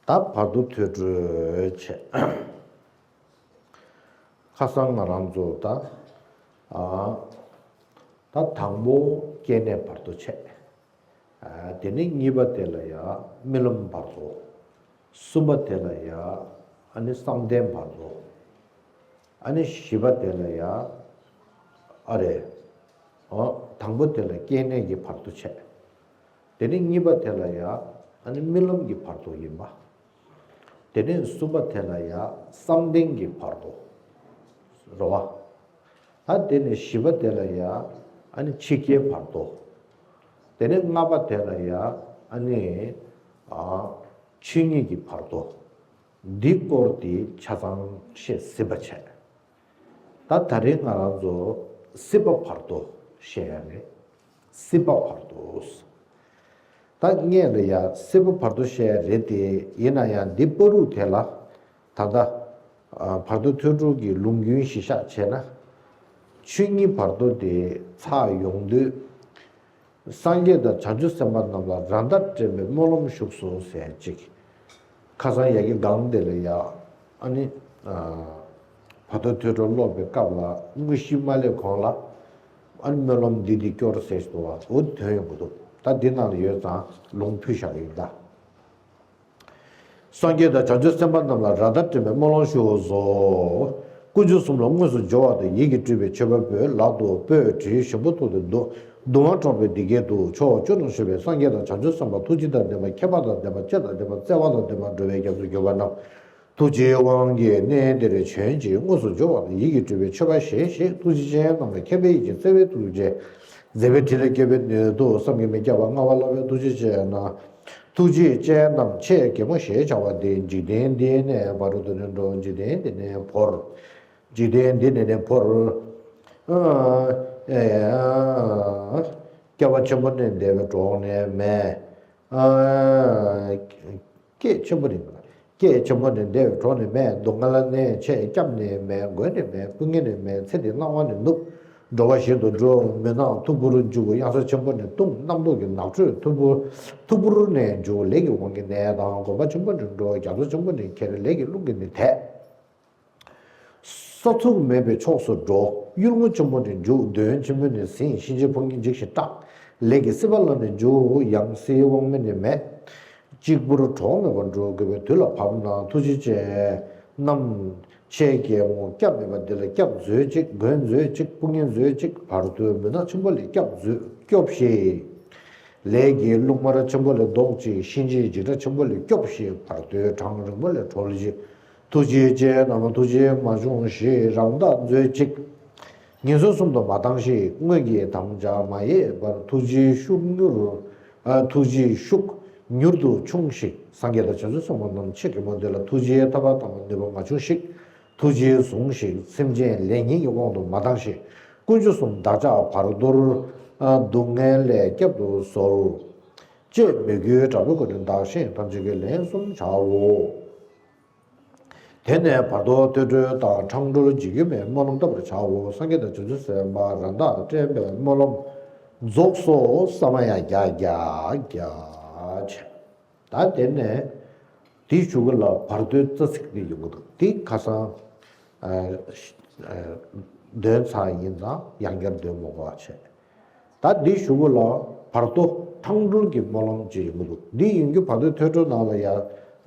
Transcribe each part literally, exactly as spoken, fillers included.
ད་བར་དོ་ཐོས་གྲོལ་བྱས། ཁ་སང་ང་རང་ཚོ་ད་ཨ་ད་དང་པོ་སྐྱེ་གནས་བར་དོ་བྱས། ཨ་དེ་ནས་གཉིས་པ་དེ་ལ་ཡ་རྨི་ལམ་བར་དོ། གསུམ་པ་དེ་ལ་ཡ་ཨ་ནི་བསམ་གཏན་བར་དོ། ཨ་ནི་བཞི་པ་དེ་ལ་ཡ་ཨ་རེ། ཨ་དང་པོ་དེ་ལ་སྐྱེ་གནས་ཀྱི་བར་དོ་བྱས། དེ་ནས་གཉིས་པ་དེ་ལ་ཡ་ཨ་ནི་རྨི་ལམ་གྱི་བར་དོ་ཡིན་པ། དེ་ནས་གསུམ་པ་དེ་ལ་ཡ་བསམ་གཏན་གྱི་བར་དོ་རེད་བ། ད་དེ་ནས་བཞི་པ་དེ་ལ་ཡ་ཨ་ནི་ཕྱི་སྐྱེའི་བར་དོ། དེ་ནས་ལྔ་པ་དེ་ལ་ཡ་ཨ་ནི་ཨ་ཆོས་ཉིད་ཀྱི་བར་དོ། འདི་སྐོར་དེ་ཆ་ཚང་བཤད་ཟིན་པ་བྱས། ད་ད་རེས་ང་རང་ཚོ་སྲིད་པ་བར་དོ་བཤད་ཡ་རེད། སྲིད་པ་བར་དོ། ད་སྔོན་ལ་ཡ་སྲིད་པ་བར་དོ་བཤད་ཡ་རེད་དེ། ཡིན་ན་ཡང་འདི་བར་དུ་དེ་ལ་ད་ལྟ་ཨ་བར་དོ་ཐོས་གྲོལ་གྱི་ལུང་རྒྱུན་གཞི་བཞག་བྱས་ན། ཆོས་ཉིད་བར་དོ་དེ་ཚར་ཡོང་དུས། སངས་རྒྱས་དང་བྱང་ཆུབ་སེམས་དཔའ་རྣམས་ལ་ར་མདའ་སྤྲད་པའི་སྨོན་ལམ་བཞུགས་སོ་ཟེར་ཅིག་ཁ་སང་ཡ་གི་སྒང་དེ་ལ་ཡ་ཨ་ནི་ཨ་བར་དོ་ཐོས་གྲོལ་ཀློག་པའི་སྐབས་ལ་དངོས་གཞི་མ་སླེབས་གོང་ལ་ཨ་ནི་སྨོན་ལམ་འདི་འདི་སྐྱོར་ཟེར་ཞིག་འདུག་བ། འོ་དོན་ཡོང་གི་འདུག་ད་འདི་ནང་ལ་ཡོད་ཙང་ལུང་ཕུལ་བཞག་གི་ཡིན་ད། སངས་རྒྱས་དང་བྱང་ཆུབ་སེམས་དཔའ་རྣམས་ལ་ར་མདའ་སྤྲད་པའི་སྨོན་ལམ་ཞུའོ་ཟོ། དཀོན་མཆོག་གསུམ་ལ་དངོས་སུ་སྦྱོར་བ་དང་ཡིད་ཀྱིས་སྤྲུལ་པའི་མཆོད་པ་འབུལ། ལག་ཏུ་སྤོས་དྲིལ་ཞིམ་པོ་ཐོགས་ཏེ་འདུད། གདུང་བ་འཕྲོག་པའི་སྡེ་བརྒྱད་དུ་ཕྱོགས་བཅུ་ན་བཞུགས་པའི་སངས་རྒྱས་དང་བྱང་ཆུབ་སེམས་དཔའ་ཐུགས་རྗེ་དང་ལྡན་པ་མཁྱེན་པ་དང་ལྡན་པ་ཅན་དང་ལྡན་པ་བརྩེ་བ་དང་ལྡན་པ་འགྲོ་བའི་རྒྱ་མཚོར་གྱུར་པ་རྣམས། ཐུགས་རྗེའི་དབང་གིས་གནས་འདིར་བྱོན་ཅིག་དངོས་སུ་སྦྱོར་བ་དང་ཡིད་ཀྱིས་སྤྲུལ་པའི་མཆོད་པ་བཞེས་ཤིག་ཐུགས་རྗེ་ཅན་རྣམས་ལ་མཁྱེན་པའི་ཡིད་ཀྱིས་བརྩེ་བའི་ཐུགས་རྗེས་མཛད་པའི་ཕྲིན་ལས་བསྐྱེད་པའི་སྣོད་དུ་བསམ་གྱིས་མི་ཁྱབ་པ་མངའ་བ་བླ་བའི་ཐུགས་རྗེ་ཅན་རྣམས། ཐུགས་རྗེ་ཅན་རྣམས་ཆེ་གེ་མོ་ཞེས་བྱ་བ་འདི་འཇིག་རྟེན་འདི་ནས་བར་དུ་ནི་འགྲོ། འཇིག་རྟེན་འདི་ནས་བོར། འཇིག་རྟེན་འདི་ནས་ནི་བོར། ཨ་ཨེ་ཨ་སྐྱེ་བ་ཆེན་པོ་ནི་འདས་པའི་གྲོགས་ནི་མེད། ཨ་སྐད་ཆེན་པོ་ནི། སྐད་ཆེན་པོ་ནི་འདས་པའི་གྲོགས་ནི་མེད། སྡུག་བསྔལ་ནི་ཆེས་སྐྱབས་ནི་མེད། མགོན་ནི་མེད། སྐུ་ངལ་ནི་མེད། ཚེ་འདིའི་སྣང་བ་ནི་ནུབ། འགྲོ་བ་བཞིན་དུ་འགྲོ། མུན་ནག་ཐུག་པོར་འཇུག་གཡང་ས་ཆེན་པོ་ནི་ལྟུང་། རྣམ་རྟོག་གི་ནགས་ཁྲོད་ཐུག་པོ་ཐུག་པོར་ནས་འཇུག་ལས་ཀྱི་དབང་གིས་ནད་དང་གོམས་པ་ཆེན་པོ་ནི་འགྲོ། རྒྱ་མཚོ་ཆེན་པོ་ནི་ཁྱེར། ལས་ཀྱི་རླུང་གིས་ནི་དེད། ས་ཚུགས་མེད་པའི་ཕྱོགས་སུ་འགྲོ། གཡུལ་ངོ་ཆེན་པོ་ནི་འཇུག་གདོན་ཆེན་པོ་ནི་ཟིན། གཤིན་རྗེའི་ཕོ་ཉ་འཇིགས་ཤིང་སྐྲག་ལས་ཀྱི་སྲིད་པ་ལ་ནི་འཇུག་ཡང་སྲིད་དབང་མེད་ནི་མེད། གཅིག་པུར་གྲོགས་མེད་པར་འགྲོ་དགོས་པའི་དུས་ལ་བབ་ན། ཐུགས་རྗེ་ཅན་རྣམས་ཆེ་གེ་མོ་སྐྱབས་མེད་པ་འདི་ལ་སྐྱབས་མཛོད་ཅིག་མགོན་མཛོད་ཅིག་སྐུ་ངལ་མཛོད་ཅིག་བར་དོའི་མུན་ནག་ཆེན་པོ་ལས་སྐྱབས་མཛོད་སྐྱོབས་ཤིག་ལས་ཀྱི་རླུང་དམར་ཆེན་པོ་ལས་ལྡོག་ཅིག་གཤིན་རྗེའི་འཇིགས་སྐྲག་ཆེན་པོ་ལས་སྐྱོབས་ཤིག་བར་དོའི་གྲང་རིང་པོ་ལས་གྲོལ་ཅིག་ཐུགས་རྗེ་ཅན་རྣམས་ལ་ཐུགས་རྗེ་མ་ཆུང་ཞིག་རང་དག་མཛོད་ཅིག་ངན་སོང་གསུམ་དུ་མ་ལྡང་ཞིག་སྔོན་གྱི་དམ་བཅའ་མ་ཡེངས་པར་ཐུགས་རྗེའི་ཤུགས་མྱུར། ཨ་ཐུགས་རྗེའི་ཤུགས་མྱུར་དུ་ཆུང་ཞིག་སངས་རྒྱས་དང་བྱང་ཆུབ་སེམས་དཔའ་རྣམས་ཆེ་གེ་མོ་འདི་ལ་ཐུགས་རྗེའི་ཐག་པ་དམ་པ་ནུས་པ་མ་ཆུང་ཞིག་ཐུགས་རྗེས་བཟུང་ཞིག་སེམས་ཅན་ལས་ངན་གྱི་དབང་དུ་མ་ལྡང་ཞིག་དཀོན་མཆོག་གསུམ་བདག་ཅག་བར་དོར། ཨ་སྡུག་བསྔལ་ལས་བསྐྱབ་ཏུ་གསོལ། ཅེས་མོས་གུས་དྲག་པོས་བསྐུལ་ནས་བདག་གཞན་ཐམས་ཅད་ཀྱིས་ལན་གསུམ་བྱའོ། དེ་ནས་བར་དོ་ཐོས་གྲོལ་དང་འཕྲང་སྒྲོལ་འཇིགས་སྐྱོབ་མའི་སྨོན་ལམ་བཏབ་པར་བྱའོ། སངས་རྒྱས་དང་བྱང་ཆུབ་སེམས་དཔའ་ར་མདའ་སྤྲད་པའི་སྨོན་ལམ་རྫོགས་སོ། ས་མ་ཡ་བརྒྱ་བརྒྱ་བརྒྱ་བྱས། ད་དེ་ནས་དེའི་གཞུག་གུ་ལ་བར་དོའི་རྩ་ཚིག་འདི་ཡོང་གི་འདུག་དེ་ཁ་སང་ཨ་ཨ་འདོན་ཚར་ཡིན་ཙང་ཡང་བསྐྱར་འདོན་མི་དགོས་པ་བྱས། ད་འདིའི་གཞུག་གུ་ལ་བར་དོ་འཕྲང་སྒྲོལ་གྱི་སྨོན་ལམ་ཅིག་ཡོང་གི་འདུག་འདི་ཡིན་རྒྱུ་བར་དོའི་ཐོས་གྲོལ་ནང་ལ་ཡང་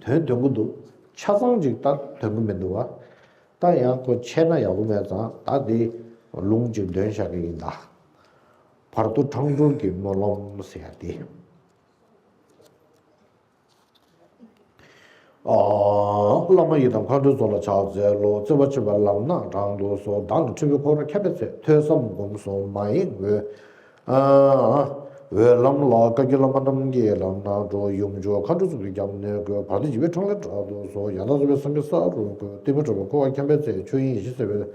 དོན་འདོན་གི་འདུག་ཆ་ཚང་ཅིག་ད་འདོན་གི་མི་འདུག་བ། ད་ཡང་ཁོ་ཆད་ན་ཡག་པོ་མེད་ཙང་ད་འདི་ལུང་ཅིག་འདོན་བཞག་གི་ཡིན་ད། བར་དོ་འཕྲང་སྒྲོལ་གྱི་སྨོན་ལམ་ཟེར་ཡ་དེ། ཨ། བླ་མ་ཡི་དམ་མཁའ་འགྲོའི་ཚོགས་ལ་ཕྱག་འཚལ་ལོ། བརྩེ་བ་ཆེན་པོས་ལམ་སྣ་དྲངས་ཏེ་གསོལ། བདག་ནི་འཁྲུལ་པའི་འཁོར་བར་འཁྱམས་པའི་ཚེ། ཐོས་བསམ་སྒོམ་གསུམ་མ་ཡེངས་འོད། ཨ། འོད་ལམ་ལ་བཀའ་བརྒྱུད་བླ་མ་རྣམས་ཀྱི་ལམ་སྣ་དྲོངས། ཡུམ་མཆོག་མཁའ་འགྲོ་གཙུག་གི་རྒྱབ་ནས་བཀོད། བར་དོ་འཇིགས་པའི་འཕྲང་ལས་བསྒྲལ་དུ་གསོལ། ཡང་དག་རྫོགས་པའི་སངས་རྒྱས་ས་རུ་བཀོད། གཏི་མུག་འཁྲུལ་པ་འཁོར་བར་འཁྱམས་པའི་ཚེ། ཆོས་དབྱིངས་ཡེ་ཤེས་སེམས་དཔའི།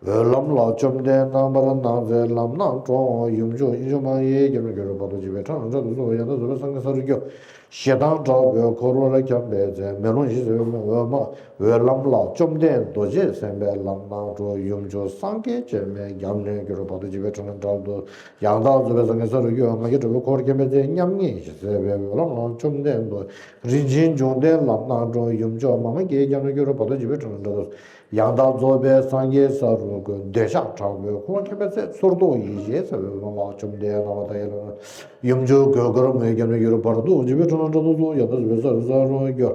འོད་ལམ་ལ་བཅོམ་ལྡན་རྣམ་པར་སྣང་མཛད་ལམ་སྣ་དྲོངས། ཡུམ་མཆོག་དབྱིངས་ཕྱུག་མ་ཡི་རྒྱབ་ནས་བཀོད། བར་དོ་འཇིགས་པའི་འཕྲང་ལས་བསྒྲལ་དུ་གསོལ། ཡང་དག་རྫོགས་པའི་སངས་རྒྱས་ས་རུ་སྐྱོབས། ཞེ་སྡང་དྲག་པོས་འཁོར་བར་འཁྱམས་པའི་ཚེ། མེ་ལོང་བཞི་ཟེར་བའི་འོད་མ་འོད་ལམ་ལ་བཅོམ་ལྡན་རྡོ་རྗེ་སེམས་དཔའི་ལམ་སྣ་དྲོངས། ཡུམ་མཆོག་སངས་རྒྱས་སྤྱན་མའི་རྒྱབ་ནས་གྱུར། བར་དུ་བརྗིད་པའི་ཕྲིན་ལས་དྲག་ཏུ་ཡང་དག་རྫོགས་པའི་སངས་རྒྱས་ས་རུ་གྱུར། ང་རྒྱལ་དྲག་པོས་འཁོར་བར་འཁྱམས་པའི་ཚེ། མཉམ་ཉིད་ཞི་བྱེད་པའི་འོད་ལམ་ལ་བཅོམ་ལྡན་རྡོ། རིན་ཆེན་འབྱུང་ལྡན་ལམ་སྣ་དྲོངས། ཡུམ་མཆོག་མཱ་མ་ཀཱི་ཡི་རྒྱབ་ནས་གྱུར། བར་དུ་བརྗིད་པའི་ཕྲིན་ལས་དྲག་ཏུ་ཡང་དག་རྫོགས་པའི་སངས་རྒྱས་ས་རུ་གྱུར། འདོད་ཆགས་དྲག་པོས་འཁོར་བར་འཁྱམས་པའི་ཚེ། སོར་རྟོག་ཡེ་ཤེས་ཟེར་བའི་འོད་ལམ་ལ་བཅོམ་ལྡན་རྣམ་པར་དག་ཡི་ལམ་སྣ། ཡུམ་མཆོག་གོས་དཀར་མོའི་རྒྱབ་ནས་གྱུར། བར་དུ་བརྗིད་པའི་ཕྲིན་ལས་དྲག་ཏུ་རྫོགས། ཡང་དག་རྫོགས་པའི་སངས་རྒྱས་ས་རུ་གྱུར།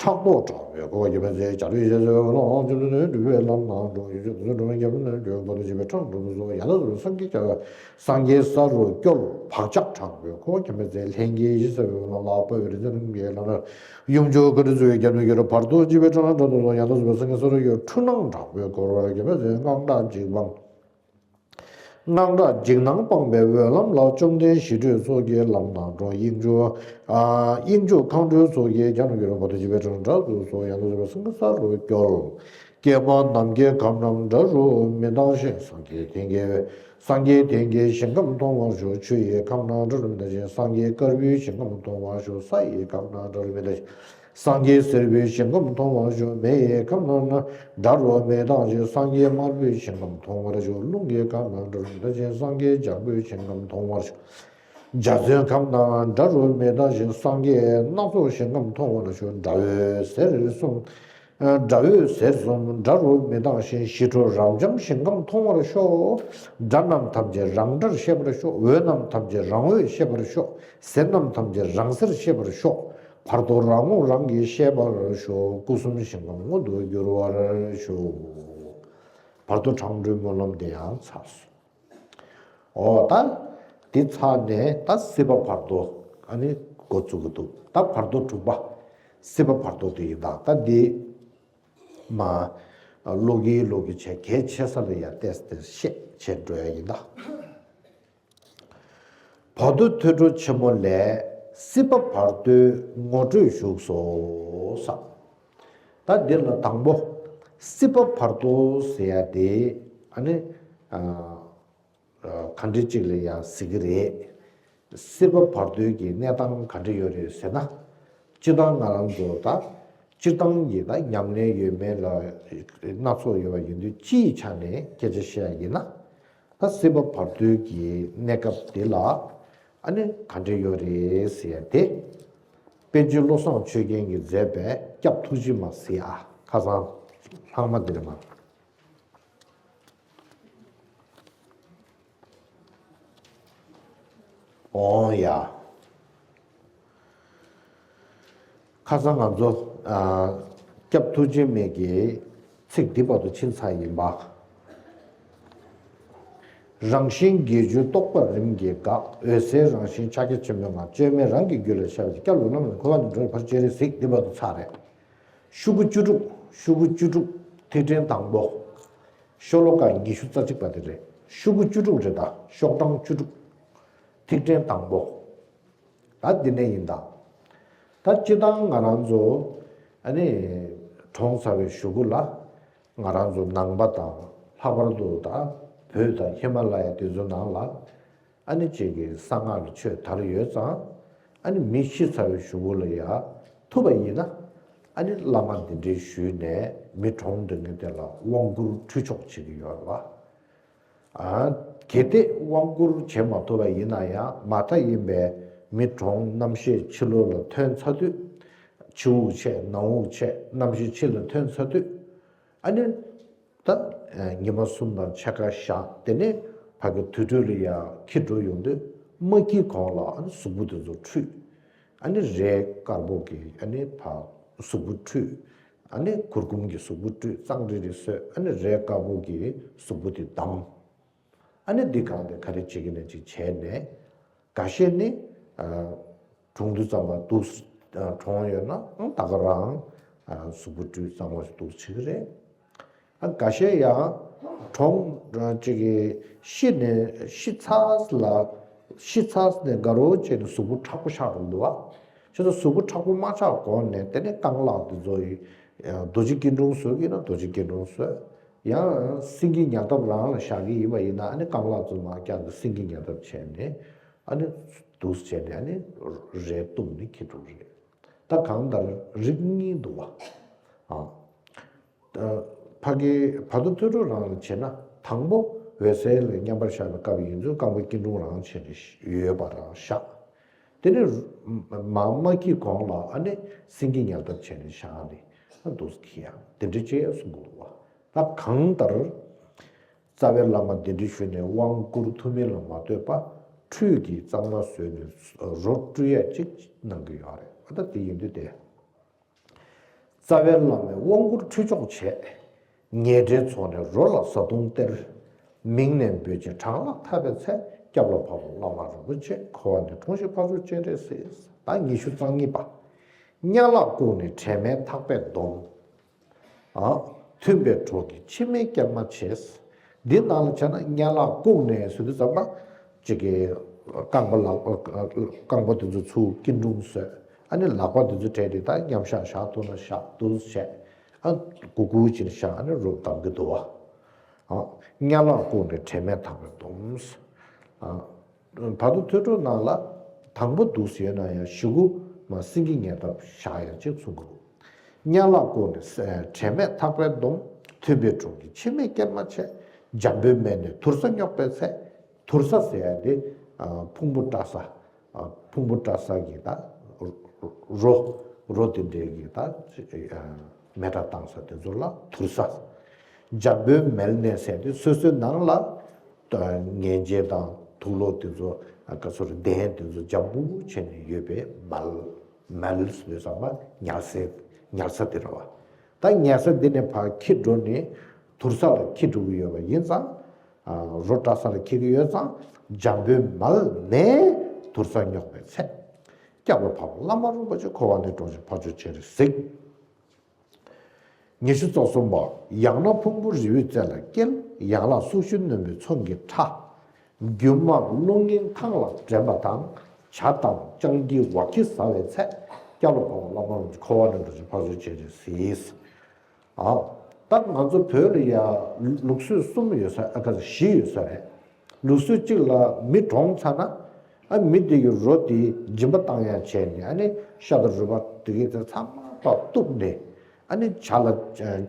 ཕྲག་དོག་དྲག་པོས་འཁོར་བར་འཁྱམས་པའི་ཚེ། བྱ་རོག་ཡེ་ཤེས་ཟེར་བའི་འོད་ལམ་ལ་བཅོམ་ལྡན་འདས་གྲུབ་པའི་ལམ་སྣ་དྲོངས། ཡུམ་མཆོག་ཏུ་སོང་གྲུབ་པའི་རྒྱབ་ནས་གྱུར། བར་དུ་བརྗིད་པའི་ཕྲིན་ལས་དྲག་ཏུ་རྫོགས། ཡང་དག་རྫོགས་པའི་སངས་རྒྱས་སངས་རྒྱས་ས་རུ་གྱུར། བག་ཆགས་དྲག་པོས་འཁོར་བར་འཁྱམས་པའི་ཚེ། ལྷན་སྐྱེས་ཡེ་ཤེས་ཟེར་བའི་འོད་ལམ་ལ་དཔའ་བོ་རིག་འཛིན་རྣམ་རྒྱལ་ལམ་སྣ། ཡུམ་མཆོག་བཀའ་དྲིན་གསོ་བའི་རྒྱབ་ནས་གྱུར། བར་དུ་བརྗིད་པའི་ཕྲིན་ལས་དྲག་ཏུ་རྫོགས། ཡང་དག་རྫོགས་པའི་སངས་རྒྱས་ས་རུ་གྱུར། འཁྲུལ་སྣང་དྲག་པོས་འཁོར་བར་འཁྱམས་པའི་ཚེ། དངངས་སྐྲག་འཇིགས་སྣང་སྤངས་དངངས་སྐྲག་འཇིགས་སྣང་སྤངས་པའི་འོད་ལམ་ལ་བཅོམ་ལྡན་ཞི་ཁྲོའི་ཚོགས་ཀྱི་ལམ་སྣ་དྲོངས། དབྱིངས་ཆོས། ཨ། དབྱིངས་ཆོས་མཁའ་འགྲོའི་ཚོགས་ཀྱི་རྒྱབ་ནས་གྱུར། བར་དུ་བརྗིད་པའི་ཕྲིན་ལས་དྲག་ཏུ་རྫོགས། ཡང་དག་རྫོགས་པའི་སངས་རྒྱས་ས་རུ་གྱུར། ཀྱེ་མ་ནམ་མཁའི་ཁམས་རྣམས་དགྲ་རུ་མི་སྡང་ཞིང་། སངས་རྒྱས་དེ་སངས་རྒྱས་སངས་རྒྱས་དེ་སངས་རྒྱས་ཞིང་ཁམས་མཐོང་བར་ཤོག་ཆུ་ཡི་ཁམས་རྣམས་དགྲ་རུ་མི་ལྡང་ཞིང་། སངས་རྒྱས་དཀར་པོའི་ཞིང་ཁམས་མཐོང་བར་ཤོག་ས་ཡི་ཁམས་རྣམས་དགྲ་རུ་མི་ལྡང་ཞིང་། སངས་རྒྱས་སེར་པོའི་ཞིང་ཁམས་མཐོང་བར་ཤོག་མེ་ཡི་ཁམས་རྣམས་དགྲ་རུ་མི་ལྡང་ཞིང་། སངས་རྒྱས་དམར་པོའི་ཞིང་ཁམས་མཐོང་བར་ཤོག་རླུང་གི་ཁམས་རྣམས་དགྲ་རུ་མི་ལྡང་ཞིང་། སངས་རྒྱས་ལྗང་གུའི་ཞིང་ཁམས་མཐོང་བར་ཤོག་འཇའ་ཚོན་ཁམས་རྣམས་དགྲ་རུ་མི་ལྡང་ཞིང་། སངས་རྒྱས་སྣ་ཚོགས་ཞིང་ཁམས་མཐོང་བར་ཤོག་འདྲ་འོད་ཟེར་གསུམ། འདྲ་འོད་ཟེར་གསུམ་དགྲ་རུ་མི་ལྡང་ཞིང་། ཞི་ཁྲོ་རབ་འབྱམས་ཞིང་ཁམས་མཐོང་བར་ཤོག་དགྲ་རྣམས་ཐམས་ཅད་རང་འདྲར་ཤེས་པར་ཤོག་འོད་རྣམས་ཐམས་ཅད་རང་འོད་ཤེས་པར་ཤོག་ཟེར་རྣམས་ཐམས་ཅད་རང་ཟེར་ཤེས་པར་ཤོག་བར་དོ་རང་ངོ་རང་གིས་ཤེས་པར་ཤོག་སྐུ་གསུམ་ཞིང་ཁམས་མངོན་དུ་འགྱུར་བར་ཤོག་བར་དོ་འཕྲང་སྒྲོལ་སྨོན་ལམ་དེ་ཡང་ཚར་སོང་། འོ་ད། འདི་ཚར་ནས་ད་སྲིད་པ་བར་དོ་ཨ་ནི་འགོ་བཙུགས་ཀྱི་འདུག་ད་བར་དོ་དྲུག་པ། སྲིད་པ་བར་དོ་དེ་ཡིན་ད། ད་འདི་མ། ཀློག་གིན་ཀློག་གིན་བྱས་གལ་ཆེ་ས་ལ་ཡ་ཏེས་ཏེས་བཤད་བྱས་འགྲོ་ཡ་ཡིན་ད། བར་དོ་ཐོས་གྲོལ་ཆེན་མོ་ལས། སྲིད་པ་བར་དོའི་ངོ་སྤྲོད་བཞུགས་སོ་ས། ད་འདི་ལ་དང་པོ། སྲིད་པ་བར་དོ་ཟེར་ཡ་དེ་ཨ་ནི། ཨ། ག་འདྲ་ཅིག་ལ་ཡང་ཟེར་གྱི་རེད། སྲིད་པ་བར་དོའི་གི་གནས་སྟངས་ག་འདྲ་ཡོད་རེད་ཟེར་ན། སྤྱིར་བཏང་ང་རང་ཚོ་ད་སྤྱིར་བཏང་གི་ད་ཉམས་ལེན་ཡོད་མེད་ལ་སྣ་ཚོགས་ཡོད་པ་ཡིན་དུས་སྤྱིའི་ཆ་ནས་སྐད་ཆ་བཤད་ཡ་ཡིན་ན། ད་སྲིད་པ་བར་དོའི་གི་གནས་སྐབས་དེ་ལ་ཨ་ནི་ག་འདྲ་ཡོད་རེད་ཟེར་ཡ་དེ། པཎ་ཆེན་བློ་བཟང་ཆོས་རྒྱན་གྱིས་མཛད་པའི་སྐྱབས་ཐུགས་རྗེ་མ་ཟེར་ཡ་ཁ་སང་ལྷག་མ་དེ་རེད་མ། འོང་ཡ། ཁ་སང་ང་ཚོ་ཨ། སྐྱབས་ཐུགས་རྗེ་མའི་གི་ཚིག་འདི་བར་དུ་ཕྱིན་ཚར་ཡིན་པ། རང་བཞིན་བརྒྱད་ཅུ་རྟོག་པ་རིམ་གྱིས་འགག་འོད་གསལ་རང་བཞིན་ཕྱག་རྒྱ་ཆེན་པོའི་ངང་། བཅོས་མའི་རང་གི་རྒྱུད་ལ་ཤར་བའི་སྐྱབས་ལ་ནམ་ཡང་འཁོར་བ་ནས་སྒྲོལ་བའི་ཕར་ཕྱིན་རེ་གཟིགས། འདི་བར་དུ་ཚར་རེད། ཤོག་གུ་བཅུ་དྲུག་ཤོག་གུ་བཅུ་དྲུག་ཐིག་ཕྲེང་དང་པོ། ཤོ་ལོ་ཀ་ཉི་ཤུ་རྩ་གཅིག་པ་དེ་རེད། ཤོག་གུ་བཅུ་དྲུག་རེད་ད། ཤོག་གྲངས་བཅུ་དྲུག་ཐིག་ཕྲེང་དང་པོ། ད་འདི་ནས་ཡིན་ད། ད་སྤྱིར་བཏང་ང་རང་ཚོ་ཨ་ནི་གྲོངས་ཚར་བའི་གཞུག་གུ་ལ་ང་རང་ཚོ་ནང་པ་དང་ལྷག་པར་དུ་ད་བོད་དང་ཧི་མ་ལ་ཡ་དེ་ཚོ་ནང་ལ། ཨ་ནི་གཅིག་གིས་གསང་སྔགས་ལ་ཆོས་དར་ཡོད་ཙང་། ཨ་ནི་མི་ཤི་ཚར་བའི་གཞུག་གུ་ལ་ཡ་ཐུབ་པ་ཡིན་ན། ཨ་ནི་བླ་མ་འདི་འདྲའི་ཞུས་ནས་མི་གྲོངས་འདི་ངེས་དེ་ལ་དབང་བསྐུར་ཁྲུས་ཆོག་བྱེད་ཀྱི་ཡོད་རེད་བ། ཨ། གལ་ཏེ་དབང་བསྐུར་བྱེད་མ་ཐུབ་པ་ཡིན་ན་ཡང་མ་མཐའ་ཡིན་པའི་མི་གྲོངས་རྣམ་ཤེས་ཕྱི་ལོགས་ལ་ཐོན་ཚར་དུས། ཕྱི་དབུགས་ཆད་ནང་དབུགས་ཆད་རྣམ་ཤེས་ཕྱི་ལ་ཐོན་ཚར་དུས། ཨ་ནི། ད་ཉི་མ་གསུམ་དང་ཕྱེད་ཀ་བཞག་དེ་ནས་ཕ་གི་དུར་ཁྲོད་ལ་ཡ་འཁྱེར་འགྲོ་ཡོང་དུས་མ་འཁྱེར་གོང་ལ་ཨ་ནི་གཟུགས་པོ་དེ་ཚོ་འཁྲུད། ཨ་ནི་རས་དཀར་པོ་གི་ཨ་ནི་ཕ་གཟུགས་པོ་འཁྲུད། ཨ་ནི་གུར་གུམ་གྱི་གཟུགས་པོ་འཁྲུད། གཙང་རིལ་རིལ་བཟོས། ཨ་ནི་རས་དཀར་པོ་གི་གཟུགས་པོ་དེ་བསྡམས། ཨ་ནི་འདི་གང་དེ་ག་རེ་བྱེད་ཀྱི་ནས་ཅིག་བྱས་ནས། འགའ་ཤས་ནི། ཨ། གྲོངས་དུས་ཙམ་པ་འདུག་ཨ། གྲོངས་ཡོད་ན་ཨང་ད་ག་རང་། ཨ། གཟུགས་པོ་བཀྲུས་གཙང་མ་ཞིག་འདུག་བྱེད་ཀྱི་རེད། ཨ། འགའ་ཤས་ཡང་། གྲོངས། ཨ། ཅིག་གི་ཤི་ནས་ཤི་ཚར་ལ། ཤི་ཚར་ནས་དགའ་རོགས་བྱས་ནས་གཟུགས་པོ་མཁྲེགས་པོ་ཆགས་འགྲོ་འདུག་བ། ཁྱེད་ཚོ་གཟུགས་པོ་མཁྲེགས་པོ་མ་ཆགས་གོང་ནས་དེ་ནས་རྐང་ལག་དེ་ཚོ་ཡི། རྡོ་རྗེ་སྐྱིལ་ཀྲུང་བཟོ་གི་ན་རྡོ་རྗེ་སྐྱིལ་ཀྲུང་བཟོས། ཡང་སེང་གེ་ཉལ་ཐབས་རང་ལ་བཞག་གི་ཡིན་པ་ཡིན་ན་ཨ་ནི་རྐང་ལག་ཚོ་མར་བརྐྱངས་ཏེ་སེང་གེ་ཉལ་ཐབས་བྱས་ནས་ཨ་ནི་ འདུག་བྱས་ནས་ཨ་ནི་རས་གཏུབས་ནས་འཁྱེར་འགྲོ་གི་རེད། ད་གང་ལྟར་རིགས་གཉིས་འདུག་བ། ཨ། ཕ་གི་བར་དོ་ཐོས་གྲོལ་རང་ལ་བྱས་ན་དང་པོ་འོད་གསལ་ལ་མཉམ་པར་བཞག་པའི་སྐབས་ཡིན་ཚུལ་རྐང་པ་སྐྱིལ་ཀྲུང་རང་བྱས་ནས་ཡོད་པ་རང་བཞག་དེ་ནས་མ་མ་འཁྱེར་གོང་ལ་ཨ་ནི་སེང་གེ་ཉལ་ཐབས་བྱས་ནས་བཞག་ནས་ཨ་འདུག་སེ་འཁྱེར་ཡ་དེ་འདྲ་བྱས་གསུང་གི་འདུག་བ། ད་གང་ལྟར། རྩ་བའི་བླ་མ་གདན་འདྲེན་ཞུས་ནས་དབང་བསྐུར་ཐུབ་མིན་ལ་མ་ལྟོས་པར་ཁྲུས་ཀྱིས་གཙང་མ་བཟོས་ནས་རོ་བཀྲུ་ཡས་ཅིག་གནང་གི་ཡོད་རེད། ཨ་ད་དེ་ཡིན་དུས་དེ། རྩ་བའི་བླ་མས་དབང་བསྐུར་ཁྲུས་ཆོག་བྱས། ཉལ་ཁྲལ་ཚོགས་ནས་རོ་ལ་བཟའ་བཏུང་སྟེར། མིང་ནས་འབོད་ཅིང་གྲངས་ལ་འཐབ་པའི་ཚེ། སྐྱབས་ལ་བབས་པ་བླ་མ་རིན་པོ་ཆེ། འཁོར་བ་ནས་གྲོངས་ཤིག་འཕགས་མཆོག་སྤྱན་རས་གཟིགས། ད་ཉི་ཤུ་རྩ་གཉིས་པ། དམྱལ་བར་བཀུག་ནས་དྲན་མེད་ཐག་པས་བསྡོམས། ཨ། མཐུན་པའི་གྲོགས་ཀྱིས་འཆི་མེད་སྐྱེལ་མ་བྱེད། འདི་ནང་ལ་བྱས་ན་དམྱལ་བར་བཀུག་ནས་ཟེར་དུས་ཙམ་པ། གཅིག་གིས་རྐང་པ་ལག་རྐང་པ་དེ་ཚོ་ཚུར་སྐྱིལ་ཀྲུང་བཟོས། ཨ་ནི་ལག་པ་དེ་ཚོ་བྲལ་ཏེ་ད་མཉམ་བཞག་བཞག་ཐུབ་ན་བཞག་འདུག་བྱས། ཨ། གུག་གུག་ཅིག་བཞག་ཨ་ནི་རོ་བསྡམས་ཀྱི་འདུག་བ། ཨ། དམྱལ་བར་བཀུག་ནས་དྲན་མེད་ཐག་པས་བསྡོམས། ཨ། བར་དོ་ཐོས་གྲོལ་ནང་ལ་དང་པོ་འདུག་ཟེར་ན་ཡང་གཞུག་གུ་མ་སེང་གེ་ཉལ་ཐབས་བཞག་ཡ་ཅིག་གསུང་གི་འདུག་དམྱལ་བར་བཀུག་ནས་དྲན་མེད་ཐག་པས་བསྡོམས། མཐུན་པའི་གྲོགས་ཀྱིས་འཆི་མེད་སྐྱེལ་མ་བྱེད། འཇམ་པོའི་མལ་ནས་དུར་ས་སྙོགས་པའི་ཚེ། དུར་ས་ཟེར་ཡ་དེ་ཕུང་པོ་བཀྲ་ས། ཕུང་པོ་བཀྲ་ས་གི་ད་རོ། རོ་དེ་འདྲའི་གི་ད་མེ་སྲེག་བཏང་ས་དེ་ཚོ་ལ་དུར་ས། འཇམ་པོའི་མལ་ནས་ཟེར་དུས་སོ་སོའི་ནང་ལ་ངན་བྱད་དང་དུག་ལོག་དེ་ཚོ་ག་ཚོད་གདན་དེ་ཚོ་འཇམ་པོ་བྱས་ནས་ཡོད་པའི་མལ། མལ་ཟེར་དུས་ཙམ་པ་ཉལ་སའི་ཉལ་ས་དེ་རེད་བ། ད་ཉལ་ས་འདི་ནས་ཕར་འཁྱེར་འགྲོ་ནས་དུར་ས་ལ་འཁྱེར་འགྲོ་གི་ཡོད་པ་ཡིན་ཙང་། རོ་བཀྲ་ས་ལ་འཁྱེར་གྱི་ཡོད་ཙང་། འཇམ་པོའི་མལ་ནས་དུར་ས་སྙོགས་པའི་ཚེ། སྐྱབས་ལ་བབས་པ་བླ་མ་རིན་པོ་ཆེ། འཁོར་བ་ནས་གྲོལ་ཞིང་འཕགས་མཆོག་སྤྱན་རས་གཟིགས། ཉི་ཤུ་རྩ་གསུམ་པ། ཡང་ན་ཕུང་པོ་རི་བོའི་རྩེ་ལ་བསྐྱལ། ཡང་ལ་སུག་ཤིང་རྣོན་པོའི་ཚོན་གྱིས་ཕྲ། རྒྱུ་མ་རླུང་གིས་ཐང་ལ་འདྲེན་པ་དང་། ཇ་དང་སྤྱང་ཀིས་འོག་གི་ཟ་བའི་ཚེ། སྐྱབས་ལ་བབས་པ་བླ་མ་རིན་པོ་ཆེ། འཁོར་བ་ནས་གྲོལ་ཞིང་འཕགས་མཆོག་སྤྱན་རས་གཟིགས། ཨ། ད་ང་ཚོ་བོད་ལ་ཡ་ལུགས་སྲོལ་གསུམ་ཡོད་ས། ཨ་ཁ་བཞི་ཡོད་ས་རེད། ལུགས་སྲོལ་གཅིག་ལ་མི་གྲོངས་ཚར་ན། ཨ། མི་དེ་གི་རོ་དེ་སྦྱིན་པ་བཏང་ཡ་བྱས་ནས། ཨ་ནི་ཤ་དང་རུས་པ་དེ་གའི་དེ་ཚང་མ་ཕར་གཏུབ་ནས། ཨ་ནི་ཇ་ལ་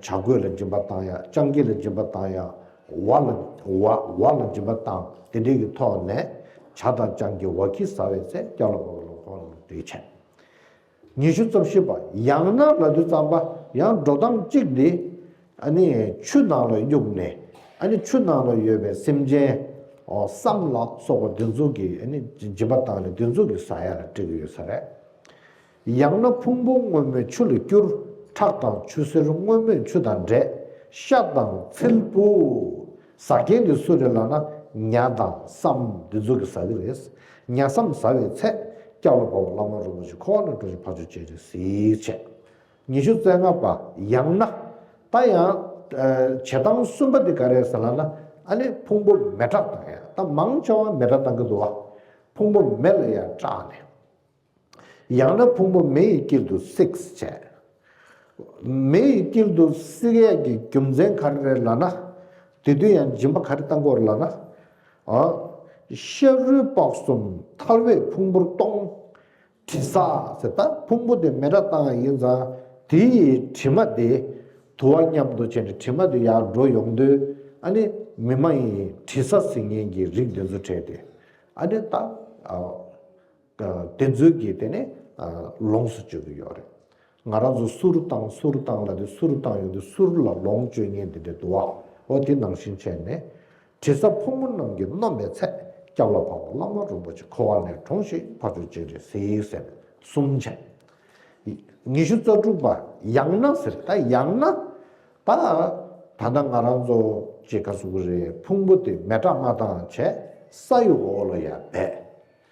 ཇ་རྒོད་ལ་སྦྱིན་པ་བཏང་ཡ། སྤྱང་ཀི་ལ་སྦྱིན་པ་བཏང་ཡ། ཝ་ལ་ཝ་ཝ་ལ་སྦྱིན་པ་བཏང་། དེ་འདྲའི་གི་ཐོག་ནས་ཇ་དང་སྤྱང་ཀི་འོག་གི་ཟ་བའི་ཚེ། སྐྱབས་ལ་བབས་པ་བླ་མ་རིན་པོ་ཆེ། ཉི་ཤུ་རྩ་བཞི་པ། ཡང་ན་ལབ་དུས་ཙམ་པ་ཡང་འགྲོ་སྟངས་གཅིག་དེ། ཨ་ནི་ཆུ་ནང་ལ་གཡུགས་ནས། ཨ་ནི་ཆུ་ནང་ལ་ཡོད་པའི་སེམས་ཅན། ཨོ། སྲམ་ལ་སོགས་པ་དེ་ཚོ་གི་ཨ་ནི་སྦྱིན་པ་བཏང་ནས་དེ་ཚོ་གི་ཟ་ཡ་ལ་སྤྲད་ཀྱི་ཡོད་ས་རེད། ཡང་ན་ཕུང་པོ་སྔོན་མོས་ཆུ་ལ་བསྐྱུར། ཁྲག་དང་ཆུ་སེར་སྔོན་མོས་ཆུ་དང་འདྲེས། ཤ་དང་ཚིལ་བུ། ཟ་མཁན་དེ་སུ་རེད་ལབ་ན། ཉ་དང་སྲམ་འདི་ཚོ་གིས་ཟ་གི་རེད། ཉ་སྲམ་ཟ་བའི་ཚེ། སྐྱབས་ལ་བབས་པ་བླ་མ་རིན་པོ་ཆེ། འཁོར་བ་ནས་གྲོལ་ཞིང་འཕགས་མཆོག་སྤྱན་རས་གཟིགས་བྱས། ཉི་ཤུ་རྩ་ལྔ་པ། ཡང་ན། ད་ཡང་། ཨ། བྱེད་སྟངས་གསུམ་པ་འདི་ག་རེ་རེད་ཟེར་ལབ་ན། ཨ་ནི་ཕུང་པོ་མེ་སྲེག་བཏང་ཡ། ད་མང་ཆེ་བ་མེ་སྲེག་བཏང་གི་འདུག་བ། ཕུང་པོ་མེ་ལ་ཡ་སྲེག་ནས། ཡང་ན་ཕུང་པོ་མེ་ཡི་དཀྱིལ་དུ་བསྲེགས་བྱས། མེ་ཡི་དཀྱིལ་དུ་བསྲེག་ཡས་ཀྱི་རྒྱུ་མཚན་ག་རེ་རེད་ལབ་ན། དེ་དུས་ཡང་སྦྱིན་པ་ག་རེ་བཏང་གི་ཡོད་རེད་ལབ་ན། ཨ། ཤ་རུས་པགས་གསུམ་ཐལ་བས་ཕུང་པོར་གཏོང་། དྲི་ཟ་ཟེར། ད་ཕུང་པོ་དེ་མེ་སྲེག་བཏང་ཡ་ཡིན་ཙང་། དེ་ཡི་དྲི་མ་དེ་དུ་བ་མཉམ་དུ་བྱས་ནས་དྲི་མ་དེ་ཡར་འགྲོ་ཡོང་དུས། ཨ་ནི་མི་མ་ཡིན་དྲི་ཟ་ཟེར་མཁན་གྱི་རིགས་དེ་ཚོ་བྲལ་ཏེ། ཨ་ནི་ད། ཨ། དེ་ཚོའི་གི་དེ་ནས་ལོངས་སུ་སྤྱོད་ཀྱི་ཡོད་རེད། ང་རང་ཚོ་གསུར་བཏང་གསུར་བཏང་ལབ་དུས། གསུར་བཏང་ཡོང་དུས་གསུར་ལ་ལོངས་སྤྱོད་མཁན་དེ་འདྲ་འདུག་བ། འོ་དེ་ནང་བཞིན་བྱས་ནས། དྲི་ཟ་ཕོ་མོ་རྣམས་ཀྱིས་གནོན་པའི་ཚེ། སྐྱབས་ལ་བབས་པ་བླ་མ་རིན་པོ་ཆེ། འཁོར་བ་ནས་གྲོངས་ཤིག་འཕགས་མཆོག་སྤྱན་རས་གཟིགས་ཟེར་གསུམ་བྱས། ཉི་ཤུ་རྩ་དྲུག་པ། ཡང་ན་ཟེར། ད་ཡང་ན། ད་ད་ལྟ་ང་རང་ཚོ་ཅིག་ག་ཟེར་གི་རེད། ཕུང་པོ་དེ་མེ་སྲེག་མ་བཏང་བྱས་ས་ཡི་འོག་ལ་ཡར་སྦས།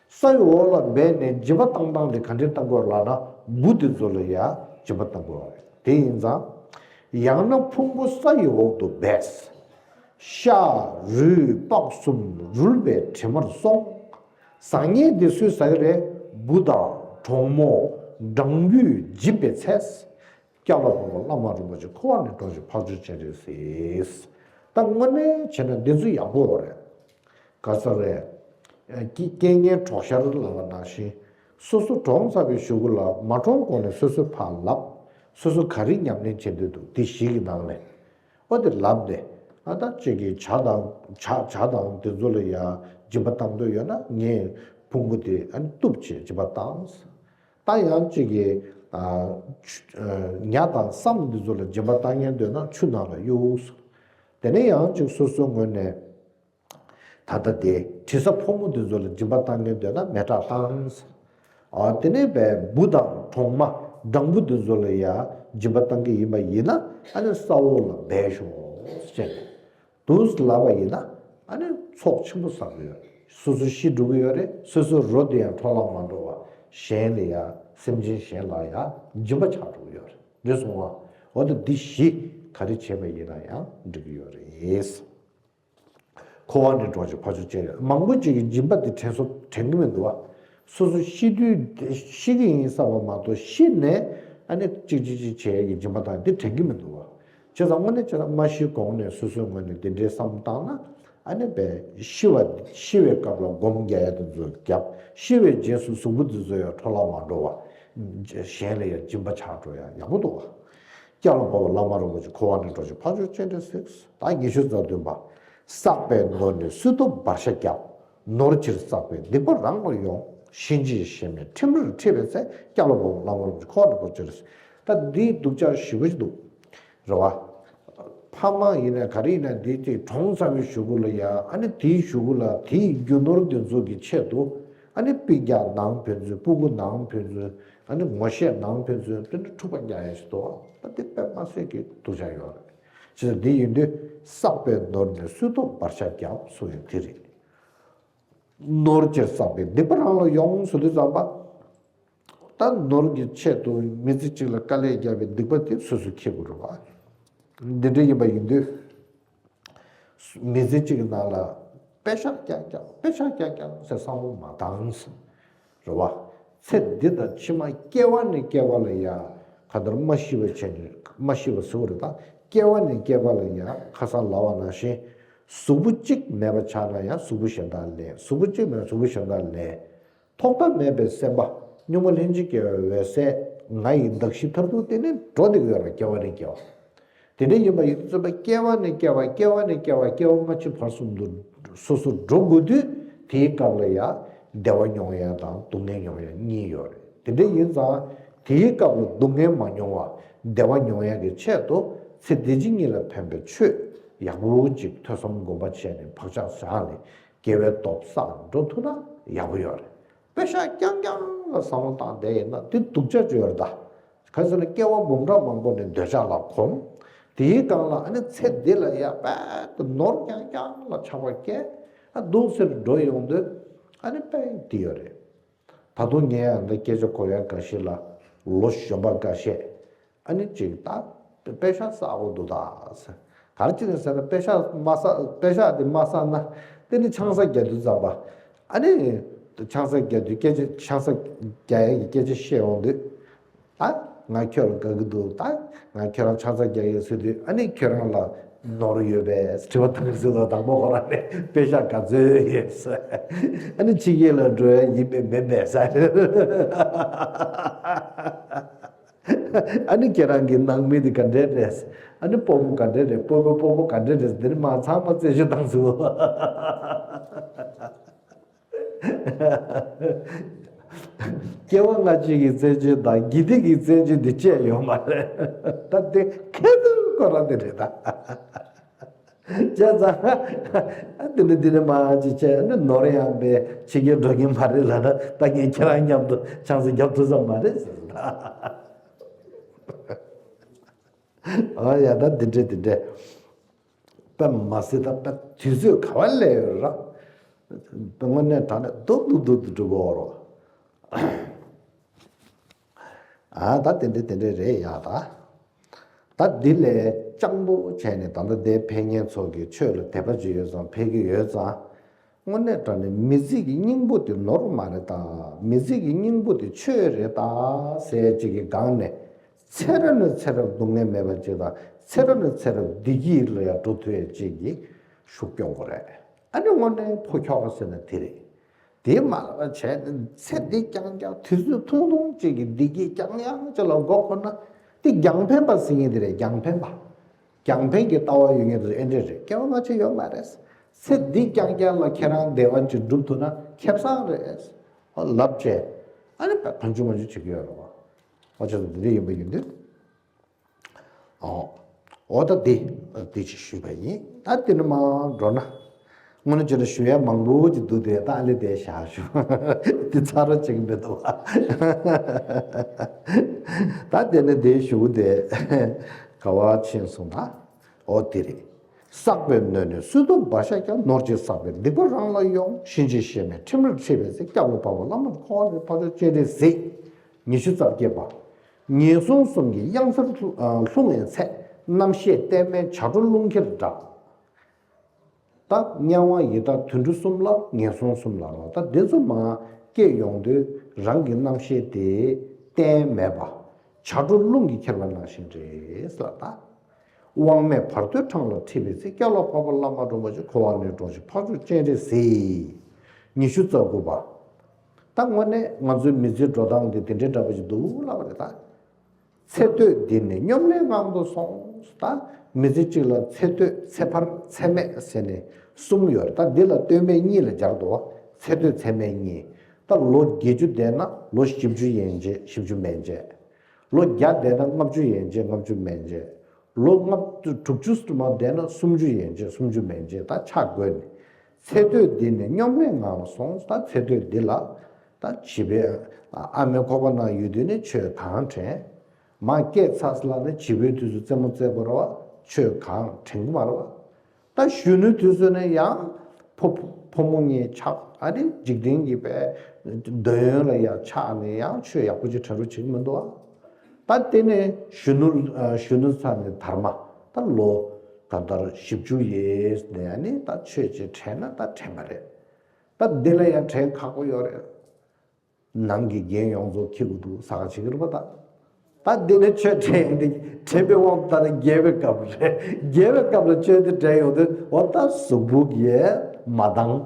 ས་ཡི་འོག་ལ་སྦས་ནས་སྦྱིན་པ་བཏང་སྟངས་དེ་ག་འདྲས་བཏང་དགོས་ལབ་ན། འབུ་དེ་ཚོ་ལ་ཡ་སྦྱིན་པ་བཏང་དགོས་རེད། དེ་ཡིན་ཙང་། ཡང་ན་ཕུང་པོ་ས་ཡི་འོག་ཏུ་སྦས། ཤ་རུས་པགས་གསུམ་རུལ་བའི་དྲི་མར་སོང་། ཟ་མཁན་དེ་སུས་ཟ་གི་རེད། འབུ་དང་གྲོག་མོ་སྦྲང་བུས་འཇིབ་པའི་ཚེ། སྐྱབས་ལ་བབས་པ་བླ་མ་རིན་པོ་ཆེ། འཁོར་བ་ནས་གྲོལ་ཞིང་འཕགས་མཆོག་སྤྱན་རས་གཟིགས། ད་དངོས་གནས་བྱས་ན་འདི་ཚོ་ཡག་པོ་རེད། ག་ས་རེད། རྐྱེན་ངན་གྲོགས་ཤར་ལབ་པ་ནང་བཞིན། སོ་སོ་གྲོངས་ཚར་བའི་གཞུག་གུ་ལ་མ་གྲོངས་གོང་ནས་སོ་སོས་ཕར་ལབ། སོ་སོ་ག་རེ་ཉམས་ལེན་བྱེད་འདོད་འདུག་འདི་བཞི་གི་ནང་ནས། ཨོ་དེ་ལབ་སྟེ། ཨ་ད་ཅིག་གིས་ཇ་དང་ཇ་ཇ་དང་དེ་ཚོ་ལ་ཡ་སྦྱིན་པ་བཏང་འདོད་ཡོད་ན་ངས་ཕུང་པོ་དེ་ཨ་ནི་གཏུབ་བྱས་སྦྱིན་པ་བཏང་། ད་ཡང་ཅིག་གིས་ཨ་ཆུ་ཨ་ཉ་དང་སྲམ་འདི་ཚོ་ལ་སྦྱིན་པ་བཏང་མཁན་འདོད་ན་ཆུ་ནང་ལ་གཡུགས། དེ་ནས་ཡང་ཅིག་སོ་སོའི་ངོས་ནས་ད་ལྟ་དེ་དྲི་ཟ་ཕོ་མོ་འདི་ཚོ་ལ་སྦྱིན་པ་བཏང་མཁན་འདོད་ན་མེ་སྲེག་བཏང་། ཨ་དེ་ནས་བས་བུ་དང་གྲོག་མ་སྦྲང་བུ་འདི་ཚོ་ལ་ཡང་སྦྱིན་པ་བཏང་གི་ཡིན་པ་ཡིན་ན་ཨ་ནི་ས་འོག་ལ་སྦས་ཤོག་ཅེས། འདུག་ལབ་པ་ཡིན་ན་ཨ་ནི་ཚོགས་ཆེན་པོ་བསགས་ཀྱི་ཡོད་རེད། སོ་སོ་ཤི་འགྲོ་གི་ཡོད་རེད། སོ་སོའི་རོ་དེ་ཡང་འཕྲོ་བརླག་མ་འགྲོ་བ་གཞན་ལ་ཡང་སེམས་ཅན་གཞན་ལ་ཡང་སྦྱིན་པ་ཆགས་འགྲོ་གི་ཡོད་རེད། འདི་སོང་བ་འོ་ད་འདི་བཞི་ག་རེ་བྱས་པ་ཡིན་ན་ཡང་འགྲིག་གི་ཡོད་རེད། འཁོར་བ་ནས་སྒྲོལ་ཕྱིར་ཕ་ཆོས་སྤྱན་རས་གཟིགས། མང་པོ་ཅིག་གིས་སྦྱིན་པ་དེ་དྲན་སོ་དྲན་གི་མི་འདུག་བ། སོ་སོ་ཤི་དུས་ཤི་གི་ཡིན་བསམ་པ་མ་གཏོགས་ཤི་ནས་ཨ་ནི་གཅིག་གཅིག་གཅིག་བྱེད་ཡས་ཀྱི་སྦྱིན་པ་དང་དེ་དྲན་གི་མི་འདུག་བ། བྱས་ཙང་དངོས་གནས་བྱས་ན་མ་ཤི་གོང་ནས་སོ་སོའི་ངོས་ནས་དེ་འདྲའི་བསམ་བཏང་ན་ཨ་ནི་བས་ཤི་བ་ཤི་བའི་སྐབས་ལ་སྒོམ་རྒྱག་ཡ་དེ་ཚོ་བརྒྱབ། ཤི་བའི་རྗེས་སུ་གཟུགས་པོ་དེ་ཚོ་ཡང་འཕྲོ་བརླག་མ་འགྲོ་བ། གཞན་ལ་ཡང་སྦྱིན་པ་ཆགས་འགྲོ་ཡ་ཡག་པོ་འདུག་བ། སྐྱབས་ལ་བབས་པ་བླ་མ་རིན་པོ་ཆེ། འཁོར་བ་ནས་སྒྲོལ་ཕྱིར་ཕ་ཆོས་སྤྱན་རས་གཟིགས། ད་ཉི་ཤུ་རྩ་བདུན་པ། བསགས་པའི་ནོར་ནི་སུ་ཐོབ་བར་ཆད་བརྒྱབ། ནོར་ཕྱིར་བསགས་པའི་སྡིག་པ་རང་ལ་ཡོང་། གཤིན་རྗེའི་གཤེད་མས་ཁྲིམས་རར་ཁྲིད་པའི་ཚེ། སྐྱབས་ལ་བབས་པ་བླ་མ་རིན་པོ་ཆེ། འཁོར་བ་ནས་སྒྲོལ་ཕྱིར། ད་འདིའི་སྡུག་ཅག་ཞེ་པོ་ཅིག་འདུག་རེད་བ། ཕ་མ་ཡིན་ན་ག་རེ་ཡིན་ན་འདི་ཅིག་གྲོངས་ཚར་བའི་གཞུག་གུ་ལ་ཡ་ཨ་ནི་དེའི་གཞུག་གུ་ལ་དེའི་རྒྱུ་ནོར་དེ་ཚོ་གི་ཆེད་དུ་ཨ་ནི་སྤུན་ཀྱག་ནང་ཕན་ཚུན་སྤུ་གུ་ནང་ཕན་ཚུན་ཨ་ནི་ངོ་ཤེས་ནང་ཕན་ཚུན་དེ་འདྲ་འཁྲུག་པ་རྒྱག་ཡ་ཞིག་འདུག་ད་དེ་དཔེ་མ་སྲིད་ཀྱི་སྡུག་ཅག་ཡོད་རེད། བྱས་ཙང་འདི་ཡིན་དུས་བསགས་པའི་ནོར་ནི་སུ་ཐོབ་བར་ཆད་བརྒྱབ་གསུངས་ཡོད་དེ་རེད། ནོར་ཕྱིར་བསགས་པའི་སྡིག་པ་རང་ལ་ཡོང་ཟེར་དུས་ཙམ་པ། ད་ནོར་གྱི་ཆེད་དུ་མི་ཚེ་གཅིག་ལ་དཀའ་ལས་བརྒྱབ་པའི་སྡིག་པ་དེ་སོ་སོས་འཁྱེར་དགོས་རེད་བ། འདི་འདྲ་ཡིན་པ་ཡིན་དུས། མི་ཚེ་གཅིག་གི་ནང་ལ་པེ་ཤག་རྐྱང་རྐྱང་པེ་ཤག་རྐྱང་རྐྱང་ཟེར་བསམ་བློ་མ་བཏང་། རེད་བ། ཚེ་འདི་དང་ཕྱི་མ་སྐྱེ་བ་ནས་སྐྱེ་བ་ལ་ཡང་ག་འདྲ་མ་ཤི་བ་བྱས་ནས་མ་ཤི་བ་ཟེར་བ་རེད་ད། སྐྱེ་བ་ནས་སྐྱེ་བ་ལ་ཡང་ཁ་སང་ལབ་པ་ནང་བཞིན། གཟུགས་པོ་གཅིག་མེད་པ་ཆགས་ན་ཡང་གཟུགས་པོ་གཞན་དག་ལེན། གཟུགས་པོ་གཅིག་མེད་ན་གཟུགས་པོ་གཞན་དག་ལེན། ཐོག་མཐའ་མེད་པའི་སེམས་པ་གཉུག་མ་ལྷན་ཅིག་སྐྱེས་པའི་འོད་གསལ་ང་ཡི་གདགས་གཞི་མཐར་ཐུག་དེ་ནི་འགྲོ་བསྡད་ཀྱི་ཡོད་རེད། སྐྱེ་བ་ནས་སྐྱེ་བ། དེ་འདྲ་ཡིན་པ་ཡིན་དུས་ཙམ་པ་སྐྱེ་བ་ནས་སྐྱེ་བ་སྐྱེ་བ་ནས་སྐྱེ་བ་སྐྱེ་བ་སྔ་ཕྱི་བར་གསུམ་དུ་སོ་སོ་འགྲོ་དགོས་དུས་དེའི་སྐབས་ལ་ཡང་བདེ་བ་མྱོང་ཡ་དང་སྡུག་བསྔལ་མྱོང་ཡ་གཉིས་ཡོད་རེད། དེ་འདྲ་ཡིན་ཙང་དེའི་སྐབས་ལ་སྡུག་བསྔལ་མ་མྱོང་བ་བདེ་བ་མྱོང་ཡ་གི་ཆེད་དུ་ཚེ་འདི་ཕྱི་གཉིས་ལ་ཕན་པའི་ཆོས་ཡག་པོ་ཅིག་ཐོས་བསམ་སྒོམ་པ་བྱས་ནས་བག་ཆགས་བཞག་ནས་དགེ་བའི་སྟོབས་བསགས་འགྲོ་ཐུབ་ན་ཡག་པོ་ཡོད་རེད། པེ་ཤག་རྐྱང་རྐྱང་ལ་བསམ་བློ་བཏང་བསྡད་ཡིན་ན་དེ་སྡུག་ཅག་ཅིག་ཡོད་རེད་ད། ག་རེ་ཟེར་ན་སྐྱེ་བ་འབུམ་ཕྲག་མང་པོ་ནས་འདོད་ཆགས་ལ་གོམས། དེའི་སྒང་ལ་ཨ་ནི་ཚེ་འདི་ལ་ཡ་དཔེ་དེ་ནོར་རྐྱང་རྐྱང་ལ་ཆགས་པ་སྐྱེ། ཨ་འདུག་སེ་འགྲོ་ཡོང་དུས་ཨ་ནི་དཔེ་འདི་ཡོད་རེད། ད་དུང་ངས་ཡང་འདི་སྐད་ཆ་གོ་ཡ་འགའ་ཞིག་ལ་ལོ་གཞོན་པ་འགའ་ཤས། ཨ་ནི་ཅིག་ད་པེ་ཤག་བསགས་དགོས་འདུག་ད་ཟེར། ག་རེ་བྱས་ནས་ཟེར་ན་པེ་ཤག་མ་བསགས་པེ་ཤག་དེ་མ་བསགས་ན་དེ་ནི་ཆང་ས་རྒྱག་དུས་ཙམ་པ། ཨ་ནི་ཆང་ས་རྒྱག་དུས་སྐད་ཆ་ཆང་ས་རྒྱག་ཡས་ཀྱི་སྐད་ཆ་བཤད་ཡོང་དུས། ད་ང་ཁྱོད་ལ་དགའ་གི་འདུག་ད་ང་ཁྱོད་རང་ཆང་ས་རྒྱག་ཡས་ཟེར་དུས་ཨ་ནི་ཁྱོད་རང་ལ་ནོར་ཡོད་པས་དྲི་བ་བཏང་གི་ཟེར་དུས་དང་པོ་ཁོ་རང་ནས་པེ་ཤག་ག་ཚོད་ཡོད་ཟེར། ཨ་ནི་ཕྱི་རྒྱལ་ལ་འགྲོ་ཡ་ཡིན་པས་མིན་པས་ཟེར། ཨ་ནི་ཁྱེད་རང་གི་ནང་མི་དེ་ག་འདྲས་རེད། ཨ་ནི་སྤོ་བོ་ག་འདྲས་རེད། སྤོ་བོ་སྤོ་བོ་ག་འདྲས་རེད། འདིར་མ་ཚང་མ་རྩད་གཅོད་བཏང་ཟེར། སྐྱེ་བ་སྔ་ཕྱི་གི་རྩད་གཅོད་དང་དགེ་སྡིག་གི་རྩད་གཅོད་འདི་བཅད་ཡོད་མ་རེད། ད་དེ་ཁེ་དུ་ཁོ་རང་དེ་རེད་ད། བྱས་ཙང་། ཨ་འདི་ནི་འདི་ནི་མ་ཅི་བྱས་ནི་ནོར་ཡང་པའི་ཕྱི་རྒྱལ་འགྲོ་མཁན་མ་རེད་ལབ་ན་ད་ངས་ཁྱེད་རང་མཉམ་དུ་ཆང་ས་རྒྱབ་ཐུབ་ས་མ་རེད་ཟེར། ཨ་ཡ་ད་འདི་འདྲས་འདི་འདྲས། དཔེ་མ་སྲིད་ད་དཔེ་དུས་ཚོད་ག་བ་སླེབས་ཡོད་ར། དཔེ་དངོས་གནས་དྲང་གནས་སྡུག་སྡུག་སྡུག་སྡུག་འགྲོ་གི་ཡོད་རེད། ཨ་ད་དེ་འདྲས་དེ་འདྲས་རེད་ཡ་ད། ད་འདི་ལས་སྤྱང་པོ་བྱས་ནས་ད་ལྟ་དེ་ཕེབས་མཁན་ཚོ་གི་ཆོས་ལ་དད་པ་ཅིག་ཡོད་ཙང་ཕེབས་ཀྱི་ཡོད་ཙང་། དངོས་གནས་དྲང་གནས་མི་ཚེ་གི་སྙིང་པོ་དེ་ནོར་མ་རེད་ད། མི་ཚེ་གི་སྙིང་པོ་དེ་ཆོས་རེད་ད་ཟེར་ཅིག་གི་སྒང་ནས། ཚེ་རབས་ནས་ཚེ་རབས་སྡུག་བསྔལ་མེད་པ་ཅིག་དང་ཚེ་རབས་ནས་ཚེ་རབས་བདེ་སྐྱིད་ལ་ཡང་འགྲོ་ཐུབ་ཡ་ཅིག་གི་ཤུགས་སྐྱོང་དགོས་རེད། ཨ་ནི་དངོས་གནས་ཕོ་ཁྱོ་ག་ཟེར་ན་དེ་རེད། དེ་མ་ལབ་བྱས་ནས་ཚེ་འདི་རྐྱང་རྐྱང་དུས་ཚོད་ཐུང་ཐུང་གཅིག་གི་བདེ་སྐྱིད་རྐྱང་རྐྱང་ཅིག་ལ་མགོ་འཁོར་ན་དེ་རྒྱང་འཕེན་པ་ཟེར་མཁན་དེ་རེད། རྒྱང་འཕེན་པ། རྒྱང་འཕེན་གྱི་ལྟ་བ་ཡོད་མཁན་དེ་ཚོ་ཨེ་འདྲས་རེད། སྐྱེ་བ་སྔ་ཕྱི་ཡོད་མ་རེད། ཚེ་འདི་རྐྱང་རྐྱང་ལ་ཁྱེད་རང་བདེ་བ་ཅིག་སྒྲུབ་ཐུབ་ན་ཁེ་བཟང་རེད། ཨོ་ལབ་བྱས་ཨ་ནི་བ་ཕན་ཆུ་མ་ཆུ་བྱེད་ཀྱི་ཡོད་རེད་བ། ཨོ་ཅག་ཚོ་འདི་འདྲས་ཡིན་པ་ཡིན་དུས། ཨོ། འོ་ད་འདི། འདི་ཅིག་ཞུས་པ་ཡིན། ད་འདི་ནི་མ་འགྲོ་ན། དངོས་གནས་བྱས་ན་ཞུ་ཡ་མང་པོ་ཅིག་འདུག་སྟེ་ད་ཨ་ལེ་དེ་བཞག་ཞུ། འདི་ཚར་རོ་ཅིག་མི་འདུག་བ། ད་དེ་ནི་འདི་ཞུ་དེ། ག་བ་ཕྱིན་སོང་ད། ཨོ་དེ་རེད། བསགས་པའི་ནོར་ནི་སུས་ཐོབ་བ་ཤ་རྒྱགས། ནོར་གྱིས་བསགས་པའི་སྡིག་པ་རང་ལ་ཡོང་། གཤིན་རྗེའི་གཤེད་མས་ཁྲིམས་རར་ཁྲིད་པའི་ཚེ། སྐྱབས་ལ་བབས་པ་བླ་མ་འཁོར་བའི་ཕ་ཆོས་སྤྱན་རས་གཟིགས། ཉི་ཤུ་རྩ་བརྒྱད་པ། ངན་སོང་གསུམ་གྱི་གཡང་སར་ལྷུང་བའི་ཚེ། རྣམ་ཤེས་རྟེན་མེད་བྱ་སྒྲོ་རླུང་འཁྱེར་འདྲ། ད་དམྱལ་བ་ཡི་དྭགས་དུད་འགྲོ་གསུམ་ལ་ངན་སོང་གསུམ་ལ་རོ། ད་འདི་ཚོ་མ་སྐྱེས་ཡོང་དུས་རང་གི་རྣམ་ཤེས་དེ་རྟེན་མེད་པ་བྱ་སྒྲོ་རླུང་གིས་ཁྱེར་བ་ནང་བཞིན་རེད་ལ། ད་དབང་མེད་བར་དོའི་འཕྲང་ལ་ཁྲིད་པའི་ཚེ། སྐྱབས་ལ་བབས་པ་བླ་མ་འགྲོ་མ་ཆོད། འཁོར་བ་ནས་གྲོལ་ཕྱིར་འཕགས་མཆོག་སྤྱན་རས་གཟིགས། ཉི་ཤུ་རྩ་དགུ་པ། ད་དངོས་གནས་ང་ཚོའི་མི་ཚེའི་འགྲོ་སྟངས་འདི་དེ་འདྲའི་འདྲ་པོ་ཞིག་འདུག་ལབ་པ་རེད་ད། ཚེ་སྟོད་འདི་ནི་སྙོམས་ལས་ངང་དུ་སོང་། ད་མི་ཚེ་གཅིག་ལ་ཚེ་སྟོད་ཚེ་ཕར་ཚེ་སྨད་ཟེར་ནས་གསུམ་ཡོད་རེད། ད་འདི་ལ་སྟོད་སྨད་གཉིས་ལ་སྦྱར་འདུག་བ། ཚེ་སྟོད་ཚེ་སྨད་གཉིས། ད་ལོ་བརྒྱད་ཅུ་བསྡད་ན་ལོ་བཞི་བཅུ་ཡན་ཆད་བཞི་བཅུ་མན་ཆད། ལོ་བརྒྱ་བསྡད་ན་ལྔ་བཅུ་ཡན་ཆད་ལྔ་བཅུ་མན་ཆད། ལོ་ལྔ་བཅུ་དྲུག་ཅུ་མ་བསྡད་ན་སུམ་ཅུ་ཡན་ཆད་སུམ་ཅུ་མན་ཆད་ད་ཆ་བགོས་ནས། ཚེ་སྟོད་འདི་ནི་སྙོམས་ལས་ངང་ལ་སོང་། ད་ཚེ་སྟོད་འདི་ལ་ད་བྱིས་པའི་ཨ་མའི་ཁོག་པ་ནང་ཡོད་དུས་ནས་ཆོས་གང་དྲན། མ་སྐྱེས་ཚར་ལ་ནི་བྱིས་པའི་དུས་སུ་རྩེད་མོ་རྩེ་དགོས་རེད་བ། ཆོས་གང་དྲན་གི་མ་རེད་བ། ད་གཞོན་ནུའི་དུས་སུ་ནི་ཡང་ཕོ་ཕོ་མོ་གཉིས་ཆགས། ཨ་ནི་འཇིག་རྟེན་གྱི་པའི་འདོད་ཡོན་ལ་ཡང་ཆགས་ནས་ཡང་ཆོས་ཡག་པོ་ཅིག་དྲན་རོགས་བྱེད་ཀྱི་མི་འདུག་ཨ། ད་དེ་ནས་གཞོན་ནུ་གཞོན་ནུ་ཚར་ནས་དར་མ་ད་ལོ་ག་ལྟར་བཞི་བཅུ་ཡས་ནས་ཨ་ནི་ད་ཆོས་ཅིག་དྲན་ན་ད་དྲན་པ་རེད། ད་འདི་ལ་ཡང་དྲན་ཁག་པོ་ཡོད་རེད། ནང་གི་རྒན་ཡོངས་རྫོགས་འཁྱེར་དགོས་འདུག་ཟ་ཁ་བྱེད་ཀྱི་རེད་པ་ད། ད་འདི་ནི་ཆོས་དྲན་ཡོང་དུས་དྲན་པའི་དབང་དུ་བཏང་ན་རྒས་པའི་སྐབས་རེད། རྒས་པའི་སྐབས་ལ་ཆོས་འདི་དྲན་ཡོང་དུས་འོ་ད་གཟུགས་པོ་གིས་མ་འདང་།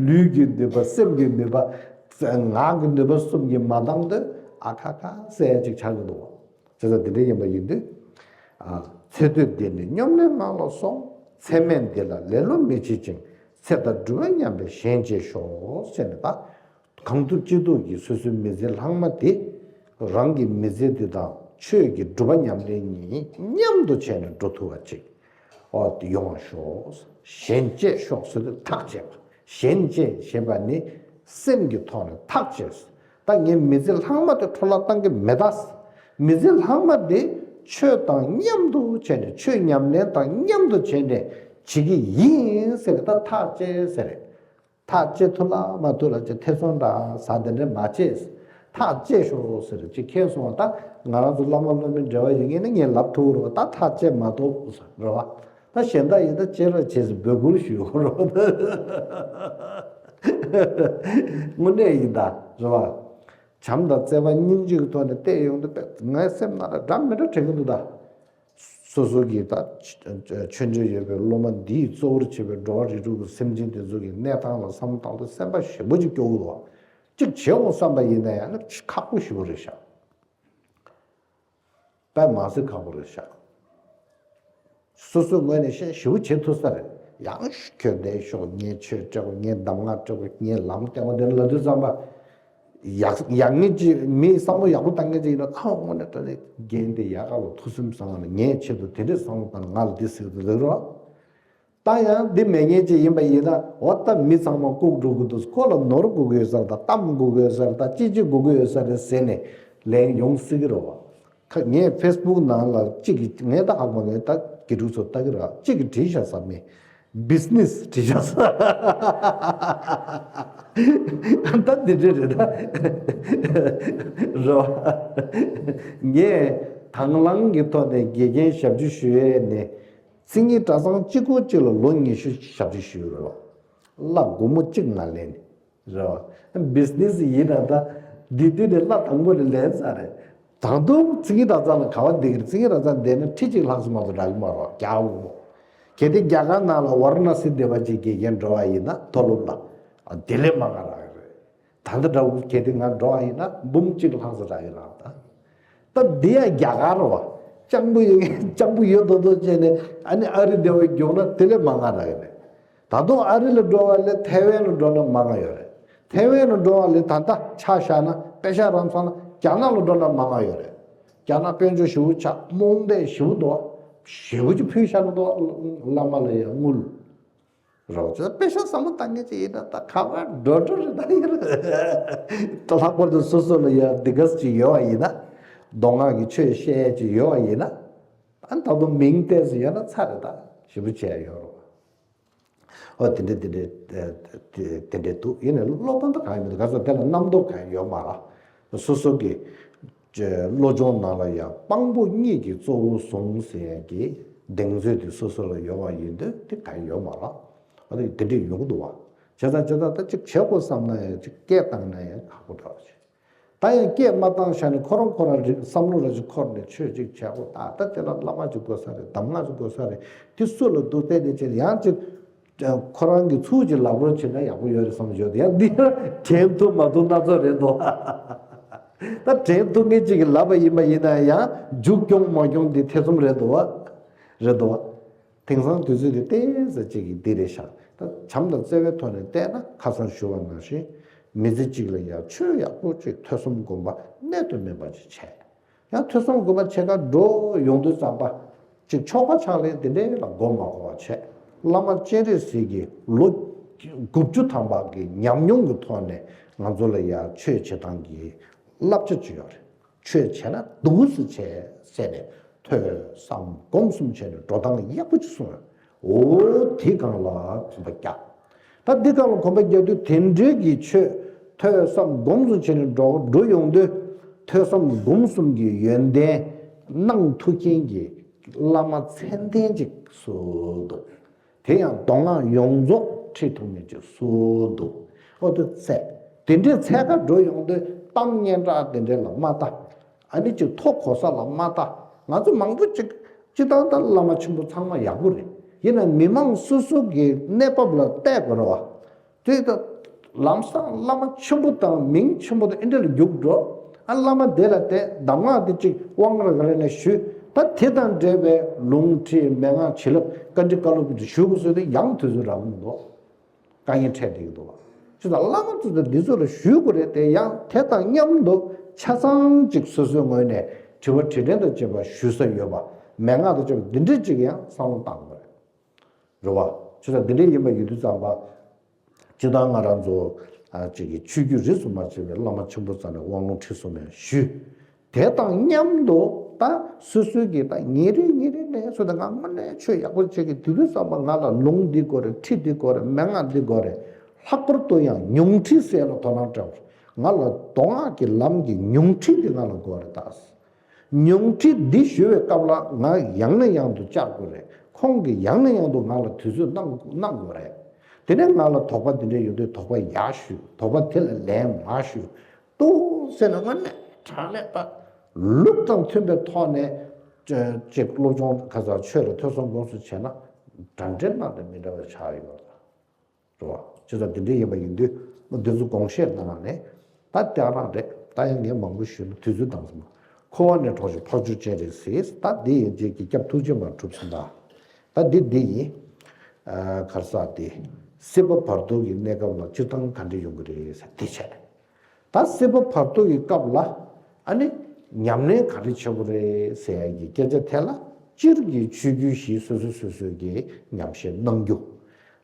ལུས་ཀྱི་ནུས་པ་སེམས་ཀྱི་ནུས་པ་ངག་གི་ནུས་པ་གསུམ་གྱིས་མ་འདང་དུས་ཨ་ཁ་ཁ་ཟེར་ཡ་ཅིག་ཆགས་ཀྱི་འདུག་བ། བྱས་ཙང་འདི་འདྲ་ཡིན་པ་ཡིན་དུས། ཨ། ཚེ་སྟོད་འདི་ནི་སྙོམས་ལས་ངང་ལ་སོང་། ཚེ་སྨད་འདི་ལ་ལེ་ལོ་མི་བྱེད་ཅིང་། ཚེ་དང་སྒྲུབ་པ་མཉམ་པའི་གཞན་གཅེས་ཤོག་ཟེར་ནས་ད། གང་ཐུབ་ཅི་ཐུབ་ཀྱིས་སོ་སོའི་མི་ཚེ་ལྷག་མ་དེ། རང་གི་མི་ཚེ་འདི་དང་ཆོས་ཀྱི་སྒྲུབ་པ་ཉམས་ལེན་གཉིས་མཉམ་དུ་བྱས་ནས་འགྲོ་ཐུབ་པ་ཅིག་ཨོ་ཡོང་བ་ཤོག་གཞན་གཅེས་ཤོག་ཟེར་དུས་ཐག་བཅད་པ། གཞན་གཅེས་ཞེས་པ་ནི་སེམས་ཀྱི་ཐོག་ནས་ཐག་བཅད། ད་ངས་མི་ཚེ་ལྷག་མ་དེ་འཕྲོ་བརླག་བཏང་གི་མེད་ད། མི་ཚེ་ལྷག་མ་དེ་ཆོས་དང་མཉམ་དུ་བྱས་ནས་ཆོས་ཉམས་ལེན་དང་མཉམ་དུ་བྱས་ནས་བྱེད་ཀྱི་ཡིན་ཟེར་གི་ད་ཐག་བཅད་ཟེར་རེད། ཐག་བཅད་ཐུབ་ལ་མ་ཐུབ་ལ་ཅིག་ཐེ་ཚོམ་འདྲ་ཟ་དེ་འདྲ་མ་བྱེད། ཐག་བཅད་ཤོག་ཟེར་ཅིག་ཁྱེར་སོང་བ་ད་ང་རང་ཚོ་བླ་མ་སློབ་མའི་འབྲེལ་བ་ཡོད་མཁན་ནི་ངས་ལབ་ཐུབ་རེད་བ། ད་ཐག་བཅད་མ་གཏོགས་རེད་བ། ད་གཞན་དག་ཡིན་ད་བཅད་ར་བྱེད་ཟེར་འབོད་སྐུལ་ཞུ་རོགས། དངོས་གནས་ཡིན་ད་རེད་བ། བྱམས་དང་བརྩེ་བ་སྙིང་རྗེ་གི་ཐོག་ནས་བལྟས་ཡོང་དུས་ངའི་སེམས་ནང་ལ་འདྲ་མི་འདྲ་དྲན་གྱི་འདུག་ད། སོ་སོ་གི་ད་ཆོས་འབྲེལ་ཡོད་པའི་སློབ་མ་འདིས་གཙོ་བོར་བྱས་པའི་འགྲོ་བ་རིགས་དྲུག་གི་སེམས་ཅན་དེ་ཚོ་གི་གནས་སྟངས་ལ་བསམ་བློ་བཏང་དུས་སེམས་པ་ཞེ་པོ་ཅིག་སྐྱོ་གི་འདུག་བ། གཅིག་བྱེད་འོང་བསམ་པ་ཡིན་ན་ཡང་ན་ཁག་པོ་ཞེ་པོ་རེད་ཤག་དཔེ་མ་སྲིད་ཁག་པོ་རེད་ཤག་སོ་སོའི་ངོས་ནས་བཤད་ཞེ་པོ་བྱེད་ཐུབ་ས་རེད། ཡང་ཁྱོད་བསྡད་ཤོག་ངས་ཆོས་སྤྲད་དགོས། ངས་གདམས་ངག་སྤྲད་དགོས། ངས་ལམ་སྟོན་དགོས། དེ་ལབ་དུས་ཙམ་པ་ཡག་ཡག་ངེས་ཅིག་མིའི་བསམ་བློ་ཡག་པོ་བཏང་མཁན་ཅིག་ཡིན་ན་ཁ་དངོས་གནས་དྲང་གནས་རྒན་དེ་ཡག་ག་ལ་ཐུགས་སེམས་བཟང་བ་ནས་ངའི་ཆེད་དུ་དེ་འདྲས་བསམ་བློ་བཏང་ང་ལ་འདི་ཟེར་དུ་ལེགས་རོགས། ད་ཡང་འདི་མེད་མཁན་ཅིག་ཡིན་པ་ཡིན་ན་འོ་ད་མི་ཚང་མ་ལྐུགས་འགྲོ་གི་འདུག་ཁོ་ལ་ནོར་དགོས་ཀྱི་ཡོད་ས་རེད། ད་གཏམ་དགོས་ཀྱི་ཡོད་ས་རེད། ད་ཅི་ཅི་དགོས་ཀྱི་ཡོད་ས་རེད་ཟེར་ནས་ལན་ཡོང་སྲིད་ཀྱི་རེད་བ། ཁ་ངས་ཕེ་སི་བུག་ནང་ལ་གཅིག་གིས་ངས་ད་ཧ་གོ་མེད། ད་དགེ་ཕྲུག་ཚོ་ལྟ་གི་ར་གཅིག་གིས་བྲིས་བཞག་ས་མེད། བི་ཛི་ནེ་སི་བྲིས་བཞག་ས་ད་འདི་འདྲ་རེད་ད། རེད་བ། ངས་དང་བླངས་ཀྱི་ཐོག་ནས་དགེ་རྒན་ཞབས་ཕྱི་ཞུ་ཡས་ནས། མཚན་ཉིད་གྲྭ་ཚང་གཅིག་པོ་གཅིག་ལ་ལོ་ཉི་ཤུ་ཞབས་ཕྱི་ཞུས་ཡོད་རེད་བ། གླ་སྒོར་མོ་གཅིག་མ་ལེན་ནས་རེད་བ། བི་ཛི་ནེ་སི་ཡིན་ན་ད་འདི་དུས་ནས་གླ་དང་པོ་ནས་ལེན་ཚར་རེད། ད་དུང་མཚན་ཉིད་གྲྭ་ཚང་ལ་ག་བ་བསྡད་ཀྱི་རེད། མཚན་ཉིད་གྲྭ་ཚང་བསྡད་ན་ཁྲི་གཅིག་ལྷག་ཙམ་མ་གཏོགས་རག་གི་མ་རེད་བ། རྒྱ་དབུལ་མོ། གལ་ཏེ་རྒྱ་གར་ནང་ལ་ཝ་ར་ཎ་སི་བསྡད་པ་ཅིག་དགེ་རྒན་འགྲོ་བ་ཡིན་ན་མཐོ་སློབ་ལ་ཨ་དེ་ལས་མང་ང་རག་གི་རེད། ད་ལྟ་འདྲ་བོ་གལ་ཏེ་ང་འགྲོ་བ་ཡིན་ན་འབུམ་གཅིག་ལྷག་ཙམ་རག་གི་རེད་ད། ད་འདི་ཡང་རྒྱ་གར་རེད་བ། སྤྱང་པོ་ཡོད་སྤྱང་པོ་ཡོད་མདོག་མདོག་བྱས་ནས་ཨ་ནི་ཨ་རི་སྡེ་བ་རྒྱུགས་ན་དེ་ལས་མང་ང་རག་གི་རེད། ད་དུང་ཨ་རི་ལ་འགྲོ་བ་ལས་ཐའེ་ཝན་ལ་འགྲོ་ན་མང་ང་ཡོད་རེད། ཐའེ་ཝན་ལ་འགྲོ་བ་ལས་ད་ལྟ་ཆ་བཞག་ན་པེ་ཤ་རང་ཚང་ན་རྒྱ་ནག་ལ་འགྲོ་ན་མང་ང་ཡོད་རེད། རྒྱ་ནག་དཔལ་འབྱོར་ཞེ་པོ་ཆགས་རྨོངས་དད་ཞེ་པོ་འདུག་ཞེ་པོ་ཅིག་ཕུལ་བཞག་འདུག་བླ་མ་ལ་ཡང་དངུལ། རོགས་ཚོས་དཔེ་ཤ་བསམ་བློ་བཏང་མཁན་ཅིག་ཡིན་ན་ད་ག་བར་འགྲོ་འགྲོ་རེད་ད་ཡིན་རེད། ད་ལྷག་པར་དུ་སོ་སོ་ལ་ཡང་འདི་ག་ཅིག་ཡོད་པ་ཡིན་ན། མདོ་སྔགས་ཀྱི་ཆོས་བཤད་ཡས་ཅིག་ཡོད་པ་ཡིན་ན། ཨ་ད་དུང་མིང་བལྟས་སུ་ཡོད་ན་ཚར་རེད་ད་ཞེ་པོ་བྱས་ཡོད་རེད། ཨོ་དེ་འདྲས་དེ་འདྲས་དེ་འདྲས་འདུག་ཡིན་ནའི་སློབ་སྟོན་ད་གང་ཡོད་མི་འདུག་ག་ཚོད་དེ་ལ་རྣམ་རྟོག་གང་ཡོད་མ་རེད། སོ་སོ་གི་བློ་སྦྱོང་ནང་ལ་ཡང་དཔང་པོ་གཉིས་ཀྱིས་གཙོ་བོ་བཟུང་ཟེར་ཡས་ཀྱི་གདེང་ཚོད་དེ་སོ་སོ་ལ་ཡོད་པ་ཡིན་དུས་དེ་གང་ཡོད་མ་རེད། ཨ་ནི་དེ་འདྲས་ཡོང་གི་འདུག་བ། བྱས་ཙང་བྱས་ཙང་ད་ཅིག་བྱེད་དགོས་བསམ་ན་ཡང་ཅིག་སྐད་བཏང་ན་ཡང་ཁག་པོ་འདྲ་བ་ཅིག་ད་ཡང་སྐད་མ་བཏང་བཞག་ནས་ཁོ་རང་ཁོ་རང་རིག་བསམ་བློ་ར་ཅིག་འཁོར་ནས་ཆོས་ཅིག་བྱེད་དགོས་ད་ད་དེ་ལ་བླ་མ་ཅིག་དགོས་ས་རེད། གདམས་ངག་ཅིག་དགོས་ས་རེད། དེ་སུ་ལ་འདུག་བལྟས་ཏེ་ཅིག་ཡང་ཅིག་ཁོ་རང་གི་ཚུལ་གྱིས་ལབ་རོགས་བྱེད་ན་ཡག་པོ་ཡོད་རེད་བསམ་བྱུང་། ཡང་འདི་ཡང་དྲན་ཐུབ་མ་ཐུབ་སྣ་ཚོགས་རེད་འདུག་ད་དྲན་ཐུབ་མཁན་གཅིག་གིས་ལབ་པ་ཡིན་པ་ཡིན་ན་ཡང་མཇུག་སྐྱོང་མ་སྐྱོང་འདི་ཐེ་ཚོམ་རེད་འདུག་བ། རེད་འདུག་བ། དེང་སང་དུས་ཚོད་འདི་ཏོག་ཙམ་གཅིག་གིས་འདི་རེད་ཤག་ད་བྱམས་དང་བརྩེ་བའི་ཐོག་ནས་བལྟས་ན་ཁ་སང་ཞུ་བ་ནང་བཞིན་མི་ཚེ་གཅིག་ལ་ཡང་ཆོས་ཡག་པོ་གཅིག་ཐོས་བསམ་སྒོམ་པ་གནད་དུ་སྨིན་པ་ཅིག་བྱས། ཡང་ཐོས་བསམ་སྒོམ་པ་བྱེད་ག་འགྲོ་ཡོང་དུས་ཙམ་པ། ཅིག་ཆོ་ག་ཕྱག་ལེན་དེ་འདྲའི་ལ་མགོ་མ་འཁོར་བ་བྱས། བླ་མ་སྤྱན་རས་གཟིགས་ཀྱི་ལོ་དགུ་བཅུ་ཐམ་པ་གི་ཉམས་མྱོང་གི་ཐོག་ནས་ང་ཚོ་ལ་ཡང་ཆོས་བྱེད་སྟངས་ཀྱི་བསླབ་བྱ་ཅིག་ཡོད་རེད། ཆོས་བྱས་ན་འདུག་སེ་བྱས་ཟེར་ནས་ཐོས་བསམ་སྒོམ་གསུམ་བྱས་ནས་འགྲོ་སྟངས་ཡག་པོ་ཅིག་གསུངས་ཡོད། འོ་དེ་སྒང་ལ་གོམ་པ་རྒྱག་ད་འདི་སྒང་ལ་གོམ་པ་རྒྱག་དུས་དེ་འདྲའི་གི་ཆོས་ཐོས་བསམ་སྒོམ་གསུམ་བྱས་ནས་འགྲོ་འགྲོ་ཡོང་དུས་ཐོས་བསམ་སྒོམ་གསུམ་གྱི་ཡོན་ཏན་གནང་ཐུབ་མཁན་གྱི་བླ་མ་མཚན་ལྡན་ཅིག་སུ་འདུག་དེ་ཡང་མདོ་སྔགས་ཡོངས་རྫོགས་ཁྲིད་ཐུབ་མཁན་ཅིག་སུ་འདུག་ཨོ་དེ་ཚད་དེ་འདྲའི་ཚད་ཀ་འགྲོ་ཡོང་དུས་གཏམ་སྙན་གྲགས་དེ་འདྲའི་ལ་མ་ལྟ། ཨ་ནི་ཅིག་ཐོ་གོ་ས་ལ་མ་ལྟ། ང་ཚོ་མང་པོ་ཅིག་སྤྱི་བཏང་ད་བླ་མ་ཆེན་པོ་ཚང་མ་ཡག་པོ་རེད། ཡིན་ན་མི་མང་སོ་སོ་གི་གནས་བབ་ལ་བལྟས་དགོས་རེད་བ། དེ་ད་ལམ་སང་བླ་མ་ཆེན་པོ་དང་མིང་ཆེན་པོ་དང་ཨེ་འདྲ་ལ་རྒྱུགས་འགྲོ། ཨ་བླ་མ་དེ་ལ་དེ་གདམས་ངག་དེ་ཅིག་དབང་ར་ག་རེ་ནས་ཞུས། ད་དེ་དང་འབྲེལ་བའི་ལུང་ཁྲིད་མན་ངག་བྱིན་རླབས་བཀའ་འདྲི་བཀའ་སློབ་དེ་ཞུ་དགོས་བཟོས་ཏེ་ཡང་དུས་ཚོད་རག་གི་མི་འདུག་དཀའ་ངལ་འཕྲད་བསྡད་ཀྱི་འདུག་བ། ཅི་ལྟར་བླ་མ་ཚོ་དང་འདི་ཚོ་ལ་ཞུ་དགོས་རེད་དེ་ཡང་དེ་དང་མཉམ་དུ་ཆ་ཚང་ཅིག་སོ་སོའི་ངོས་ནས་དྲི་བ་དྲིས་ལན་དང་བཅས་པ་ཞུ་ས་ཡོད་པ་མན་ངག་དང་བཅས་པ་འདི་འདྲས་ཅིག་ཡང་བསམ་བློ་བཏང་དགོས་རེད། རེད་བ། ཅི་ལྟར་འདི་འདྲས་ཡིན་པ་ཡིན་དུས་ཙམ་པ། སྤྱི་བཏང་ང་རང་ཚོ་ཨ་ཅིག་གི་ཆོས་བརྒྱུད་རིས་སུ་མ་ཆད་པའི་བླ་མ་ཆེན་པོ་རྩ་ནས་དབང་ལུང་ཁྲིད་གསུམ་ཡང་ཞུས། དེ་དང་མཉམ་དུ་ད་སོ་སོའི་གི་ད་ཉིན་རེ་ཉིན་རེ་ནས་སོ་ད་ང་དངོས་གནས་ཆོས་ཡག་པོ་བྱེད་ཀྱི་དུས་དུས་ཙམ་པ་ང་ལ་ལུང་འདི་དགོས་རེད། ཁྲིད་འདི་དགོས་རེད། མན་ངག་འདི་དགོས་རེད། ལྷག་པར་དུ་ཡང་ཉུང་ཁྲིད་ཟེར་ལ་དོ་སྣང་སྤྲད། ང་ལ་མདོ་སྔགས་ཀྱི་ལམ་གྱི་ཉུང་ཁྲིད་འདི་ང་ལ་དགོས་རེད་ད། ཉུང་ཁྲིད་འདི་ཞུ་བའི་སྐབས་ལ་ང་ཡང་ནས་ཡང་དུ་བཅར་དགོས་རེད། ཁོང་གིས་ཡང་ནས་ཡང་དུ་ང་ལ་དུས་ཚོད་གནང་གནང་དགོས་རེད། དེ་ནས་ང་ལ་དོགས་པ་འདི་འདྲ་ཡོད་དུས་དོགས་པ་ཡར་ཞུ། དོགས་པ་དེ་ལ་ལན་མར་ཞུ། ཏོག་ཙམ་ནས་དངོས་གནས་དྲང་གནས་པ་ལུགས་དང་མཐུན་པའི་ཐོག་ནས་ཅིག་སློབ་སྦྱོང་ཁ་ཚ་ཆོས་ལ་ཐོས་བསམ་སྒོམ་གསུམ་བྱས་ན་འདྲ་འདྲའི་ནང་དུ་མི་འདྲ་བ་ཆགས་ཡོད་རེད། རེད་བ། ཅི་ལྟར་འདི་འདྲའི་ཡིན་པ་ཡིན་དུས་འདི་ཚོ་དགོངས་བཞེས་གནང་ནས་ད་དེ་རང་རེད། ད་ཡང་ངས་མང་པོ་ཞུས་ན་དུས་ཚོད་འདང་ཙམ་མ། འཁོར་བ་ནས་གྲོལ་ཞིང་འཕགས་མཆོག་སྤྱན་རས་གཟིགས། ད་འདི་ཡན་ཆད་ཀྱི་སྐྱབས་ཐུགས་རྗེ་མ་གྲུབ་ཟིན་ད། ད་འདི་འདི་ཡིན། གར་ས་དེ། སྲིད་པ་བར་དོ་གི་གནས་སྐབས་ལ་སྤྱིར་བཏང་ག་འདྲ་ཡོང་གི་རེད་ཟེར་འདི་བྱས། ད་སྲིད་པ་བར་དོ་ཡི་སྐབས་ལ་ཨ་ནི་ཉམས་ལེན་ག་རེ་བྱེད་དགོས་རེད་ཟེར་ཡ་གི་སྐད་ཆ་དེ་ལ་སྤྱིར་གྱི་ཆོས་བརྒྱུད་བཞི་སོ་སོ་སོ་སོ་གི་ཉམས་བཞེས་གནང་རྒྱུ།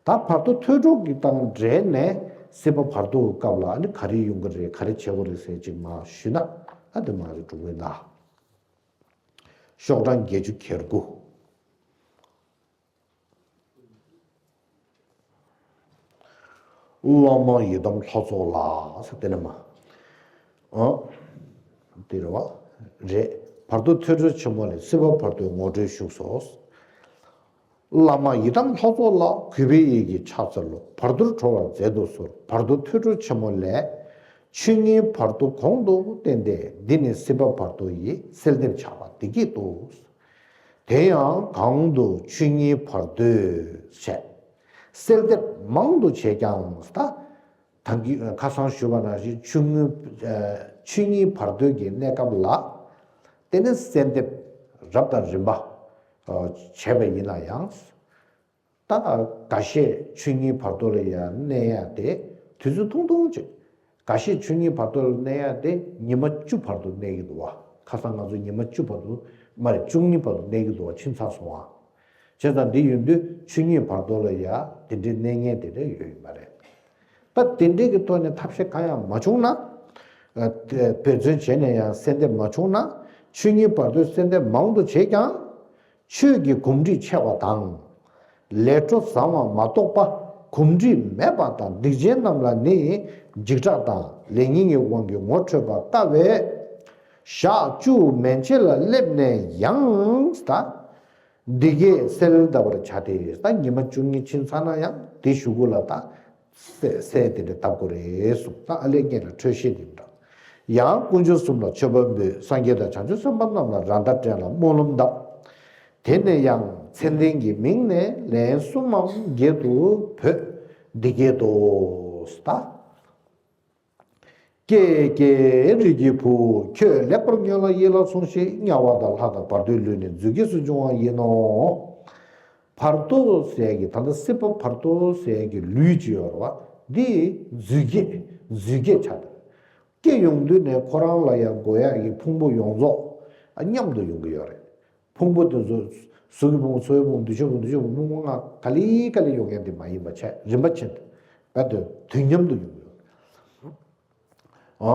ད་བར་དོ་ཐོས་གྲོལ་གྱི་དང་འབྲེལ་ནས་སྲིད་པ་བར་དོ་གི་སྐབས་ལ་ཨ་ནི་ག་རེ་ཡོང་གི་རེད། ག་རེ་བྱེད་དགོས་རེད་ཟེར་ཅིག་མར་ཞུས་ན་ཨ་དེ་མ་རེད་འགྲོ་གི་ཡིན་ད། ཤོག་གྲངས་བརྒྱད་ཅུ་གྱ་དགུ། བླ་མ་ཡི་དམ་ལྷ་ཚོགས་ལ་ཟེར་དེ་ནས་མ། ཨ། དེ་རེད་བ། རེད། བར་དོ་ཐོས་གྲོལ་ཆེན་མོ་ལས་སྲིད་པ་བར་དོའི་ངོ་སྤྲོད་བཞུགས་སོ། བླ་མ་ཡི་དམ་ལྷ་ཚོགས་ལ་གུས་པས་ཡིད་ཀྱིས་ཕྱག་འཚལ་ལོ། བར་དོར་གྲོལ་བར་མཛད་དུ་གསོལ། བར་དོ་ཐོས་གྲོལ་ཆེན་མོ་ལས། ཆོས་ཉིད་བར་དོ་གོང་དུ་བསྟན་ཏེ། འདི་ནི་སྲིད་པ་བར་དོ་ཡི། གསལ་འདེབས་བྱ་བ་འདི་སྐད་དུ། དེ་ཡང་གང་དུ་ཆོས་ཉིད་བར་དོའི་བྱས། གསལ་འདེབས་མང་དུ་བྱས་ཀྱང་ད། ད་གིན་ཁ་སང་ཞུས་པ་ནང་བཞིན་ཆོས་ཉིད་ཆོས་ཉིད་བར་དོའི་གི་གནས་སྐབས་ལ། དེ་ནས་གསལ་འདེབས་རབ་དང་རིམ་པ་བྱས་པ་ཡིན་ན་ཡང་། ད་འགའ་ཤས་ཆོས་ཉིད་བར་དོ་ལ་ཡང་གནས་ཡ་དེ་དུས་ཚོད་ཐུང་ཐུང་ཅིག་འགའ་ཤས་ཆོས་ཉིད་བར་དོ་ལ་གནས་ཡ་དེ་ཉི་མ་བཅུ་བར་དུ་གནས་ཀྱི་འདུག་བ། ཁ་སང་ང་ཚོ་ཉི་མ་བཅུ་བར་དུ་མ་རེད། བཅུ་གཉིས་བར་དུ་གནས་ཀྱི་འདུག་བ། ཕྱིན་ཚར་སོང་བ། བྱས་ཙང་འདི་ཡིན་དུས་ཆོས་ཉིད་བར་དོ་ལ་ཡ་དེ་འདྲའི་གནས་ངེས་དེ་འདྲ་ཡོད་ཡོད་མ་རེད། ད་དེ་འདྲའི་གི་ཐོག་ནས་ཐབས་ཤེས་གང་ཡང་མ་བྱུང་ན། འབད་བརྩོན་བྱས་ནས་ཡང་གསལ་འདེབས་མ་བྱུང་ན། ཆོས་ཉིད་བར་དོའི་གསལ་འདེབས་མང་དུ་བྱས་ཀྱང་། ཆོས་ཀྱི་གོམས་འདྲིས་ཆེ་བ་དང་། ལས་འཕྲོ་བཟང་བ་མ་གཏོགས་པ་གོམས་འདྲིས་མེད་པ་དང་། སྡིག་ཅན་རྣམས་ལ་ནི་འཇིགས་སྐྲག་དང་ལས་ངན་གྱི་དབང་གིས་ངོ་འཕྲོད་པར་དཀའ་བས། ཞག་བཅུ་མན་ཆད་ལ་སླེབས་ནས་ཡང་ད། འདི་སྐད་གསལ་གདབ་པར་བྱ་སྟེ། ད་ཉི་མ་བཅུ་གཉིས་ཕྱིན་ཚར་ན་ཡང་དེ་གཞུག་གུ་ལ་ད་གསལ་གསལ་དེ་འདྲ་གདབ་དགོས་རེད་གསུངས། ད་ཨ་ལས་སྔོན་ལ་འཕྲོས་བཤད་དེ་འདྲ། ཡང་དཀོན་མཆོག་གསུམ་ལ་མཆོད་པ་འབུལ། སངས་རྒྱས་དང་བྱང་ཆུབ་སེམས་དཔའ་རྣམས་ལ་ར་མདའ་སྤྲད་ལ་སྨོན་ལམ་གདབ། དེ་ནས་ཡང་མཚན་ལྡན་གྱི་མིང་ནས་ལན་གསུམ་མམ་བརྒྱད་དུ་བོས། འདི་སྐད་དོ། ད། ཀྱེ་ཀྱེ་རིགས་ཀྱི་བུ། ཁྱོད་ལེགས་པར་ཉོན་ལ་ཡིད་ལ་ཟུངས་ཤིག་དམྱལ་བ་དང་ལྷ་དང་བར་དོའི་ལུས་ནི་རྫུས་སྐྱེས་སུ་འབྱུང་བ་ཡིན་ནོ། བར་དོ་ཟེར་གྱི་ད་ལྟ་སྲིད་པ་བར་དོ་ཟེར་གྱི་ལུས་ཅིག་ཡོད་རེད་བ། འདི་རྫུས་སྐྱེས་རྫུས་སྐྱེས་ཆགས་འདུག་སྐྱེ་ཡོང་དུས་ནས་ཁོ་རང་ལ་ཡང་དགོས་ཡག་གི་ཕུང་པོ་ཡོངས་རྫོགས་ཨ་མཉམ་དུ་ཡོང་གི་ཡོད་རེད། ཕུང་པོ་དེ་ཚོ་གཟུགས་ཀྱི་ཕུང་པོ། ཚོར་བའི་ཕུང་པོ། འདུ་ཤེས་ཕུང་པོ། འདུ་བྱེད་ཕུང་པོ། ཕུང་པོ་ལྔ་ག་ལེ་ག་ལེ་ཡོང་མཁན་དེ་མ་ཡིན་པ་བྱས། རིམ་པ་བྱས་ཏེ་རྦད་དེ་དུས་མཉམ་དུ་ཡོང་གི་ཡོད་རེད། ཨ།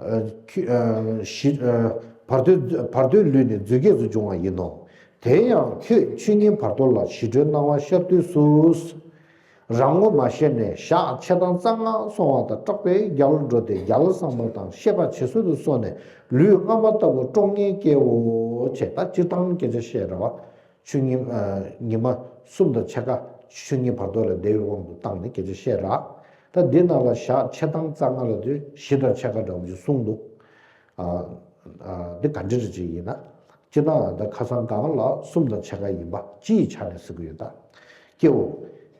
ཨ། ཁྱོད། ཨ། ཞི། ཨ། བར་དོའི། བར་དོའི་ལུས་ནི་རྫུས་སྐྱེས་སུ་འབྱུང་བ་ཡིན་ནོ། དེ་ཡང་ཁྱོད་ཆོས་ཉིད་བར་དོ་ལ་ཞི་ཁྲོའི་སྣང་བ་ཤར་དུས་སུ། རང་ངོ་མ་ཤེས་ནས་ཞག་ཕྱེད་དང་རྩ་ལྔ་སོང་བ་དང་སྐྲག་པས་རྒྱལ་འགྲོ་སྟེ། རྒྱལ་བསམ་པ་དང་ཤེས་པ་ཇེ་གསལ་དུ་སོང་ནས་ལུས་རྔ་མ་ལྟ་བུ་དཀྲོག་ངེས་སྐྱེའོ། ཅེས་ད་སྤྱིར་བཏང་སྐད་ཆ་བཤད་རེད་བ། ཆོས་ཉིད། ཨ། ཉི་མ་གསུམ་དང་ཕྱེད་ཀ་ཆོས་ཉིད་བར་དོ་ལ་བདེ་བའི་དབང་དུ་བཏང་ནས་སྐད་ཆ་བཤད་ར། ད་འདི་ནང་ལ་ཞག་ཕྱེད་དང་རྩ་ལྔ་ལབ་དུས་བཞི་དང་ཕྱེད་ཀ་འདྲ་བོ་ཞིག་གསུངས་འདུག་ཨ། ཨ། འདི་ག་འདྲ་རེ་ཅིག་ཡིན་ན། སྤྱིར་བཏང་ད་ཁ་སང་སྒང་ལ་གསུམ་དང་ཕྱེད་ཀ་ཡིན་པ་སྤྱིའི་ཆ་ནས་ཟེར་གི་ཡོད་ད། སྐྱེའོ།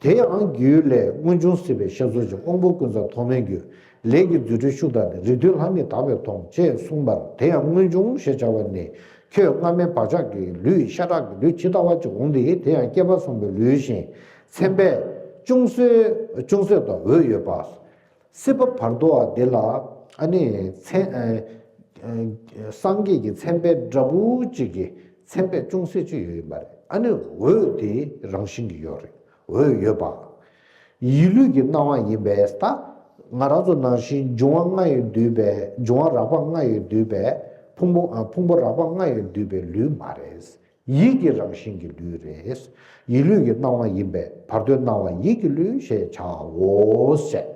དེ་ཡང་རྒྱུད་ལས་སྔོན་བྱུང་སྲིད་པའི་ཤ་ཟུར་གྱི་དབང་པོ་ཀུན་བཟང་ཐོགས་མེད་རྒྱུད། ལས་ཀྱི་རྫུ་འཕྲུལ་ཤུགས་དང་ནི། རིགས་མཐུན་ལྷ་མིས་དག་པས་མཐོང་ཅེས་གསུངས་པར། དེ་ཡང་སྔོན་བྱུང་ཞེས་བྱ་བ་ནི། ཁྱོད་སྔ་མའི་བག་ཆགས་ཀྱི་ལུས། ཤ་ཁྲག་གི་ལུས་ཇི་ལྟ་བ་ཅིག་འོང་སྟེ། དེ་ཡང་སྐལ་པ་བཟང་པོའི་ལུས་བཞིན་མཚན་དཔེ་ཅུང་ཟད། ཅུང་ཟད་དང་འོད་ཡོད་པ། སྲིད་པ་བར་དོ་བ་འདི་ལ་ཨ་ནི་མཚན། ཨ། ཨ། སངས་རྒྱས་ཀྱི་མཚན་དཔེ་འདྲ་བོ་ཅིག་གི་མཚན་དཔེ་ཅུང་ཟད་ཅིག་ཡོད་ཡིན་པ་རེད། ཨ་ནི་འོད་དེ་རང་བཞིན་གྱིས་ཡོད་རེད། འོད་ཡོད་པ། ཡིད་ལུས་ཀྱི་སྣང་བ་ཡིན་པས། ད་ང་རང་ཚོ་ནང་བཞིན་འབྱུང་བ་ལྔ་ཡིས་བསྡུས་པའི། འབྱུང་བ་རགས་པ་ལྔ་ཡིས་བསྡུས་པའི་ཕུང་པོ། ཨ། ཕུང་པོ་རགས་པ་ལྔ་ཡིས་བསྡུས་པའི་ལུས་མ་རེད། ཡིད་ཀྱི་རང་བཞིན་གྱི་ལུས་རེད། ཡིད་ལུས་ཀྱི་སྣང་བ་ཡིན་པས་བར་དོའི་སྣང་བ་ཡིད་ཀྱི་ལུས་ཞེས་བྱའོ་ཞེས།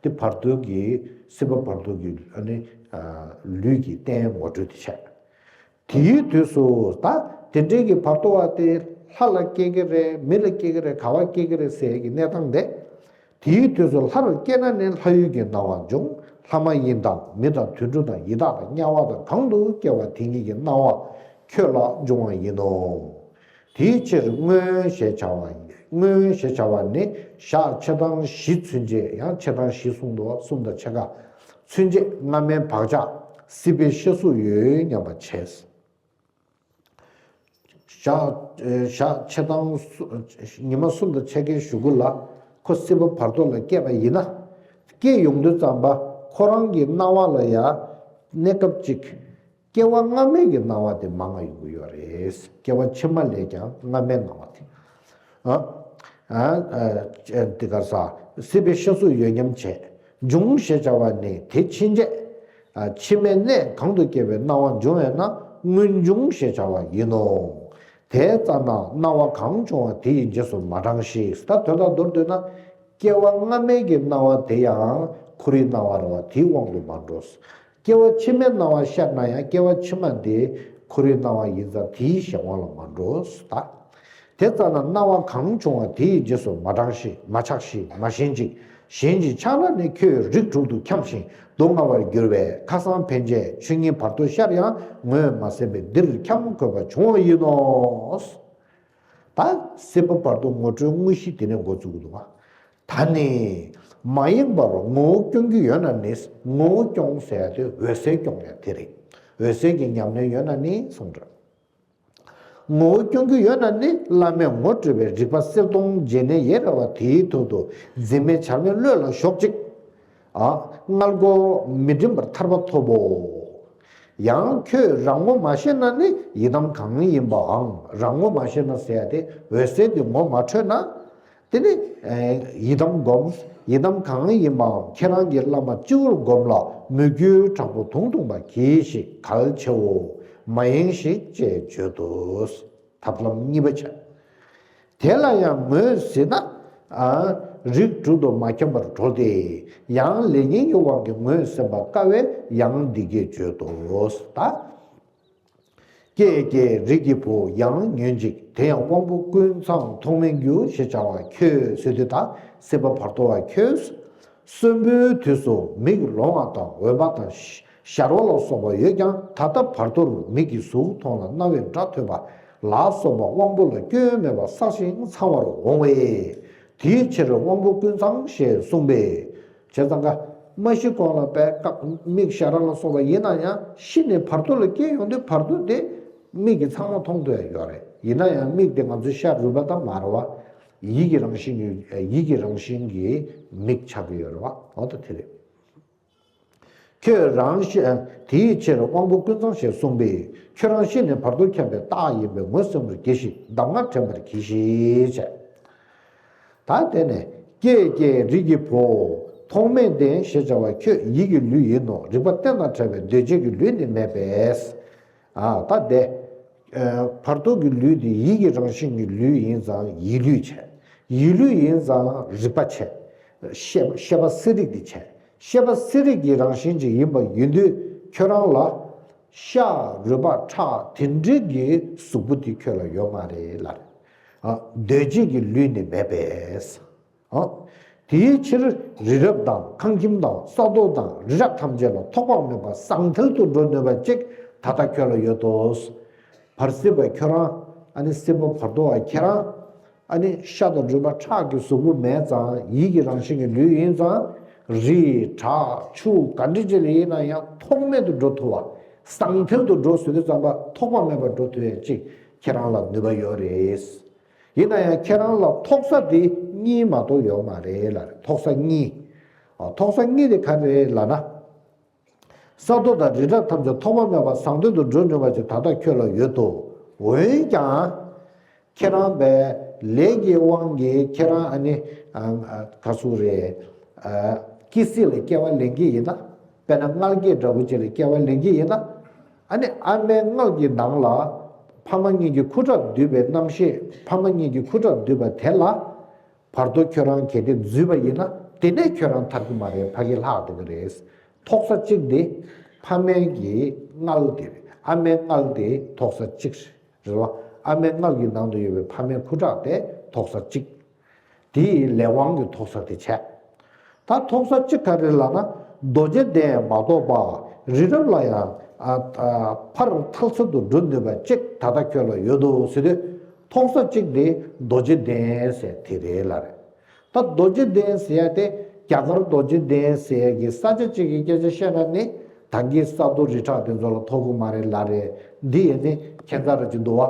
དེ་བར་དོ་གི། སྲིད་པ་བར་དོ་གི་ཨ་ནི། ཨ། ལུས་ཀྱི་རྟེན་ངོ་སྤྲོད་དེ་བྱས། དེའི་དུས་སུ་ད་དེ་འདྲའི་གི་བར་དོ་བ་དེ་ལྷ་ལ་སྐྱེ་གི་རེད། མི་ལ་སྐྱེ་གི་རེད། ག་བ་སྐྱེ་གི་རེད་ཟེར་གི་གནས་སྟངས་དེ། དེའི་དུས་སུ་ལྷར་སྐྱེས་ན་ནི་ལྷ་ཡུལ་གྱི་སྣང་བ་འབྱུང་། ལྷ་མ་ཡིན་དང་མི་དང་དུད་འགྲོ་དང་ཡི་དྭགས་དང་དམྱལ་བ་དང་གང་དུ་སྐྱེ་བ་དེ་ཉིད་ཀྱི་སྣང་བ་ཁྱོད་ལ་འབྱུང་བ་ཡིན་ནོ། དེའི་ཕྱིར་སྔོན་ཞེས་བྱ་བ། སྔོན་ཞེས་བྱ་བ་ནི་ཞག་ཕྱེད་དང་བཞི་ཚུན་ཆད། ཡང་ཕྱེད་དང་བཞི་གསུངས་འདུག་གསུམ་དང་ཕྱེད་ཀ་ཚུན་ཆད་སྔ་མའི་བག་ཆགས་སྲིད་པའི་ཤ་གཟུགས་ཡོད་སྙམ་པ་བྱས། ཞག་ཞག་ཕྱེད་དང་གསུ། ཉི་མ་གསུམ་དང་ཕྱེད་ཀའི་གཞུག་གུ་ལ་ཁོ་སྲིད་པ་བར་དོ་ལ་སྐྱེས་པ་ཡིན་ན། སྐྱེ་ཡོང་དུས་ཙམ་པ་ཁོ་རང་གི་སྣང་བ་ལ་ཡང་གནས་སྐབས་གཅིག་སྐྱེ་བ་སྔ་མའི་གི་སྣང་བ་དེ་མང་ང་ཡོང་གི་ཡོད་རེད། སྐྱེ་བ་ཕྱི་མ་ལས་ཀྱང་སྔ་མའི་སྣང་བ་དེ། ཨ། ཨ། ཨ། དེ་ག་ས་སྲིད་པའི་ཤ་གཟུགས་ཡོད་སྙམ་བྱས། འབྱུང་ཞེས་བྱ་བ་ནི་དེ་ཕྱིན་ཆད། ཨ། ཕྱི་མའི་གནས་གང་དུ་སྐྱེ་བའི་སྣང་བ་འབྱུང་བས་ན་སྔོན་བྱུང་ཞེས་བྱ་བ་ཡིན་ནོ། དེ་ཙ་ན་སྣང་བ་གང་བྱུང་བ་དེ་ཡི་རྗེས་སུ་མ་འབྲང་ཞིག་ད་དོན་དག་མདོར་བསྡུས་ན། སྐྱེ་བ་སྔ་མའི་གི་སྣང་བ་དེ་ཡང་ཁོ་རའི་སྣང་བ་རེད་བ། དེའི་དབང་དུ་མ་འགྲོ། སྐྱེ་བ་ཕྱི་མའི་སྣང་བ་ཤར་ན་ཡང་སྐྱེ་བ་ཕྱི་མ་དེ་ཁོ་རའི་སྣང་བ་ཡིན་ཙང་དེའི་གཞན་དབང་ལ་མ་འགྲོ་ད། དེ་ཙ་ན་སྣང་བ་གང་བྱུང་བ་དེ་ཡི་རྗེས་སུ་མ་འབྲང་ཞིག་མ་ཆགས་ཤིག་མ་ཞེན་ཅིག་གཞན་གྱིས་ཆགས་ན་ནི་ཁྱོད་རིགས་དྲུག་ཏུ་འཁྱམས་ཤིང་སྡུག་བསྔལ་བར་འགྱུར་བས། ཁ་སང་ཕན་ཆད་ཆོས་ཉིད་བར་དོ་ཤར་ཡང་ངོས་མ་ཟིན་པས་འདིར་འཁྱམས་དགོས་པ་བྱུང་བ་ཡིན་ནོ། ད་སྲིད་པ་བར་དོ་ངོ་སྤྲོད་དངོས་གཞི་དེ་ནས་འགོ་བཙུགས་འདུག་བ། ད་ནི་ མ་ཡེངས་པར་ངོ་བོ་སྐྱོང་རྒྱུ་ཡོད་ན་ནི། ངོ་བོ་སྐྱོང་ཟེར་ཡ་དེ་འོད་གསལ་སྐྱོང་ཡ་དེ་རེད། འོད་གསལ་གྱི་ཉམས་ལེན་ཡོད་ན་ནི་གསུངས་འདུག་ངོ་བོ་སྐྱོང་རྒྱུ་ཡོད་ན་ནི། བླ་མས་ངོ་སྤྲོད་པའི་རིག་པ་གསལ་སྟོང་འཇལ་ནས་ཡེ་ར་བ་དེའི་ཐོག་ཏུ་འཛིན་མེད་བྱར་མེད་བློས་ལ་ཞོག་ཅིག་ཨ། མངལ་སྒོ་མི་འགྲིམ་པར་ཐར་པ་ཐོབ་བོ། ཡང་ཁྱོད་རང་ངོ་མ་ཤེས་ན་ནི། ཡི་དམ་གང་ཡིན་པའང་། རང་ངོ་མ་ཤེས་ན་ཟེར་ཡ་དེ་འོད་གསལ་དེ་ངོ་མ་འཕྲོད་ན། དེ་ནི་ཡི་དམ་སྒོམ། ཡི་དམ་གང་ཡིན་པའང་ཁྱེད་རང་གི་བླ་མ་སྤྱི་བོར་བསྒོམས་ལ། མོས་གུས་དྲག་པོ་དུང་དུང་བ་གྱིས་ཤིག་གལ་ཆེའོ། མ་ཡེངས་ཤིག་ཅེས་བརྗོད་དོ། ཐབས་ལམ་གཉིས་པ་བྱ། དེ་ལ་ཡང་ངོས་ཟིན་ན། ཨ། རིགས་དྲུག་ཏུ་མ་འཁྱམས་པར་གྲོལ་ཏེ། ཡང་ལས་ངན་གྱི་དབང་གིས་ངོས་ཟིན་པ་དཀའ་བས་ཡང་འདི་སྐད་བརྗོད་དོ། ད། ཀྱེ་ཀྱེ་རིགས་ཀྱི་བུ་ཡང་ཉོན་ཅིག་དེ་ཡང་དབང་པོ་ཀུན་ཚང་མཐོང་མེད་རྒྱུ་ཞེས་བྱ་བ་ཁྱོད་ཟེར་དུས། ད་སྲིད་པ་བར་དོ་བ་ཁྱོད། གསོན་པོའི་དུས་སུ་མིག་ལོང་བ་དང་འོན་པ་དང་ཞར་བ་ལ་སོགས་པ་ཡོད་ཀྱང་། ད་ལྟ་བར་དོར་མིག་གིས་གཟུགས་མཐོང་ལ་རྣ་བས་སྒྲ་ཐོས་པ་ལ་སོགས་པ་དབང་པོ་ལ་སྐྱོན་མེད་པར་བསགས་ཤིང་ཚང་བར་འོང་བས། དེའི་ཕྱིར་དབང་པོ་ཀུན་ཚང་ཞེས་གསུངས་པས། བྱས་ཙང་ཀ་མ་ཤི་གོང་ལ་པའི་སྐབས་མིག་ཞར་བ་ལ་སོགས་པ་ཡིན་ན་ཡང་ཤི་ནས་བར་དོ་ལ་སྐྱེ་ཡོང་དུས་བར་དོ་དེ་མིག་གིས་ཚང་མ་མཐོང་ཐུབ་ཡ་ཡོད་རེད། ཡིན་ན་ཡང་མིག་དེ་ང་ཚོའི་ཤ་རུས་པ་དང་མ་རེད་བ། ཡིད་ཀྱི་རང་བཞིན་གྱི་ཡིད་ཀྱི་རང་བཞིན་གྱི་མིག་ཆགས་ཀྱི་ཡོད་རེད་བ། འོ་ད་དེ་རེད། ཁྱོད་རང་ཤི། དེའི་ཕྱིར་དབང་པོ་ཀུན་ཚང་ཞེས་གསུངས་པས། ཁྱོད་རང་ཤི་ནས་བར་དོ་འཁྱམས་པའི་རྟགས་ཡིན་པས་ངོས་ཟིན་པར་གྱིས་ཤིག་གདམས་ངག་དྲན་པར་གྱིས་ཤིག་བྱས། ད་དེ་ནས་ཀྱེ་ཀྱེ་རིགས་ཀྱི་བུ། མཐོང་མེད་ལྡན་ཞེས་བྱ་བ་ཁྱོད་ཡིད་ཀྱི་ལུས་ཡིན་ནོ། རིག་པ་གཏན་དང་བྲལ་བའི་འདོད་བྱེད་ཀྱི་ལུས་ནི་མེད་པས། ཨ། ད་དེ། ཨ། བར་དོ་གི་ལུས་དེ་ཡིད་ཀྱི་རང་བཞིན་གྱི་ལུས་ཡིན་ཙང་ཡིད་ལུས་བྱས། ཡིད་ལུས་ཡིན་ཙང་རིག་པ་བྱས། ཤེས་ཤེས་པ་གསལ་རིག་དེ་བྱས། ཤེས་པ་གསལ་རིག་གི་རང་བཞིན་ཅིག་ཡིན་པ་ཡིན་དུས་ཁྱོད་རང་ལ། ཤ་རུས་པ་ཁྲག་དེ་འདྲའི་གི་གཟུགས་པོ་དེ་ཁྱོད་ལ་ཡོད་མ་རེད་ལབ་རེད། ཨ། འདོད་བྱེད་ཀྱི་ལུས་ནི་མེད་པས། ཨ། དེའི་ཕྱིར་རི་རབ་དང་ཁང་ཁྱིམ་དང་ས་རྡོ་དང་རི་བྲག་ཐམས་ཅད་ལ་ཐོགས་པ་མེད་པར་ཟང་ཐལ་དུ་འགྲོ་ནུས་པ་ཅིག་ད་ལྟ་ཁྱོད་ལ་ཡོད་དོ། བར་སྲིད་པ་ཁྱོད་རང་། ཨ་ནི་སྲིད་པ་བར་དོ་བ་ཁྱེད་རང་། ཨ་ནི་ཤ་དང་རུས་པ་ཁྲག་གི་གཟུགས་པོ་མེད་ཙང་ཡིད་ཀྱི་རང་བཞིན་གྱི་ལུས་ཡིན་ཙང་། རི་བྲག་ཆུ་ག་འདྲ་ཅིག་ལ་ཡིན་ན་ཡང་ཐོགས་མེད་དུ་འགྲོ་ཐུབ་པ། ཟང་ཐལ་དུ་འགྲོ་ཟེར་དུས་ཙམ་པ་ཐོགས་པ་མེད་པར་འགྲོ་ཐུབ་ཡ་ཅིག་ཁྱེད་རང་ལ་ནུས་པ་ཡོད་རེད། ཡིན་ན་ཡང་ཁྱེད་རང་ལ་ཐོགས་ས་དེ་གཉིས་མ་གཏོགས་ཡོད་མ་རེད་ལབ་རེད། ཐོགས་ས་གཉིས། ཨ། ཐོགས་ས་གཉིས་དེ་ག་རེ་རེད་ལབ་ན། ས་རྡོ་དང་རི་བྲག་ཐམས་ཅད་ཐོགས་པ་མེད་པར་ཟང་ཐལ་དུ་འགྲོ་ནུས་པ་ཅིག་ད་ལྟ་ཁྱོད་ལ་ཡོད་དོ། འོན་ཀྱང་། ཁྱེད་རང་པའི་ལས་ཀྱི་དབང་གིས་ཁྱེད་རང་ཨ་ནི། ཨ། ཨ། ག་ཟེར་རེད། ཨ། སྐྱེ་སྲིད་ལ་སྐྱེ་བ་ལེན་གྱི་ཡིན་ན། དཔེར་ན་མངལ་སྐྱེས་འདྲ་བོ་ཅིག་ལ་སྐྱེ་བ་ལེན་གྱི་ཡིན་ན། ཨ་ནི་ཨ་མའི་མངལ་གྱི་ནང་ལ་ཕ་མ་གཉིས་ཀྱི་ཁུ་ཁྲག་འདུས་པའི་རྣམ་ཤེས། ཕ་མ་གཉིས་ཀྱི་ཁུ་ཁྲག་འདུས་པ་དེ་ལ། བར་དོ་ཁྱོད་རང་གལ་ཏེ་འཛུལ་བ་ཡིན་ན། དེ་ནས་ཁྱོད་རང་ཐར་གྱི་མ་རེད། ཕ་གི་ལྷག་བསྡད་ཀྱི་རེད། ཐོགས་ས་གཅིག་དེ་ཕ་མའི་གི་མངལ་དེ་རེད། ཨ་མའི་མངལ་དེ་ཐོགས་ས་གཅིག་རེད་བ། ཨ་མའི་མངལ་གྱི་ནང་དུ་ཡོད་པའི་ཕ་མའི་ཁུ་ཁྲག་དེ་ཐོགས་ས་གཅིག་དེའི་ལས་དབང་གིས་ཐོགས་ས་དེ་བྱས། ད་ཐོགས་ས་གཅིག་ག་རེ་ལབ་ན། རྡོ་རྗེ་གདན་མ་གཏོགས་པ་རི་རབ་ལ་ཡང་། ཨ། ཨ། ཕར་ཐལ་ཚུལ་དུ་འགྲོ་ནུས་པ་གཅིག་ད་ལྟ་ཁྱོད་ལ་ཡོད་དོ་ཟེར་དུས། ཐོགས་ས་གཅིག་དེ་རྡོ་རྗེ་གདན་ཟེར་དེ་རེད་ལབ་རེད། ད་རྡོ་རྗེ་གདན་ཟེར་ཡ་དེ་རྒྱ་གར་རྡོ་རྗེ་གདན་ཟེར་ཡ་གི་ས་ཆ་གཅིག་གི་སྐད་ཆ་བཤད་ན་ནི། ད་གིན་ས་རྡོ་རི་བྲག་དེ་ཚོ་ལ་ཐོགས་ཀྱི་མ་རེད་ལབ་རེད། འདི་ཡིན་ནི་ཁྱད་མཚར་ར་ཅིག་འདུག་བ།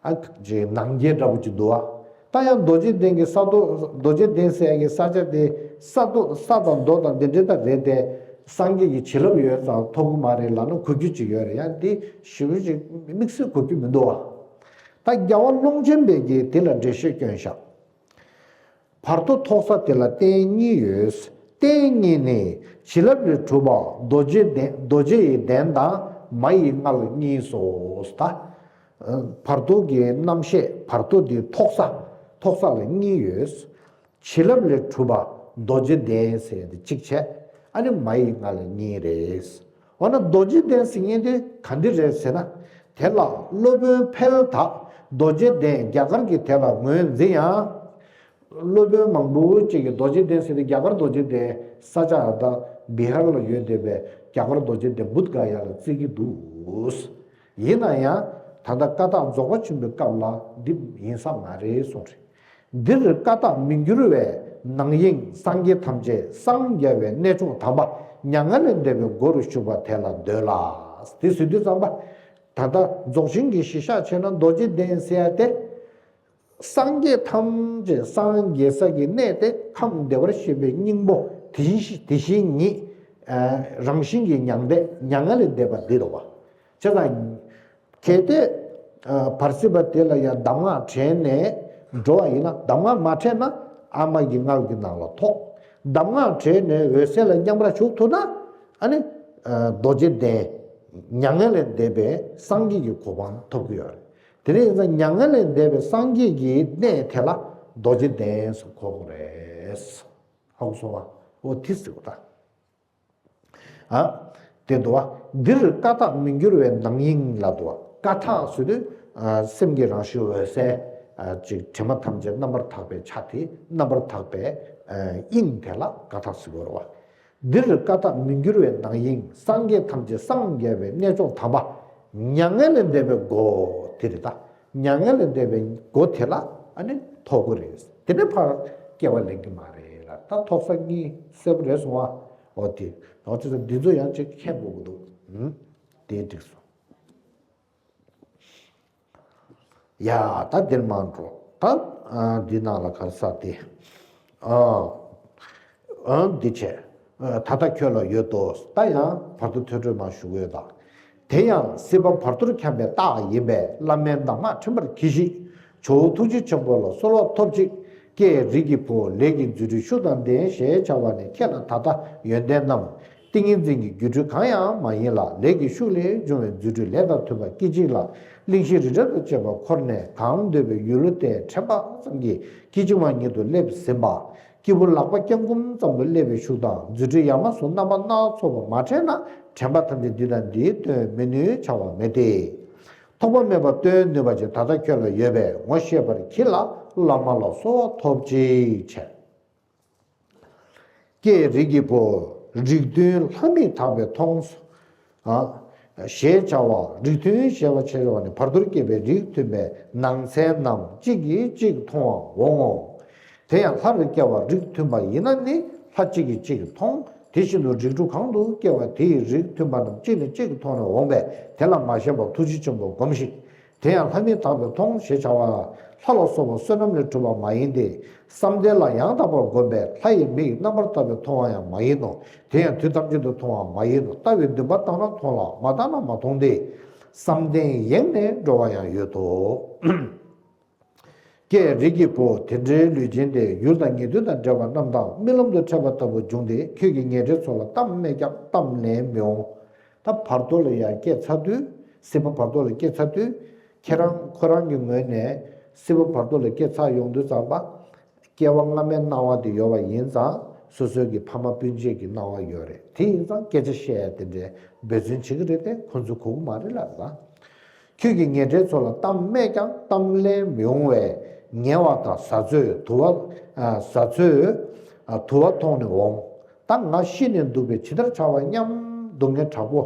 ཨ། ཅིག་ནང་རྐྱེན་འདྲ་པོ་ཅིག་འདུག་བ། ད་ཡང་རྡོ་རྗེ་གདན་གྱི་ས་རྡོ། རྡོ་རྗེ་གདན་ཟེར་ཡ་གི་ས་ཆ་དེ། ས་རྡོ། ས་དང་རྡོ་དང་འདི་འདྲ་ད་རེད་དེ། སངས་རྒྱས་ཀྱི་བྱིན་རླབས་ཡོད་ཙང་ཐོབ་ཀྱི་མ་རེད་ལབ་ན་གོ་རྒྱུ་ཅིག་ཡོད་རེད། ཡང་འདི་ཞེ་པོ་ཅིག་དམིགས་བསལ་གོ་རྒྱུ་མི་འདུག་བ། ད་རྒྱལ་བ་ཀློང་ཆེན་པས་ཀྱིས་དེ་ལ་འགྲེལ་བཤད་བསྐྱོན་བཞག་བར་དོ་ཐོགས་ས་དེ་ལ་རྟེན་གཉིས་ཡོད། རྟེན་གཉིས་ནི། བྱིན་རླབས་ལས་གྲུབ་པ་རྡོ་རྗེ་གདན། རྡོ་རྗེ་ཡི་གདན་དང་མ་ཡི་མངལ་གཉིས་སོ། ད། བར་དོ་གི་རྣམ་ཤེས་བར་དོ་འདི་ཐོགས་ས། ཐོགས་ས་ལ་གཉིས་ཡོད། བྱིན་རླབས་ལས་གྲུབ་པ་རྡོ་རྗེ་གདན་ཟེར་ཡ་དེ་གཅིག་བྱས། ཨ་ནི་མ་ཡི་མངལ་གཉིས་རེད། འོ་ན་རྡོ་རྗེ་གདན་ཟེར་མཁན་དེ་ག་འདི་རེད་ཟེར་ན། དེ་ལ་སློབ་དཔོན་ཕལ་དག་རྡོ་རྗེ་གདན་རྒྱ་གར་གྱི་དེ་ལ་ངོས་འཛིན་ཡང་། སློབ་དཔོན་མང་པོ་ཅིག་གིས་རྡོ་རྗེ་གདན་ཟེར་དེ་རྒྱ་གར་རྡོ་རྗེ་གདན། ས་ཆ་ད་བི་ཧར་ལ་ཡོད་བསྡད་པའི་རྒྱ་གར་རྡོ་རྗེ་གདན་བུདྡྷ་ག་ཡ་ལ་བརྩི་གི་འདུག་ཡིན་ན་ཡང་ད་ལྟ་བཀའ་རྟགས་རྫོགས་པ་ཆེན་པོའི་སྐབས་ལ་འདི་ཡིན་ས་མ་རེད་གསུངས་རེད། འདིར་ཀ་དག་མི་འགྱུར་བའི་ནང་དབྱིངས། སངས་རྒྱས་ཐམས་ཅད་སངས་རྒྱ་བའི་གནས་མཆོག་དམ་པ། མྱ་ངན་ལས་འདས་པའི་སྒོ་རུ་ཞུགས་པ་དེ་ལ་འདོད་ལ། དེ་ཟེར་དུས་ཙམ་པ། ད་ལྟ་རྫོགས་ཆེན་གྱི་གཞི་བཞག་བྱས་ན་རྡོ་རྗེ་གདན་ཟེར་ཡ་དེ། སངས་རྒྱས་ཐམས་ཅད་སངས་རྒྱས་ས་ཀྱི་གནས་དེ་ཁམས་བདེ་བར་གཤེགས་པའི་སྙིང་པོ་དེ་བཞིན་དེ་བཞིན་ཉིད། རང་བཞིན་གྱི་མྱང་འདས་མྱ་ངན་ལས་འདས་པ་འདི་རེད་བ། བྱས་ཙང་། གལ་ཏེ། བར་སྲིད་པ་དེ་ལ་ཡང་གདམས་ངག་དྲན་ནས་འགྲོ་བ་ཡིན་ན། གདམས་ངག་མ་དྲན་ན་ཨ་མ་གི་མངལ་གྱི་ནང་ལ་ཐོགས། གདམས་ངག་དྲན་ནས་འོད་གསལ་ལ་མཉམ་པར་ཞུགས་ཐུབ་ན། ཨ་ནི། རྡོ་རྗེ་གདན། མྱ་ངན་ལས་འདས་པའི་སངས་རྒྱས་ཀྱི་གོ་འཕང་ཐོབ་ཀྱི་ཡོད་རེད། དེ་ནས་ཡིན་ཙང་མྱ་ངན་ལས་འདས་པའི་སངས་རྒྱས་ཀྱི་གནས་དེ་ལ་རྡོ་རྗེ་གདན་ཟེར་གོ་དགོས་རེད། ཧ་གོ་སོང་བ། འོ་དེ་ཟེར་བ་ད། ཨ། དེ་འདུག་བ། འདིར་ཀ་དག་མི་འགྱུར་བའི་ནང་དབྱིངས་ལ་འདུག་བ། ཀ་དག་ཟེར་དུས། ཨ། སེམས་ཀྱི་རང་བཞིན་འོད་གསལ། ཨ། ཅིག་དྲི་མ་ཐམས་ཅད་རྣམ་པར་དག་པའི་ཆ་དེ། རྣམ་པར་དག་པའི། ཨ། དབྱིངས་དེ་ལ་ཀ་དག་ཟེར་དགོས་རེད་བ། འདིར་ཀ་དག་མི་འགྱུར་བའི་ནང་དབྱིངས། སངས་རྒྱས་ཐམས་ཅད་སངས་རྒྱ་བའི་གནས་མཆོག་དམ་པ། མྱ་ངན་ལས་འདས་པའི་སྒོ་དེ་རེད་ད། མྱ་ངན་ལས་འདས་པའི་སྒོ་དེ་ལ་ཨ་ནི་ཐོགས་ཀྱི་རེད། དེ་ནས་ཕར་སྐྱེ་བ་ལེན་གྱི་མ་རེད་ལ། ད་ཐོགས་ས་གཉིས་གསལ་པོ་རེད་སོང་བ། འོ་དེ། འོ་དེ་ཚོ་འདི་ཚོ་ཡང་ཅིག་མཁྱེན་དགོས་ཀྱི་འདུག་ཨུམ། དེ་འགྲིག་སོང་། ཡ། ད་འདིར་མ་འགྲོ། ད། ཨ། འདི་ནང་ལ་ག་རེ་ཟེར་དེ། ཨ། ཨ། འདི་བྱས། ཨ། ད་ལྟ་ཁྱོད་ལ་ཡོད་དོ། ད་ཡང་བར་དོ་ཐོས་གྲོལ་མ་ཞུ་གི་ཡོད་ད། དེ་ཡང་སྲིད་པ་བར་དོར་འཁྱམས་པའི་རྟགས་ཡིན་པས། བླ་མའི་གདམས་ངག་དྲན་པར་གྱིས་ཤིག་ཇོ་བོ་ཐུགས་རྗེ་ཆེན་པོ་ལ་གསོལ་བ་ཐོབ་ཅིག་ཀྱེ་རིགས་ཀྱི་བུ། ལས་ཀྱི་རྫུ་འཕྲུལ་ཤུགས་དང་ལྡན་ཞེས་བྱ་བ་ནི། ཁྱེད་ལ་ད་ལྟ་ཡོན་ཏན་རྣམས། ཏིང་ངེ་འཛིན་གྱི་སྒྱུ་འཕྲུལ་གང་ཡང་མ་ཡིན་ལ། ལས་ཀྱི་ཤུགས་ལས་བྱུང་བའི་རྫུ་འཕྲུལ་ལས་དང་མཐུན་པ་སྐད་ཅིག་ལ་གླིང་བཞི་རི་བྲག་དང་བཅས་པ་འཁོར་ནས། གང་འདོད་པའི་ཡུལ་དེར་དྲན་པ་ཙམ་གྱིས་སྐད་ཅིག་མ་ཉིད་དུ་སླེབས་ཟིན་པ། སྐྱེས་བུ་ལག་པ་བརྐྱང་བསྐུམ་ཙམ་དུ་སླེབས་པའི་ཤུགས་དང་། རྫུ་འཕྲུལ་ཡ་མ་ཟུང་རྣམ་པ་སྣ་ཚོགས་པ་མ་དྲན་ན། དྲན་པ་ཐམས་ཅད་འདི་དང་འདིའི་དོན་མི་ནུས་བྱ་བ་མེད་དེ། ཐོགས་པ་མེད་པ་སྟོན་ནུས་པ་ཅིག་ད་ལྟ་ཁྱོད་ལ་ཡོད་པས། ངོ་ཤེས་པར་གྱིས་ལ་བླ་མ་ལ་གསོལ་བ་ཐོབ་ཅིག་བྱས། ཀྱེ་རིགས་ཀྱི་བུ། རིགས་མཐུན་ལྷ་མིས་དག་པས་མཐོང་། ཞེས་བྱ་བ། རིགས་མཐུན་ཞེས་པ་ནི་བར་དོར་སྐྱེས་པའི་རིགས་མཐུན་པའི་ནང་ཚན་རྣམས་གཅིག་གིས་གཅིག་མཐོང་བ་འོང་ངོ་། དེ་ཡང་ལྷར་སྐྱེ་བ་རིགས་མཐུན་པ་ཡིན་ན་ནི། ལྷ་གཅིག་གིས་གཅིག་མཐོང་། དེ་བཞིན་དུ་རིགས་དྲུག་གང་དུ་སྐྱེ་བ་དེ་ཡི་རིགས་མཐུན་པ་རྣམས་གཅིག་ནས་གཅིག་མཐོང་ནས་འོངས་པས། དེ་ལ་མ་ཞེན་པར་ཐུགས་རྗེ་ཆེན་པོ་སྒོམས་ཤིག་དེ་ཡང་ལྷ་མིས་དག་པས་མཐོང་ཞེས་བྱ་བ། ལྷ་ལ་སོགས་པ་བསོད་ནམས་ལས་གྲུབ་པ་མ་ཡིན་ཏེ། བསམ་གཏན་ལ་ཡང་དག་པར་བསྒོམས་པས་ལྷ་ཡི་མིག་རྣམ་པར་དག་པས་མཐོང་བ་ཡང་མ་ཡིན་ནོ། དེ་ཡང་དུས་ཐམས་ཅད་དུ་མཐོང་བ་མ་ཡིན་ནོ། ལྟ་བའི་འདུན་པ་བཏང་ན་མཐོང་ལ། མ་བཏང་ན་མ་མཐོང་སྟེ། བསམ་གཏན་ཡེངས་ནས་འགྲོ་བ་ཡང་ཡོད་དོ། ཀྱེ་རིགས་ཀྱི་བུ། དེ་འདྲའི་ལུས་ཅན་དེ་ཡུལ་དང་ཉེ་དུས་དང་འབྲེལ་བ་རྣམས་དང་རྨི་ལམ་དུ་འཕྲད་པ་ལྟ་བུ་བྱུང་སྟེ། ཁྱོད་ཀྱིས་ངན་འབྲས་ཚོགས་ལ་གཏམ་སྨྲས་ཀྱང་གཏམ་ལན་མི་འོང་། ད་བར་དོ་ལ་ཡང་སྐྱེས་ཚར་དུས། སྲིད་པ་བར་དོ་ལ་སྐྱེས་ཚར་དུས། ཁྱེད་རང་ཁོ་རང་གི་ངོས་ནས་སྲིད་པ་བར་དོ་ལ་སྐྱེས་ཚར་ཡོང་དུས་ཙམ་པ། སྐྱེ་བ་སྔ་མའི་སྣང་བ་དེ་ཡོད་པ་ཡིན་ཙང་། སོ་སོའི་གི་ཕ་མ་སྤུན་མཆེད་ཀྱི་སྣང་བ་ཡོད་རེད། དེ་ཡིན་ཙང་སྐད་ཆ་བཤད་ཡ་དེ་འདྲའི་འབད་བརྩོན་བྱེད་ཀྱི་རེད་དེ། ཁོ་ཚོས་གོ་གི་མ་རེད་ལབ་ད། ཁྱོད་ཀྱིས་ངན་འབྲས་ཚོགས་ལ་གཏམ་སྨྲས་ཀྱང་གཏམ་ལན་མི་འོང་བས། ངལ་བ་དང་ཟ་ཚོད་དུ་བ། ཟ་ཚོད་དུ་བ་མཐོང་ནས་འོང་། ད་ང་ཤི་ནས་འདུག་པས་ཇི་ལྟར་བྱ་བ་སྙམ། སྡུག་བསྔལ་དྲག་པོ་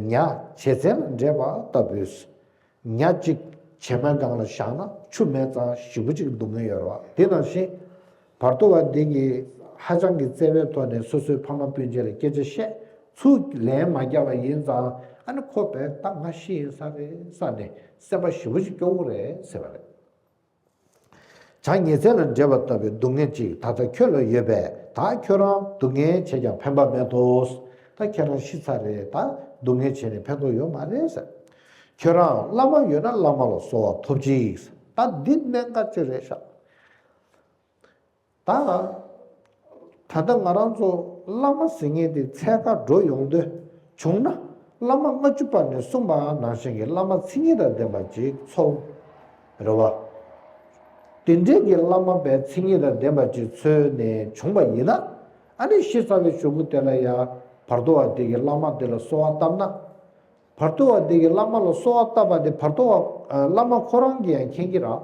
ཉ་བྱེད་ཚལ་ལ་འདྲེས་པ་ལྟ་བུས། ཉ་གཅིག་བྱེ་མའི་སྒང་ལ་བཞག་ན་ཆུ་མེད་ཙང་ཞེ་པོ་ཅིག་སྡུག་བསྔལ་ཡོད་རེད་བ། དེ་ནང་བཞིན། བར་དོ་བ་འདི་གིས་ཧ་ཅང་གི་བརྩེ་བའི་ཐོག་ནས་སོ་སོའི་ཕ་མ་སྤུན་མཆེད་ལ་སྐད་ཆ་བཤད་ཚུར་ལན་མ་བརྒྱབ་པ་ཡིན་ཙང་། ཨ་ནི་ཁོ་བས་ད་ང་ཤི་ཡིན་ས་རེད་བསམ་ནས་སེམས་པ་ཞེ་པོ་ཅིག་སྐྱོ་བོ་རེད་ཟེར་བ་རེད། བྱ་ཉེས་ཚལ་ལ་འདྲེས་པ་ལྟ་བུའི་སྡུག་བསྔལ་ཅིག་ད་ལྟ་ཁྱོད་ལ་ཡོད་པས། ད་ཁྱོད་རང་སྡུག་བསྔལ་བྱས་ཀྱང་ཕན་པ་མེད་དོ། ད་ཁྱེད་རང་ཤི་ཚར་རེད། ད་སྡུག་བསྔལ་བྱས་ནས་ཕན་ཐོགས་ཡོད་མ་རེད་ཟེར། ཁྱོད་རང་བླ་མ་ཡོད་ན་བླ་མ་ལ་གསོལ་བ་ཐོབ་ཅིག་ད་འདི་གནད་འགག་ཅིག་རེད་ཤག་ད། ད་ལྟ་ང་རང་ཚོ་བླ་མ་ཟེར་མཁན་དེ་འཚོལ་ག་འགྲོ་ཡོང་འདོད་བྱུང་ན། བླ་མ་ལྔ་བཅུ་པ་ནས་གསུངས་པ་ནང་བཞིན་གྱི་བླ་མ་མཚན་ཉིད་དང་ལྡན་པ་ཅིག་འཚོལ། རེད་བ། དེ་འདྲས་ཀྱི་བླ་མ་པའི་མཚན་ཉིད་དང་ལྡན་པ་ཅིག་འཚོལ་ནས་བྱུང་བ་ཡིན་ན། ཨ་ནི་ཤི་ཚར་བའི་གཞུག་གུ་དེ་ལ་ཡང་བར་དོ་བ་དེ་གི་བླ་མ་དེ་ལ་གསོལ་བ་བཏབ་ན། བར་དོ་བ་དེ་གི་བླ་མ་ལ་གསོལ་བ་བཏབ་པ་དེ་བར་དོ་བ་བླ་མ་ཁོ་རང་གིས་ཡང་མཁྱེན་གྱི་རེད།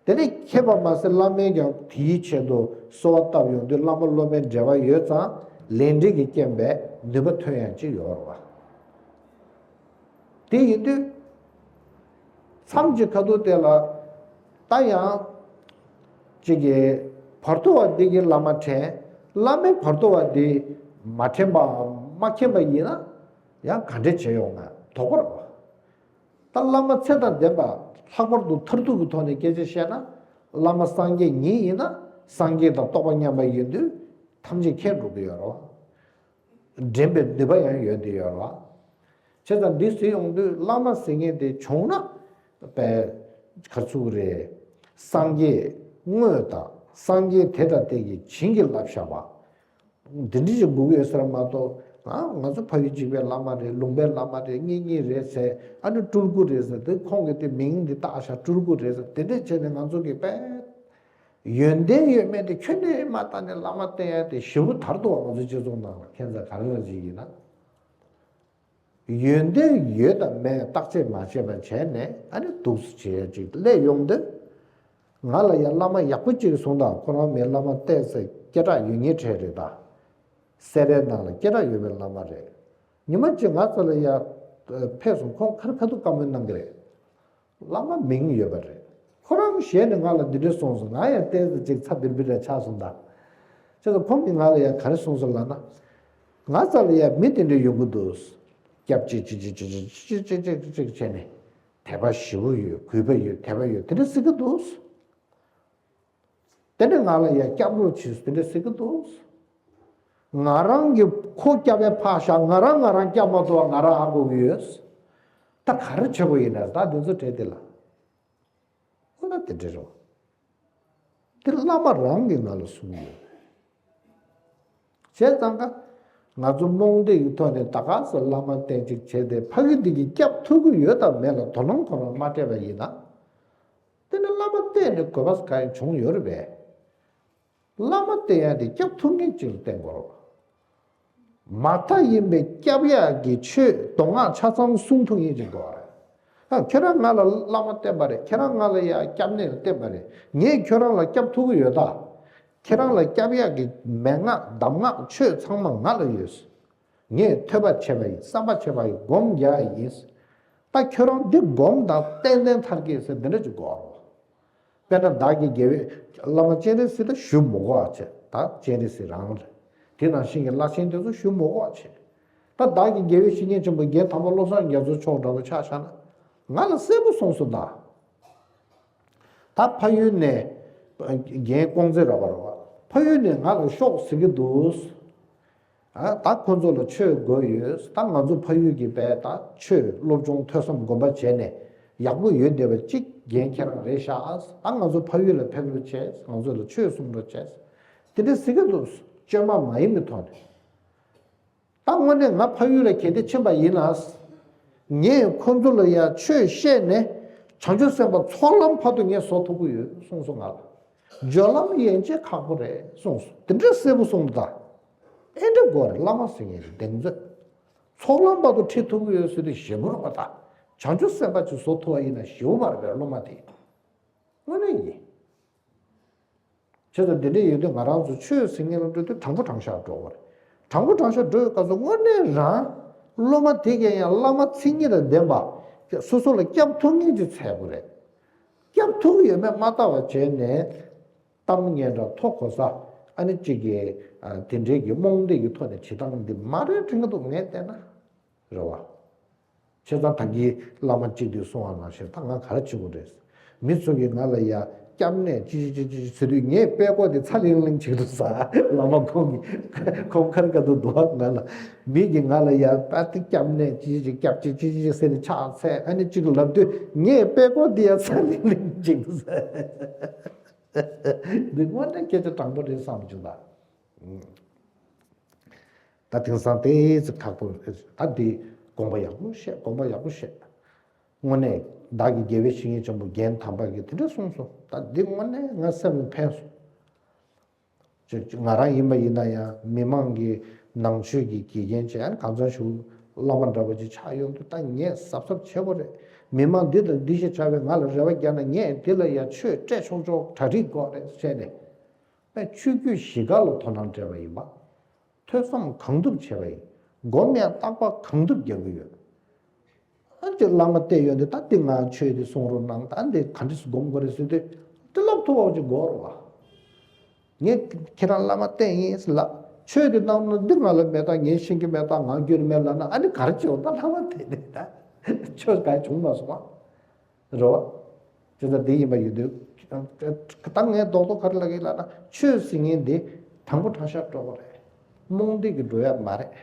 དེ་ནས་མཁྱེན་པ་མ་ཟད་བླ་མས་ཀྱང་དེའི་ཆེད་དུ་གསོལ་བ་བཏབ་ཡོང་དུས་བླ་མ་སློབ་མའི་འབྲེལ་བ་ཡོད་ཙང་ལས་འབྲས་ཀྱི་རྐྱེན་པས་ནུས་པ་ཐོན་ཡང་ཅིག་ཡོད་རེད་བ། དེ་ཡིན་དུས། མཚམས་ཀྱི་ཁ་ཐུག་དེ་ལ་ད་ཡང་ གཅིག་གིས་བར་དོ་བ་འདི་གིས་བླ་མ་དྲན། བླ་མས་བར་དོ་བ་འདི་མ་དྲན་པའམ་མ་མཁྱེན་པ་ཡིན་ན་ཡང་ག་འདྲས་བྱེད་ཡོང་ན་དོགས་པ་རེད་པ། ད་བླ་མ་ཚེ་དང་ལྡན་པ་ལྷག་པར་དུ་མཐར་ཐུག་གི་ཐོག་ནས་སྐད་ཆ་བཤད་ན། བླ་མ་སངས་རྒྱས་ཉིད་ཡིན་ན་སངས་རྒྱས་དང་རྟོགས་པ་མཉམ་པ་ཡིན་དུས་ཐམས་ཅད་མཁྱེན་འགྲོ་གི་ཡོད་རེད་པ། འདྲེན་པའི་ནུས་པ་ཡང་ཡོད་དེ་ཡོད་རེད་པ། བྱས་ཙང་འདི་ཟེར་ཡོང་དུས་བླ་མ་ཟེར་མཁན་དེ་བྱུང་ན་པའི་ག་ཚོད་རེད། སངས་རྒྱས་དངོས་དང་སངས་རྒྱས་དེ་དང་དེ་གི་བྱིན་གྱིས་བརླབས་བཞག་པ། འདི་འདྲ་ཞིག་དགོས་ཀྱི་ཡོད་ས་རེད་མ་གཏོགས། ང་ང་ཚོ་ཕ་ཡུལ་གཅིག་པའི་བླ་མ་རེད། ལུང་པའི་བླ་མ་རེད། གཉེན་ཉེ་རེད་ཟེར། ཨ་ནི་སྤྲུལ་སྐུ་རེད་ཟེར། དེ་ཁོང་གིས་དེ་མིང་འདི་བཏགས་ཤག་སྤྲུལ་སྐུ་རེད་ཟེར། དེ་འདྲས་བྱས་ནས་ང་ཚོ་གི་པས་ཡོན་ཏན་ཡོད་མེད་དེ་ཁྱོན་ནས་མ་བལྟས་ནས་བླ་མ་བསྟེན་ཡ་དེ་ཞེ་པོ་དར་འདུག་བ། ང་ཚོའི་སྤྱི་ཚོགས་ནང་ལ་ཁྱད་མཚར་ག་རེ་རེད་ཅིག་ཡིན་ན། ཡོན་ཏན་ཡོད་དང་མེད་བརྟག་དཔྱད་མ་བྱས་པ་བྱས་ནས་ཨ་ནི་འདུག་སེ་བྱེད་ཡ་ཅིག་སླེབས་ཡོང་དུས། ང་ལ་ཡང་བླ་མ་ཡག་པོ་གཅིག་གསུངས་དང་། ཁོ་རང་མའི་བླ་མ་བལྟས་ཚེ་སྐད་གྲགས་ཡོད་མཁན་གྲས་རེད་ད། སེ་རའི་ནང་ལ་སྐད་གྲགས་ཡོད་པའི་བླ་མ་རེད། ཉི་མ་གཅིག་ང་རྩ་ལ་ཡ་ཕེབས་སོང་། ཁོང་ཁ་རི་ཁ་ཐུག་བཀའ་མོལ་གནང་གི་རེད། བླ་མ་མིང་ཡོད་པ་རེད། ཁོ་རང་ཞལ་ནས་ང་ལ་འདི་འདྲ་གསུངས་སོང་། ང་ཡང་བལྟས་ཚེ་ཅིག་ཚ་འབིར་འབིར་ར་ཆགས་སོང་ད། བྱས་ཙང་ཁོང་གིས་ང་ལ་ཡ་ག་རེ་གསུངས་སོང་ལབ་ན། ང་རྩ་ལ་ཡ་མི་དེ་འདྲ་ཡོང་གི་འདུག་སྐྱབས་ཅིག་ཅིག་ཅིག་བྱས་ནས་དད་པ་ཞེ་པོ་ཡོད། གུས་པ་ཡོད། དད་པ་ཡོད། དེ་འདྲ་ཟེར་གི་འདུག་དེ་ནས་ང་ལ་ཡ་སྐྱབས་རོགས་བྱེད་དེ་འདྲ་ཟེར་གི་འདུག་ང་རང་གིས་ཁོ་སྐྱབས་པའི་ཕར་བཞག་ང་རང་ང་རང་སྐྱབས་མ་ཐུབ་པ་ང་རང་ཧ་གོ་གི་ཡོད། ད་ག་རེ་བྱེད་དགོས་ཡིན་ན་ད་འདི་ཚོ་དྲན་དེ་ལ། འོ་ན་དེ་འདྲ་རེད་བ། དེ་བླ་མ་རང་གིས་ང་ལ་གསུངས་ཡོད། བྱས་ཙང་ཀ་ང་ཚོ་རྨོངས་དད་ཀྱི་ཐོག་ནས་ད་ག་སེ་བླ་མ་བསྟེན་ཅིག་བྱས་ཏེ་ཕ་གི་འདི་གིས་སྐྱབས་ཐུབ་ཀྱི་ཡོད་དམ་མེད་ལ་དོ་སྣང་ཁོ་རང་མ་སྤྲད་པ་ཡིན་ན། དེ་ནི་བླ་མ་བསྟེན་ནས་དགོས་པ་གང་ཡང་བྱུང་ཡོད་རེད་པས། བླ་མ་བསྟེན་ཡ་དེ་སྐྱབས་ཐུབ་མཁན་ཅིག་ལ་བསྟེན་དགོས་རེད། མ་མཐའ་ཡིན་པའི་སྐྱབས་ཡག་གི་ཆོས་མདོ་སྔགས་ཆ་ཚང་གསུང་ཐུབ་མཁན་ཅིག་དགོས་རེད། ཨ། ཁྱེད་རང་ང་ལ་བླ་མ་བསྟེན་པ་རེད། ཁྱེད་རང་ང་ལ་ཡ་སྐྱབས་གནས་ལ་བསྟེན་པ་རེད། ངས་ཁྱོད་རང་ལ་སྐྱབས་ཐུབ་ཀྱི་ཡོད་ད། ཁྱེད་རང་ལ་སྐྱབས་ཡག་གི་མན་ངག་གདམས་ངག་ཆོས་ཚང་མ་ང་ལ་ཡོད། ངས་ཐོས་པ་བྱས་པ་ཡིན། བསམ་པ་བྱས་པ་ཡིན། སྒོམ་རྒྱག་ཡིན། ད་ཁྱོད་རང་འདི་སྒོམ་དང་ཏན་ཏན་ཐར་གྱིས་ཟེར་འདི་འདྲ་ཅིག་དགོས་རེད། དཔེར་ན་བདག་གི་དགེ་བའི་བླ་མ་སྤྱན་རས་གཟིགས་ད་ཞུ་མི་དགོས་པ་བྱས། ད་སྤྱན་རས་གཟིགས་རང་རེད། དེ་ནང་བཞིན་གྱི་བླ་ཆེན་དེ་ཚོ་ཞུ་མི་དགོས་པ་བྱས། ད་བདག་གི་དགེ་བའི་བཤེས་གཉེན་ཆེན་པོ་རྒན་དམ་པ་བློ་བཟང་རྒྱ་མཚོ་མཆོག་འདྲ་བོ་ཆ་བཞག་ན། ང་ལ་གསལ་པོ་གསུངས་སོང་ད། ད་ཕ་ཡུལ་ནས་རྒན་ཀོང་ཙེ་ར་བ་ར་བ་ཕ་ཡུལ་ནས་ང་ལ་ཤོག་ཟེར་གྱི་འདུག་ཨ། ད་ཁོ་ཚོ་ལ་ཆོས་དགོས་ཡོད། ད་ང་ཚོ་ཕ་ཡུལ་གྱི་བས་ད་ཆོས་སློབ་སྦྱོང་ཐོས་བསམ་སྒོམ་པ་བྱས་ནས་ཡག་པོ་ཡོད་བསྡད་པ་གཅིག་རྒན་ཁྱེད་རང་རེད་ཤག་ད་ང་ཚོ་ཕ་ཡུལ་ལ་ཕེབས་རོགས་བྱས། ང་ཚོ་ལ་ཆོས་གསུང་རོགས་བྱས། དེ་འདྲ་ཟེར་གྱི་འདུག་བཅོས་མ་མ་ཡིན་པའི་ཐོག་ནས། ད་དངོས་གནས་ང་ཕ་ཡུལ་ལ་གལ་ཏེ་ཕྱིན་པ་ཡིན་ན། ངས་ཁོ་ཚོ་ལ་ཡ་ཆོས་བཤད་ནས་བྱང་ཆུབ་སེམས་དཔའ་ཚོགས་ལམ་བར་དུ་ངས་བཟོ་ཐུབ་ཀྱི་ཡོད་གསུངས་སོང་ང་ལ། སྦྱོར་ལམ་ཡན་ཆད་ཁག་པོ་རེད་གསུངས་སོང་། དེ་འདྲ་གསལ་པོ་གསུངས་ད། ཨེ་འདྲ་དགོས་རེད། བླ་མ་ཟེར་མཁན་དེ་གདེང་ཚོད། ཚོགས་ལམ་བར་དུ་ཁྲིད་ཐུབ་ཀྱི་ཡོད་ཟེར་དུས་ཞེ་པོ་རེད་པ། ད་བྱང་ཆུབ་སེམས་དཔའ་ཅིག་བཟོ་ཐུབ་པ་ཡིན་ན་ཞེ་པོ་མ་རེད་པས་སློབ་མ་དེ། དངོས་གནས་ཡིན། བྱས་ཙང་འདི་འདྲ་ཡོད་དུས་ང་རང་ཚོ་ཆོས་ཟེར་མཁན་ལ་འགྲོ་དུས་དྲང་པོ་དྲང་བཞག་འགྲོ་དགོས་རེད། དྲང་པོ་དྲང་བཞག་འགྲོ་བའི་སྐབས་སུ་དངོས་གནས་རང་སློབ་མ་དེ་གས་ཡང་བླ་མ་མཚན་ཉིད་དང་ལྡན་པ། སོ་སོ་ལ་སྐྱབས་ཐུབ་མཁན་ཅིག་འཚོལ་དགོས་རེད། སྐྱབས་ཐུབ་ཀྱི་ཡོད་མེད་མ་བལྟ་བ་བྱས་ནས་གཏམ་སྙན་གྲགས་མཐོ་གོ་ས། ཨ་ནི་གཅིག་གིས་ཨ་དེ་འདྲའི་གི་རྨོངས་དད་ཀྱི་ཐོག་ནས་བྱེད་སྟངས་འདི་མ་རེད་དྲན་གྱི་འདུག་ངས་བལྟས་ན། རེད་བ། བྱས་ཙང་ད་གིན་བླ་མ་གཅིག་དུས་གསུང་བ་ནང་བཞིན་ད་ང་ག་རེ་བྱེད་དགོས་རེད། མི་ཚོ་གིས་ང་ལ་ཡ་སྐྱབས་གནས་ཅི་ཅི་ཅི་ཅི་ཟེར་དུས་ངས་པད་ཀོ་དེ་ཚ་ལིང་ལིང་བྱེད་འདུག་ས། བླ་མ་ཁོང་གིས་ཁོང་ཁར་ཀ་ཏུ་འདུག་ང་ལ། མི་གིས་ང་ལ་ཡ་ད་དེ་སྐྱབས་གནས་ཅི་ཅི་ཅི་སྐྱབས་ཅི་ཅི་ཅི་ཟེར་ནས་ཕྱག་འཚལ། ཨ་ནི་གཅིག་ལབ་དུས་ངས་པད་ཀོ་དེ་ཡ་ཚ་ལིང་ལིང་བྱེད་འདུག་ས། འདི་དངོས་གནས་སྐད་ཆ་དྲང་པོ་རེད་བསམ་བྱུང་ད། ད་དེང་སང་དེ་ཙི་ཁག་པོ་རེད། ད་འདི་དགོངས་པ་ཡག་པོ་བཤད། དགོངས་པ་ཡག་པོ་བཤད། དངོས་གནས་བདག་གི་དགེ་བའི་བཤེས་གཉེན་ཆེན་པོ་རྒན་དམ་པ་གིས་དེ་འདྲ་གསུངས་སོང་། ད་འདི་དངོས་གནས་ང་སེམས་ལ་ཕན་སོང་། ཅིག་ང་རང་ཡིན་པ་ཡིན་ན་ཡང་མི་མང་གི་ནང་ཆོས་ཀྱི་དགེ་རྒན་བྱས། ཨ་ནི་གང་ཚང་ཞུ་བླ་མ་འདྲ་པོ་ཅིག་ཆགས་ཡོང་དུས་ད་ངས་གཟབ་གཟབ་བྱེད་དགོས་རེད། མི་མང་འདི་དང་འདི་ཞིག་བྱ་བའི་ང་ལ་རེ་བ་རྒྱག་ན་ངས་འདི་ལ་ཡང་ཆོས་སྤྲད་ཆོག་ཆོག་གྲ་སྒྲིག་དགོས་རེད་བྱས་ནས། པས་ཆོས་བརྒྱུད་བཞི་ཀ་ལ་དོ་སྣང་སྤྲད་པ་ཡིན་པ། ཐོས་བསམ་གང་ཐུབ་བྱས་པ་ཡིན། སྒོམ་ཡང་བརྟག་པ་གང་ཐུབ་རྒྱག་གི་ཡོད། ཨ་ཅེ་བླ་མ་བལྟས་ཡོད་འདི་ད་འདི་ང་ཆོས་འདི་གསུང་རོགས་གནང་། ད་འདི་ག་འདྲས་སྒོམ་དགོས་རེད་ཟེར་དུས་དེ་ལབ་ཐུབ་པ་ཅིག་དགོས་རེད་བ། ངས་ཁྱེད་རང་བླ་མ་བསྟེན་ཡིན་ཟེར་ལབ། ཆོས་དེ་གནང་ན་འདི་ང་ལ་མེད་ད། ངས་ཤེས་ཀྱི་མེད་ད། ང་རྒྱུས་མེད་ལབ་ན། ཨ་ནི་ག་རེ་བྱེད་འོ་ད། བླ་མ་དེ་ནས་ད་ཆོས་ག་བྱུང་མ་སོང་བ་རེད་བ། དེ་ད་དེ་ཡིན་པ་ཡིན་དུས། ད་ངས་རྡོག་རྡོག་ག་རེ་ལབ་ཀྱི་ལབ་ན། ཆོས་ཟེར་མཁན་འདི་དྲང་པོ་དྲང་བཞག་འགྲོ་དགོས་རེད། རྨོངས་དད་ཀྱིས་འགྲོ་ཡ་མ་རེད།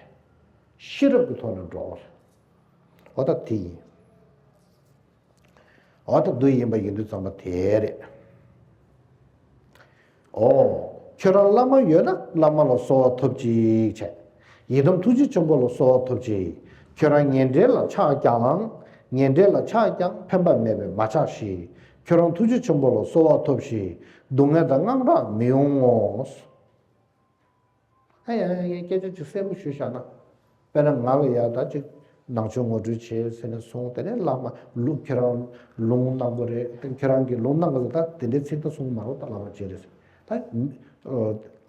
ཤེས་རབ་ཀྱི་ཐོག་ནས་འགྲོ་དགོས་རེད། འོ་ད་དེ་ཡིན། འོ་ད་འདི་ཡིན་པ་ཡིན་དུས་ཙམ་པ་དེ་རེད། ཨོ། ཁྱོད་རང་བླ་མ་ཡོད་ན་བླ་མ་ལ་གསོལ་བ་ཐོབ་ཅིག་བྱས། ཡི་དམ་ཐུགས་རྗེ་ཆེན་པོ་ལ་གསོལ་བ་ཐོབ་ཅིག་ཁྱོད་རང་ངན་འབྲེལ་ལ་ཆགས་ཀྱང་། ངན་འབྲེལ་ལ་ཆགས་ཀྱང་ཕན་པ་མེད་པས་མ་ཆགས་ཤིག་ཁྱོད་རང་ཐུགས་རྗེ་ཆེན་པོ་ལ་གསོལ་བ་ཐོབ་ཤིག་སྡུག་བསྔལ་དང་དངངས་སྐྲག་མི་ཡོང་ངོ་། ཨ་ཡ་ཡ་ཡ། སྐད་ཆ་ཅིག་གསལ་པོ་ཞུས་བཞག་ན། དཔེར་ན་ང་ལ་ཡ་ད་ཅིག་ནང་ཆོས་ངོ་སྤྲོད་བྱེད་ཟེར་ནས་སོང་། དེ་ནས་བླ་མ་ལུང་ཁྱེད་རང་ལུང་གནང་དགོས་རེད། ཁྱེད་རང་གིས་ལུང་གནང་དགོས་ཟེར། ད་དེ་འདྲའི་ཚིག་ད་གསུང་མ་རོགས། ད་བླ་མ་མཇལ་རེད་ཟེར། ད་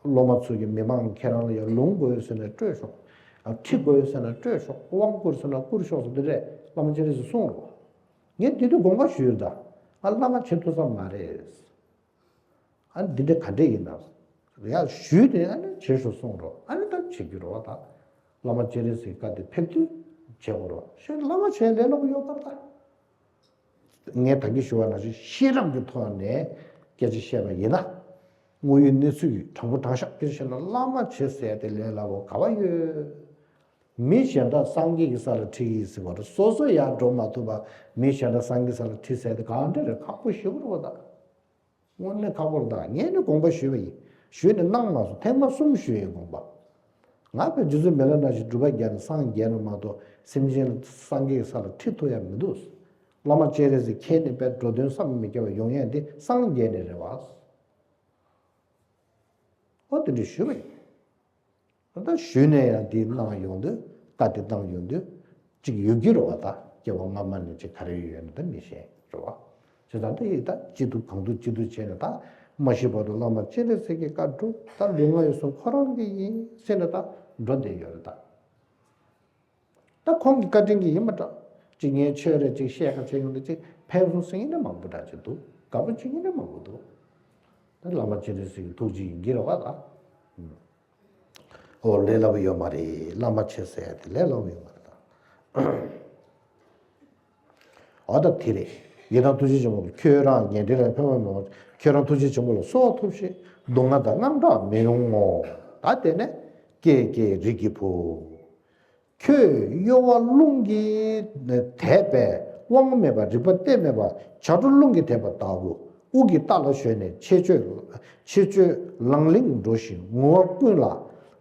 སློབ་མ་ཚོ་གིས་མི་མང་ཁྱེད་རང་ལ་ཡ་ལུང་དགོས་ཟེར་ན་སྤྲོད་ཤོག་ཁྲིད་དགོས་ཟེར་ན་སྤྲོད་ཤོག་དབང་བསྐུར་ཟེར་ན་བསྐུར་ཤོག་ཟེར། འདི་རེད། བླ་མ་མཇལ་རེད་ཟེར་གསུང་རོགས། ངས་དེ་དུས་དགོངས་པ་ཞུས་ད། ང་བླ་མ་བྱེད་ཐུབ་ས་མ་རེད། ཨ་ནི་འདི་འདྲ་ག་འདྲ་ཡིན་ན། ཡ་ཞུས་ཏེ་ཨ་ནི་བྱེད་ཤོག་གསུངས་རོགས། ཨ་ནི་ད་བྱེད་རྒྱུ་རེད་བ། ད་བླ་མ་སྤྱན་རས་གཟིགས་བཀའ་དེ་ཕེབས་དུས་བྱེད་དགོས་རེད་བ། ཞེས་བླ་མ་བྱས་ལས་སླ་པོ་ཡོད་པར་ད། ངས་ད་གིན་ཞུ་བ་ནང་བཞིན་ཤེས་རབ་ཀྱི་ཐོག་ནས་སྐད་ཆ་བཤད་པ་ཡིན་ན། དངོས་ཡོད་གནས་ཚུལ་གྱི་དྲང་པོ་དྲང་བཞག་སྐད་ཆ་བཤད་ན། བླ་མ་བྱས་ཟེར་ཏེ་ལས་སླ་པོ་ག་བ་ཡོད། མི་གཞན་དག་སངས་རྒྱས་ཀྱི་ས་ལ་ཁྲིད་ཀྱི་ཟེར་བ་རེད། སོ་སོ་ཡར་འགྲོ་མ་ཐུབ་པ་མི་གཞན་དག་སངས་རྒྱས་ས་ལ་ཁྲིད་ཟེར་ཏེ་གང་འདྲ་རེད། ཁག་པོ་ཞེ་པོ་རེད་བ་ད། དངོས་གནས་ཁག་པོ་རེད་ད། ངས་ནི་དགོངས་པ་ཞུས་པ་ཡིན། ཞུས་ནས་གནང་མ་སོང་། ཐེངས་མ་གསུམ་ཞུས་ཡིན་དགོངས་པ། ང་དཔེ་རྗེ་བཙུན་མི་ལ་ནང་བཞིན་སྒྲུབ་པ་བརྒྱབ་ནས་སངས་རྒྱས་ན་མ་གཏོགས་སེམས་ཅན་ལ་སངས་རྒྱས་ཀྱི་ས་ལ་ཁྲིད་ཐུབ་ཡ་མི་འདུག་བླ་མ་སྤྱན་རས་གཟིགས་མཁྱེན་ནས་དཔེ་འགྲོ་དོན་བསམ་མི་ཁྱབ་པ་ཡོང་ཡ་འདི་སངས་རྒྱས་ནས་རེད་བ། ཨོ་དེ་འདྲ་ཞུས་པ་ཡིན། ད་ཞུས་ནས་ཡང་འདི་གནང་ཡོང་དུས། བཀའ་འདི་གནང་ཡོང་དུས་གཅིག་ཡོད་ཀྱི་རེད་བ། ད་སྐྱེ་བ་སྔ་མ་ནས་ཅིག་ག་རེ་ཡོད་ན་ད་མི་ཤེས་རེད་བ། བྱས་ཙང་ད་ཡིག་ད་ཅི་ཐུབ་གང་ཐུབ་ཅི་ཐུབ་བྱས་ནས། ད་མ་ཤི་བར་དུ་བླ་མ་སྤྱན་རས་གཟིགས་ཀྱི་བཀའ་སྒྲུབ། ད་ལུས་ངག་ཡིད་གསུམ་ཁོ་རང་གི་ཡིན་ཟེར་ནས་ད་འགྲོ་བསྡད་ཡོད་རེད་ད། ད་ཁོང་གི་བཀའ་དྲིན་གྱིས་ཡིན་པ་འདྲ། ཅིག་ངས་ཆོས་རེ་ཅིག་བཤད་ཁ་བྱས་ཡོང་དུས་ཅིག་ཕན་སོང་ཟེར་མཁན་ནི་མང་པོ་འདྲ་ཅིག་འདུག་དགའ་པོ་བྱེད་མཁན་ནི་མང་པོ་འདུག་ད་བླ་མ་སྤྱན་རས་གཟིགས་ཀྱི་ཐུགས་རྗེ་ཡིན་གྱི་རེད་བ་ད། ཨོ་ལས་སླ་པོ་ཡོད་མ་རེད། བླ་མ་བྱས་ཟེར་ཡ་དེ་ལས་སླ་པོ་ཡོད་མ་རེད་ད། ཨོ་ད་དེ་རེད། ཡི་དམ་ཐུགས་རྗེ་ཆེན་པོ་ཁྱོད་རང་ངན་འབྲེལ་ལ་ཕན་པ་མེད། ཁྱོད་རང་ཐུགས་རྗེ་ཆེན་པོ་ལ་གསོལ་བ་ཐོབ་ཤིག་སྡུག་བསྔལ་དང་དངངས་སྐྲག་མི་ཡོང་ངོ་། ད་དེ་ནས་ཀྱེ་ཀྱེ་རིགས་ཀྱི་བུ། ཁྱོད་གཡོ་བ་རླུང་གིས་དེད་པས་དབང་མེད་པ། རིག་པ་གཏད་མེད་པ། བྱ་སྒྲོ་རླུང་གིས་དེད་པ་ལྟ་བུ། དབུགས་ཀྱི་རྟ་ལ་ཞོན་ནས་ཆེ་བརྗོད་ཆེ་བརྗོད་ལང་ལིང་འགྲོ་ཞིང་ངུ་བ་ཀུན་ལ།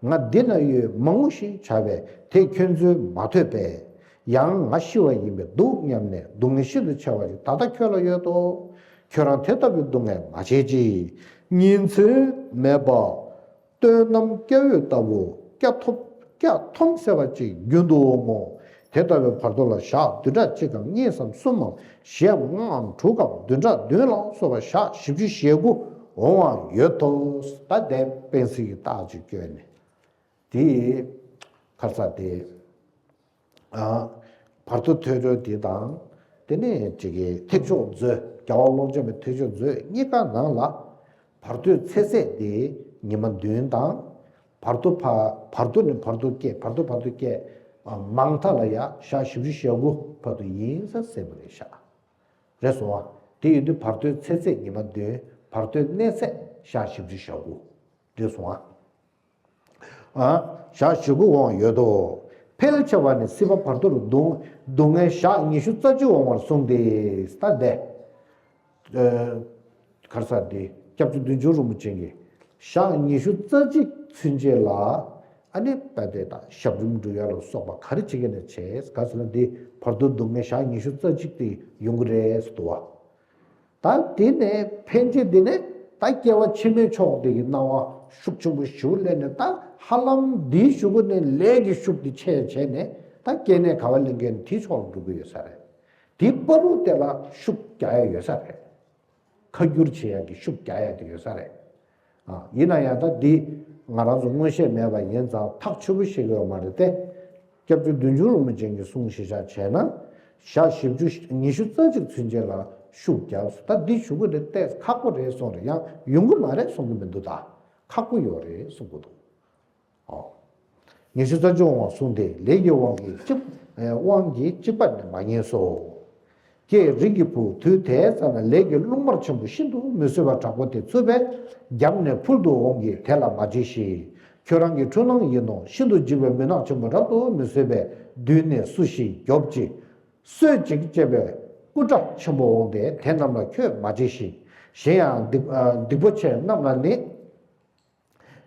ང་འདི་ན་ཡོད་མ་ངུ་ཞེས་བྱ་བས་དེ་ཁྱོད་ཚོས་མ་ཐོས་པས། ཡང་ང་ཤི་བ་ཡིན་པས་འདུག་སྙམ་ནས་སྡུག་བསྔལ་ཤིན་ཏུ་ཆེ་བ་ཞིག་ད་ལྟ་ཁྱོད་ལ་ཡོད་དོ། ཁྱོད་རང་དེ་ལྟ་བུའི་སྡུག་བསྔལ་མ་བྱེད་ཅིག་ཉིན་མཚན་མེད་པ། སྟོན་ནམ་སྐྱ་འོད་ལྟ་བུ་སྐྱ་ཐོབ་སྐྱ་ཐོམ་སེ་བ་ཅིག་རྒྱུན་དུ་འོང་ངོ་། དེ་ལྟ་བུའི་བར་དོ་ལ་ཞག་བདུན་ཕྲག་གཅིག་གམ་གཉིས་སམ་གསུམ་མམ་བཞིའམ་ལྔའམ་དྲུག་གམ་བདུན་ཕྲག་བདུན་ལ་སོགས་པ་ཞག་བཞི་བཅུ་ཞེ་དགུ་འོང་བ་ཡོད་དོ། ད་དེ་པེན་སི་གི་རྟགས་ཅིག་བསྐྱོན་ནས། དེ་ཁར་ས་དེ། ཨ། བར་དོ་ཐོས་གྲོལ་དེ་དང་། དེ་ནས་ཅིག་གི་ཐེག་མཆོག་མཛོད། རྒྱལ་བ་ཀློང་ཆེན་པའི་ཐེག་མཆོག་མཛོད་གཉིས་ཀ་ནང་ལ། བར་དོའི་ཚེ་ཚད་དེ་ཉི་མ་བདུན་དང་། བར་དོ་ཕ་བར་དོ་ནས་བར་དོ་བསྐྱེད། བར་དོ་བར་དོ་བསྐྱེད། ཨ། མང་མཐའ་ལ་ཡ་ཞག་བཞི་བཅུ་ཞེ་དགུ་བར་དུ་ཡིན་ས་ཟེར་བ་རེད་ཤག་རེད་སོང་ཨ། དེ་ཡིན་དུས་བར་དོའི་ཚེ་ཚད་ཉི་མ་བདུན། བར་དོའི་གནས་ཚད་ཞག་བཞི་བཅུ་ཞེ་དགུ་རེད་སོང་ཨ། ཨ། ཞག་བཞི་དགུ་འོང་ཡོད་དོ། འཕེལ་ཆེ་བ་ནི་སྲིད་པ་བར་དོ་རུ་སྡུག་སྡུག་བསྔལ་ཞག་ཉི་ཤུ་རྩ་གཅིག་འོང་བར་གསུངས་ཏེ། ད་དེ། ཨ། གར་ས་དེ་སྐྱབས་རྗེ་བདུད་འཇོམས་རིན་པོ་ཆེ་གིས་ཞག་ཉི་ཤུ་རྩ་གཅིག་ཚུན་ཆད་ལ། ཨ་ནི་ད་དེ་དང་ཞབས་དྲུང་སྒྲུབ་ཡ་ལ་སོགས་པ་ག་རེ་བྱེད་ཀྱི་ན་བྱས། ག་ཟེར་ན་དེ་བར་དོ་སྡུག་བསྔལ་ཞག་ཉི་ཤུ་རྩ་གཅིག་དེ་ཡོང་གི་རེད་ཟེར་འདུག་བ། ད་དེ་ནས་ཕན་ཆད་དེ་ནས་ད་སྐྱེ་བ་ཕྱི་མའི་ཕྱོགས་དེ་གི་སྣང་བ་ཤུགས་ཆེན་པོ་ཞེ་པོ་སླེབས་ནས། ད་ཧ་ལམ་དེའི་གཞུག་གུ་ནས་ལས་ཀྱི་ཤུགས་དེ་ཆེ་བྱས་ནས། ད་སྐྱེ་གནས་ག་བ་ལེན་མཁན་དེའི་ཕྱོགས་ལ་འགྲོ་གི་ཡོད་ས་རེད། དེའི་བར་དུ་དེ་ལ་ཤུགས་རྒྱག་ཡ་ཡོད་ས་རེད། ཁ་བསྒྱུར་བྱེད་ཡ་གི་ཤུགས་རྒྱག་ཡ་དེ་ཡོད་ས་རེད། ཨ། ཡིན་ན་ཡང་ད་འདི་ང་རང་ཚོ་མངོན་ཤེས་མེད་པ་ཡིན་ཙང་ཐག་ཆོད་པོ་ཤེས་ཀྱི་ཡོད་མ་རེད་དེ། སྐྱབས་རྗེ་བདུད་འཇོམས་རིན་པོ་ཆེ་གི་གསུང་གཞི་བཞག་བྱས་ན། ཞག་བཞི་བཅུ་ཉི་ཤུ་རྩ་གཅིག་ཚུན་ཆད་ལ་ཤུགས་རྒྱབ། ད་འདི་ཞུ་གི་རེད་བལྟས། ཁག་པོ་རེད་གསུངས་རེད། ཡང་ཡོང་གི་མ་རེད་གསུང་གི་མི་འདུག་ད། ཁག་པོ་ཡོད་རེད་གསུང་གི་འདུག། ཨོ། ཉི་ཤུ་རྩ་བཅུ་འོང་བ་གསུངས་ཏེ། ལས་ཀྱི་དབང་གིས་གཅིག་དབང་གིས་གཅིག་པ་ནི་མ་ངེས་སོ། ཀྱེ་རིགས་ཀྱི་བུ། དུས་དེའི་ཙ་ན་ལས་ཀྱི་རླུང་དམར་ཆེན་པོ་ཤིན་ཏུ་མི་བཟོད་པ་དྲག་པོ་དེ་ཚུར་བས་རྒྱབ་ནས་ཕུལ་དུ་འོང་གིས་དེ་ལ་མ་བྱེད་ཞིག། ཁྱོད་རང་གི་འཁྲུལ་སྣང་ཡིན་ནོ། ཤིན་ཏུ་འཇིགས་པའི་མུན་ནག་ཆེན་པོ་རབ་ཏུ་མི་བཟོད་པས་མདུན་ནས་སུ་ཞིག་རྒྱོབ་ཅིག། གསོད་ཅིག་ཅེས་པའི་སྐུ་དགྲ་ཆེན་པོ་འོང་སྟེ་དེ་རྣམས་ལ་ཁྱོད་མ་བྱེད་ཞིག། གཞན་ཡང་སྡིག་སྡིག་པོ་ཆེ་རྣམས་ལ་ནི།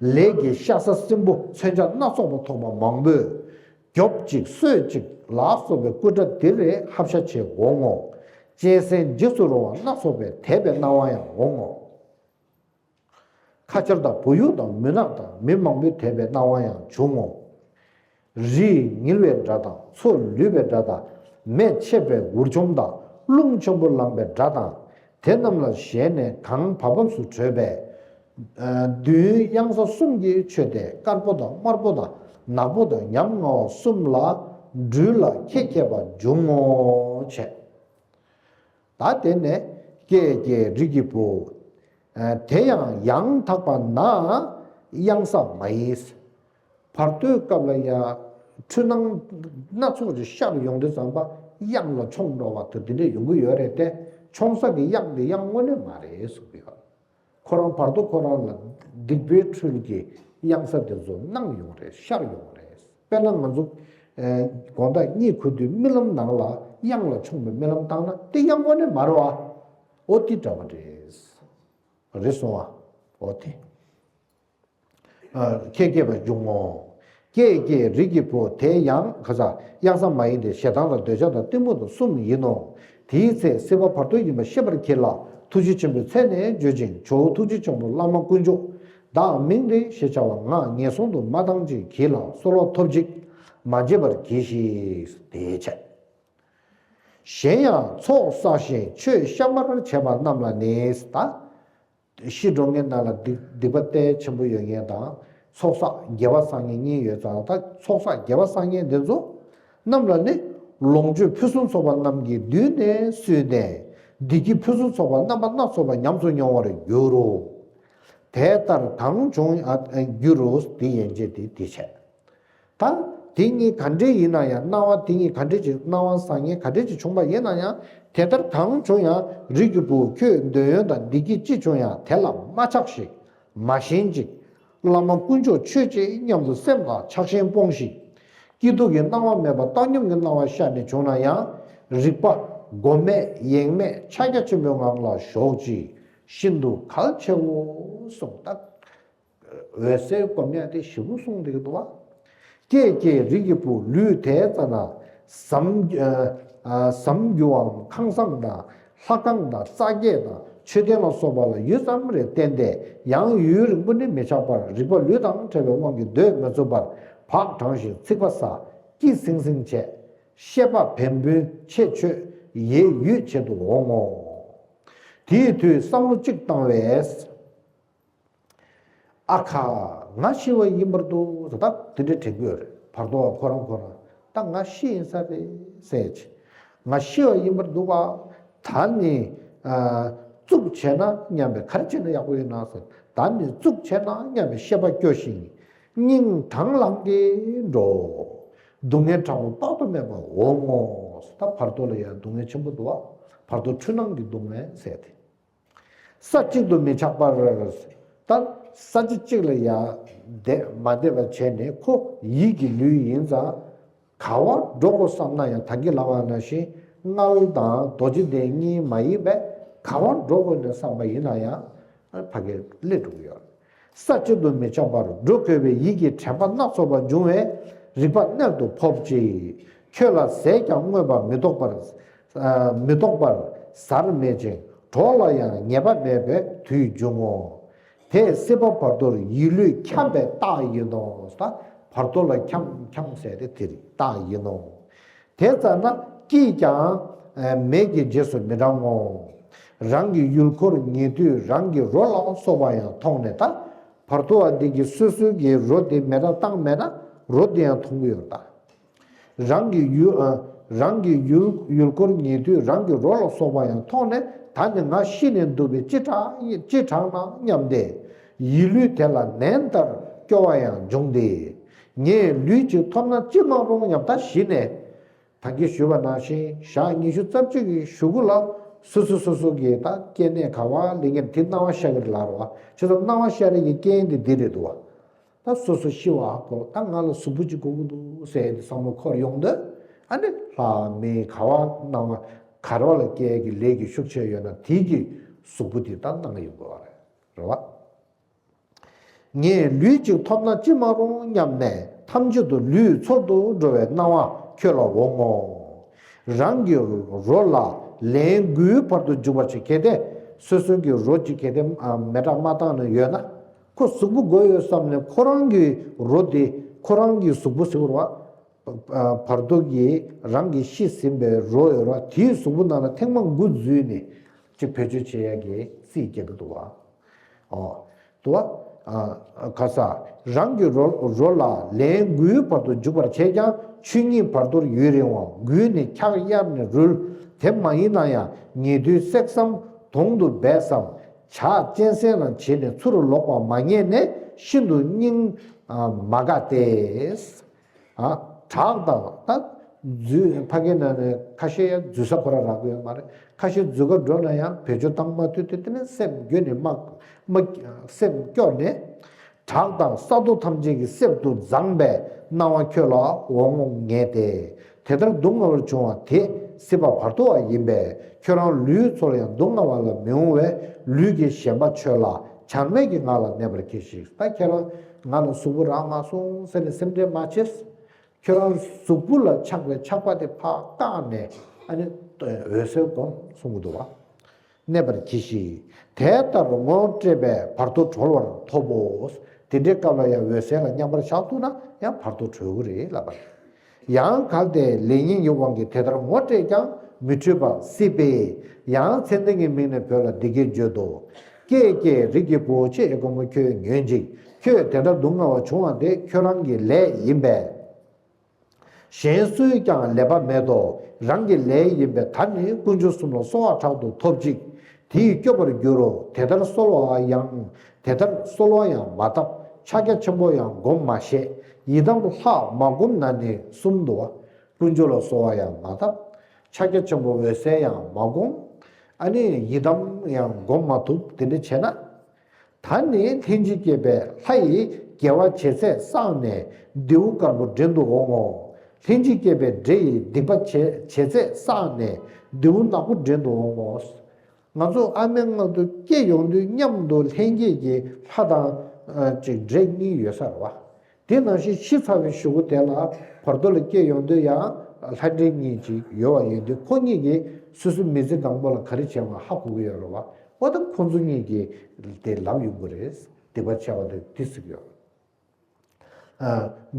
ལས་ཀྱི་ཤ་ཟ་སྲིན་པོ་མཚོན་ཆ་སྣ་ཚོགས་པ་ཐོགས་པ་མང་པོས་རྒྱོབ་ཅིག་གསོད་ཅིག་ལ་སོགས་པའི་སྐུ་དགྲ་འདིར་ཧབ་ཤ་བྱེད་འོང་ངོ་། གཅན་གཟན་འཇིགས་སུ་རུང་བ་སྣ་ཚོགས་པས་དེད་པའི་སྣང་བ་ཡང་འོང་ངོ་། ཁ་ཆར་དང་བུ་ཡུག་དང་མུན་ནག་དང་མི་མང་པོས་དེད་པའི་སྣང་བ་ཡང་འབྱུང་ངོ་། རིས་ཉིལ་བའི་སྒྲ་དང་མཚོ་ལུད་པའི་སྒྲ་དང་མེ་མཆེད་པའི་འུར་ཆོམ་དང་རླུང་ཆེན་པོ་ལངས་པའི་སྒྲ་དང་། དེ་རྣམས་ལ་ཞེན་ནས་གངས་བབ་བབས་སུ་བྲོས་པས། མདུན་གཡང་ས་གསུམ་གྱིས་ཆོད་དེ་དཀར་པོ་དང་དམར་པོ་དང་ནག་པོ་དང་ཉམ་ང་བ་གསུམ་ལ་སྦྲུལ་ལ་ཁྱེད་ཁྱེད་པ་འབྱུང་ངོ་། བྱས། ད་དེ་ནས་ཀྱེ་ཀྱེ་རིགས་ཀྱི་བུ། དེ་ཡང་ཡང་དག་པ་ན་གཡང་ས་མ་ཡིན། བར་དོའི་སྐབས་ལ་ཡང་འཁྲུལ་སྣང་སྣ་ཚོགས་ཀྱི་ཤར་ཡོང་དུས་ཙམ་པ་གཡང་ལ་མཆོང་འགྲོ་བ་དང་དེ་འདྲ་ཡོང་གི་ཡོད་རེད་དེ། མཆོང་ས་གི་གཡང་དེ་གཡང་དངོས་གནས་མ་རེད་གསུངས་ཀྱི་ཡོད། ཁོ་རང་བར་དོ་ཁོ་རང་ལ་སྡིག་པའི་འཁྲུལ་གྱི་གཡང་ས་དེ་ཚོ་སྣང་ཡོང་རེད། ཤར་ཡོང་རེད། དཔེར་ན་ང་ཚོ་དགོང་དག་གཉིད་ཁུག་དུས་རྨི་ལམ་ནང་ལ་གཡང་ལ་མཆོངས་པའི་རྨི་ལམ་བཏང་ན་དེ་གཡང་དངོས་གནས་མ་རེད་བ། ཨོ་དེ་འདྲ་བ་རེད། རེད་སོང་བ། ཨོ་དེ། ཁྱེད་སྐྱེས་པ་འབྱུང་ངོ་། ཀྱེ་ཀྱེ་རིགས་ཀྱི་བུ། དེ་ཡང་ག་ས་གཡང་ས་མ་ཡིན་ཏེ་ཞེ་སྡང་དང་འདོད་ཆགས་དང་གཏི་མུག་དང་གསུམ་ཡིན་ནོ། དེའི་ཚེ་སྲིད་པ་བར་དོ་ཡིན་པ་ཤེས་པར་གྱིས་ལ་ཐུགས་རྗེ་ཆེན་པོའི་མཚན་ནས་བརྗོད་ཅིང་ཇོ་བོ་ཐུགས་རྗེ་ཆེན་པོ་བླ་མ་དཀོན་མཆོག་བདག་མིང་རེ་ཞེས་བྱ་བ་ང་ངན་སོང་དུ་མ་བཏང་ཅིག་གྱིས་ལ་གསོལ་བ་ཐོབ་ཅིག་མ་བརྗེད་པར་གྱིས་ཤིག། དེའི་ཕྱིར། གཞན་ཡང་ཚོགས་བསགས་ཤིང་ཆོས་བཤད་པར་བྱེད་པ་རྣམས་ལ་ནི་ད། ཤི་འགྲོ་མཁན་ནང་ལ་སྡིག་སྡིག་པ་ལྟས་ཆེན་པོ་ཡོད་མཁན་དང་། ཚོགས་བསགས་དགེ་བ་བསགས་མཁན་གཉིས་ཡོད་ཙང་། ད་ཚོགས་བསགས་དགེ་བ་བསགས་མཁན་འདི་ཚོ་རྣམས་ལ་ནི། ལོངས་སྤྱོད་ཕུན་སུམ་ཚོགས་པ་རྣམས་ཀྱིས་བསྡུས་ནས་བསུས་ནས། བདེ་སྐྱིད་ཕུན་སུམ་ཚོགས་པ་རྣམ་པ་སྣ་ཚོགས་པ་ཉམས་སུ་མྱོང་བར་འགྱུར་རོ། དེ་ལྟར་གང་བྱུང་ཡང་འགྱུར་རོ། དེ་ཡན་ཆད་དེ་དེ་བྱས། ད་དེ་གཉིས་ག་འདྲས་ཡིན་ན་ཡང་། སྣང་བ་དེ་གཉིས་ག་འདྲས་ཅིག་སྣང་བ་བསགས་མཁན་ག་འདྲས་ཅིག་བྱུང་བ་ཡིན་ན་ཡང་། དེ་ལྟར་གང་བྱུང་ཡང་། རིགས་ཀྱི་བུ་ཁྱོད་འདོད་ཡོན་དང་བདེ་སྐྱིད་ཅི་བྱུང་ཡང་དེ་ལ་མ་ཆགས་ཤིག། མ་ཞེན་ཅིག། བླ་མ་དཀོན་མཆོག་མཆོད་ཅིག་སྙམ་དུ་སེམས་ལ་ཆགས་ཞེན་སྤོངས་ཤིག། སྐྱིད་སྡུག་གི་སྣང་བ་མེད་པར་བཏང་སྙོམས་ཀྱི་སྣང་བ་ཤར་ནས་བྱུང་ན་ཡང་། རིག་པ་སྒོམ་མེད་ཡེངས་མེད་ཕྱག་རྒྱ་ཆེན་པོའི་ངང་ལ་ཞོག་ཅིག། ཤིན་ཏུ་གལ་ཆེའོ་གསུངས། ད་འོད་གསལ་སྒོམ་ཡག་དེ་ཞེ་པོ་གསུངས་བསྡད་ཀྱི་འདུག་བ། ཀྱེ་ཀྱེ་རིགས་ཀྱི་བུ། ལུས་དེའི་རྩ་ན་ཟམ་ཟམ་རྒྱུ་བའམ་ཁང་བཟང་དང་ལྷ་ཁང་དང་རྩ་བརྒྱད་དང་མཆོད་རྟེན་ལ་སོགས་པ་ལ་ཡུད་ཙམ་རེ་བརྟེན་ཏེ་ཡང་ཡུན་རིང་པོ་ནི་མི་འཆགས་པར། རིག་པ་ལུས་དང་བྲལ་བའི་དབང་གིས་སྡོད་མི་ཚུགས་པར་བག་དྲངས་ཤིང་ཚིག་པ་ཟ། སྐྱི་སིང་སིང་བྱས། ཤེས་པ་བན་བུན་ཆེ་ཆོད་ཡེ་ཡུད་བྱེད་དུ་འོང་ངོ་། དེའི་དུས་བསམ་བློ་གཅིག་བཏང་བས། ཨ་ཁ། ང་ཤི་བ་ཡིན་པར་འདུག་ཟེར། ད་དེ་འདྲའི་དྲན་གྱི་ཡོད་རེད། བར་དོ་བ་ཁོ་རང་ཁོ་རང་། ད་ང་ཤི་ཡིན་ས་རེད་ཟེར་གྱི། ང་ཤི་བ་ཡིན་པར་འདུག་བ། ད་ནི་ཨ་བཙུགས་བྱས་ན་སྙམ་པའི། ག་རེ་བྱས་ན་ཡག་པོ་ཡོད་ན་ཟེར། ད་ནི་བཙུགས་བྱས་ན་སྙམ་པའི་ཤེས་པ་སྐྱོ་ཞིང་སྙིང་དྲང་ལངས་ཏེ་འགྲོ། སྡུག་བསྔལ་དྲག་པོ་དཔག་ཏུ་མེད་པ་འོང་ངོ་། ད་བར་དོ་ལ་ཡང་སྡུག་བསྔལ་ཆེན་པོ་འདུག་བ། བར་དོ་འཁྲུལ་སྣང་གི་སྡུག་བསྔལ་ཟེར་ཏེ། ས་གཅིག་ཏུ་མི་ཆགས་པར། ད་ས་ཆ་གཅིག་ལ་ཡང་བསྡད་མ་བསྡད་པ་བྱས་ནས། ཁོ་ཡིད་ཀྱི་ལུས་ཡིན་ཙང་། ག་བར་འགྲོ་དགོས་བསམ་ན་ཡང་། ད་གིན་ལབ་པ་ནང་བཞིན་མངལ་དང་རྡོ་རྗེ་གདན་གཉིས་མ་ཡིན་པས་ག་བར་འགྲོ་དགོས་ནས་བསམ་པ་ཡིན་ན་ཡང་ཕ་གིར་སླེབས་འགྲོ་གི་ཡོད། ས་གཅིག་ཏུ་མི་ཆགས་པར་འགྲོ་དགོས་པའི་ཡིད་ཀྱི་དྲན་པ་སྣ་ཚོགས་པ་འབྱུང་བས། རིག་པ་རྣལ་དུ་ཕོབ་ཅིག། ཁྱོད་ལ་ཟས་ཀྱང་མངོན་པར་མི་རྟོག་པར། མི་རྟོག་པར་ཟར་མེད་ཅིང་། གྲོགས་ལ་ཡང་ཉེས་པ་མེད་པའི་དུས་འབྱུང་ངོ་། དེས་སྲིད་པ་བར་དོར་ཡིད་ལུས་འཁྱམས་པའི་རྟགས་ཡིན་ནོ། ད་བར་དོ་ལ་འཁྱམས་འཁྱམས་ཟེར་དེ་དེ་རིགས་རྟགས་ཡིན་ནོ། དེ་ཙམ་ན་སྐྱིད་ཀྱང་མེད་ཀྱི་རྗེས་སུ་མི་འབྲང་ངོ་། རང་གི་ཡུལ་འཁོར་ཉལ་དུས་རང་གི་རོ་ལ་སོགས་པ་ཡང་མཐོང་ནས། ད་བར་དོ་བ་འདི་གི་སོ་སོའི་གི་རོ་དེ་མེ་སྲེག་བཏང་མེད་ན་རོ་དེ་ཡང་མཐོང་གི་ཡོད་ད། རང་གི་ཡུལ་རང་གི་ཡུལ་ཡུལ་འཁོར་ཉལ་དུས་རང་གི་རོ་ལ་སོགས་པ་ཡང་མཐོང་ནས། ད་ནི་ང་ཤི་ནས་འདུག་པས་ཅི་དྲག་ཅི་དྲག་ན་སྙམ་སྟེ། ཡིད་ལུས་དེ་ལ་ནན་ལྟར་སྐྱོ་བ་ཡང་འབྱུང་སྟེ། ངས་ལུས་གཅིག་ཐོབ་ན་ཅི་མ་རུང་སྙམ། ད་གཞི་ནས་ད་གིན་ཞུས་པ་ནང་བཞིན་ཞག་ཉི་ཤུ་རྩ་གཅིག་གི་གཞུག་གུ་ལ་སོ་སོ་སོ་སོ་གི་ད་སྐྱེ་གནས་ག་བ་ལེན་མཁན་དེ་སྣང་བ་ཤར་གི་རེད་ལབ་རེད་བ། བྱས་ཙང་སྣང་བ་ཤར་གི་རྐྱེན་དེ་འདི་རེད་འདུག་བ། ད་སོ་སོ་ཤི་བ་གོ། ད་ང་ལ་གཟུགས་པོ་གཅིག་དགོས་ཀྱི་འདུག་ཟེར་ཏེ་བསམ་བློ་འཁོར་ཡོང་དུས། ཨ་ནི་ལྷ་མི་ག་བ་སྣང་བ་ག་རེ་ལ་སྐྱེ་གི་ལས་ཀྱི་ཤུགས་ཆེ་ཡོད་ན་དེའི་གི་གཟུགས་པོ་དེ་ད་སྣང་གི་ཡོང་དགོས་པ་རེད། རེད་བ། ངས་ལུས་གཅིག་ཐོབ་ན་ཅི་མ་རུང་སྙམ་ནས་ཐམས་ཅད་དུ་ལུས་འཚོལ་དུ་འགྲོ་བའི་སྣང་བ་ཁྱོད་ལ་འོང་ངོ་། རང་གི་རོ་ལ་ལན་དགུའི་བར་དུ་འཇུག་པར་བྱེད། གལ་ཏེ་སོ་སོ་གི་རོ་གཅིག་གལ་ཏེ་ཨ་མེ་སྲེག་མ་བཏང་ནས་ཡོད་ན། ཁོ་གཟུགས་པོ་དགོས་ཡོད་བསམ་ནས་ཁོ་རང་གི་རོ་དེ་ཁོ་རང་གི་གཟུགས་པོ་ཟེར་བ་རེད་བ། བར་དོ་གི་རང་གི་ཤི་ཟིན་པའི་རོ་ཡོད་ར། དེའི་གཟུགས་པོ་ནང་ལ་ཐེངས་མ་དགུ་འཛུལ་ནས་ཅིག་བེད་སྤྱོད་བྱེད་ཡ་གི་རྩིས་རྒྱག་གི་འདུག་བ། ཨོ། འདུག་བ། ཨ། ག་ས། རང་གི་རོ་རོ་ལ་ལན་དགུའི་བར་དུ་འཇུག་པར་བྱས་ཀྱང་ཆོས་ཉིད་བར་དོར་ཡུན་རིང་བ། འགུལ་ནས་འཁྱག་གཡར་ནས་རུལ། དེ་མ་ཡིན་ན་ཡང་ཉེ་དུས་བསྲེགས་སམ་དོང་དུ་སྦས་སམ་ཇག་གཅན་གཟན་རང་བྱས་ནས་ཚུར་ལོག་པ་མ་རྙེད་ནས་ཤིན་ཏུ་སྙིང་མ་དགའ་སྟེ། ཨ། བྲག་དང་ད་འཛུལ་ཕ་གི་ནང་ནས་ཁ་ཤས་ཡང་འཛུལ་ས་ཁོ་ར་རག་གི་ཡོད་མ་རེད། ཁ་ཤས་འཛུལ་ག་འགྲོ་ན་ཡང་བེད་སྤྱོད་བཏང་མ་ཐུབ་དུས་དེ་ནས་སེམས་འགྱོད་ནས་མ་མ་སེམས་སྐྱོ་ནས། བྲག་དང་ས་རྡོ་ཐམས་ཅད་ཀྱི་གསེབ་ཏུ་བརྫངས་པའི་སྣང་བ་ཁྱོད་ལ་འོང་ངོ་ངེས་ཏེ། དེ་ལྟར་སྡུག་བསྔལ་བར་བྱུང་བ་དེ་སྲིད་པ་བར་དོ་བ་ཡིན་པས་ཁྱོད་རང་ལུས་འཚོལ་ཡང་སྡུག་བསྔལ་བ་ལ་མི་འོང་བས་ལུས་ཀྱི་ཞེན་པ་ཆོད་ལ་བྱར་མེད་ཀྱི་ངང་ལ་གནས་པར་གྱིས་ཤིག་ད་ཁྱེད་རང་ང་ལ་གཟུགས་པོ་རག་མ་སོང་ཟེར་ནས་སེམས་ཁྲལ་མ་བྱེད། ཁྱོད་རང་གཟུགས་པོ་ལ་ཆགས་པའི་ཆགས་པ་དེ་ཕར་བཀག་ནས་ཨ་ནི་འོད་གསལ་སྒོམ་གསུང་གི་འདུག་བ། གནས་པར་གྱིས་ཤིག་དེ་ལྟར་ངོ་སྤྲད་པས་བར་དོ་གྲོལ་བར་ཐོབ་བོ། དེ་འདྲའི་སྐབས་ལ་ཡང་འོད་གསལ་ལ་མཉམ་པར་བཞག་ཐུབ་ན་ཡང་བར་དོ་གྲོལ་གི་རེད་ལབ་པ་རེད། ཡང་གལ་ཏེ་ལས་ངན་གྱི་དབང་གིས་དེ་ལྟར་ངོ་སྤྲད་ཀྱང་མི་འཕྲོད་པ་སྲིད་པས། ཡང་མཚན་ལྡན་གྱི་མིང་ནས་བོས་ལ་འདི་སྐད་བརྗོད་དོ། ཀྱེ་ཀྱེ་རིགས་ཀྱི་བུ་ཁྱེད་ཀྱི་སྒོ་མོ་ཁྱོད་ཉོན་ཅིག་ཁྱོད་དེ་ལྟར་སྡུག་བསྔལ་བ་བྱུང་བ་དེ་ཁྱོད་རང་གི་ལས་ཡིན་པས། གཞན་སུས་ཀྱང་ལེགས་པ་མེད་དོ། རང་གི་ལས་ཡིན་པས་ད་ནི་དཀོན་མཆོག་གསུམ་ལ་གསོལ་བ་དྲག་ཏུ་ཐོབ་ཅིག་དེས་སྐྱོབ་པར་འགྱུར་རོ། དེ་ལྟར་གསོལ་བ་ཡང་དེ་ལྟར་གསོལ་བ་ཡང་མ་བཏབ། ཕྱག་རྒྱ་ཆེན་པོ་ཡང་སྒོམ་མ་ཤེས། ཡི་དམ་ལྷ་མ་བསྒོམས་ན་ནི་གསུམ་དུ་བ། དཀོན་མཆོག་ལ་གསོལ་བ་ཡང་མ་བཏབ། ཕྱག་རྒྱ་ཆེན་པོ་འོད་གསལ་ཡང་མ་བསྒོམ། ཨ་ནི་ཡི་དམ་ཡང་སྒོམ་མ་ཐུབ་དེ་འདྲ་བྱས་ན། ད་ནི་ལྷན་ཅིག་སྐྱེས་པའི་ལྷ་ཡིས་དགེ་བ་བྱེད་ཚད་བསགས་ནས་རྡེའུ་དཀར་པོ་བྲན་དུ་འོང་ངོ་། ལྷན་ཅིག་སྐྱེས་པའི་འདྲེ་ཡིས་སྡིག་པ་བྱེད་བྱེད་ཚད་བསགས་ནས་རྡེའུ་ནག་པོ་བྲན་དུ་འོང་ངོ་། ང་ཚོ་ཨ་མའི་མངལ་དུ་སྐྱེ་ཡོང་དུས་མཉམ་དུ་ལྷན་སྐྱེས་ཀྱི་ལྷ་དང་ཅིག་འདྲེ་གཉིས་ཡོད་ས་རེད་བ། དེ་ནང་བཞིན་ཤི་ཚར་བའི་གཞུག་གུ་དེ་ལ་བར་དོ་ལ་སྐྱེ་ཡོང་དུས་ཡང་ལྷ་འདྲེ་གཉིས་ཅིག་ཡོད་པ་ཡིན་དུས་ཁོ་གཉིས་ཀྱིས་སོ་སོ་མི་ཚེ་གང་པོ་ལ་ག་རེ་བྱས་པ་ཧ་གོ་གི་ཡོད་རེད་བ། འོ་ད་ཁོ་ཚོ་གཉིས་ཀྱིས་དེ་ལབ་ཡོང་གི་རེད། སྡིག་པ་བྱས་པ་དེ་དེ་ཟེར་གི་ཡོད།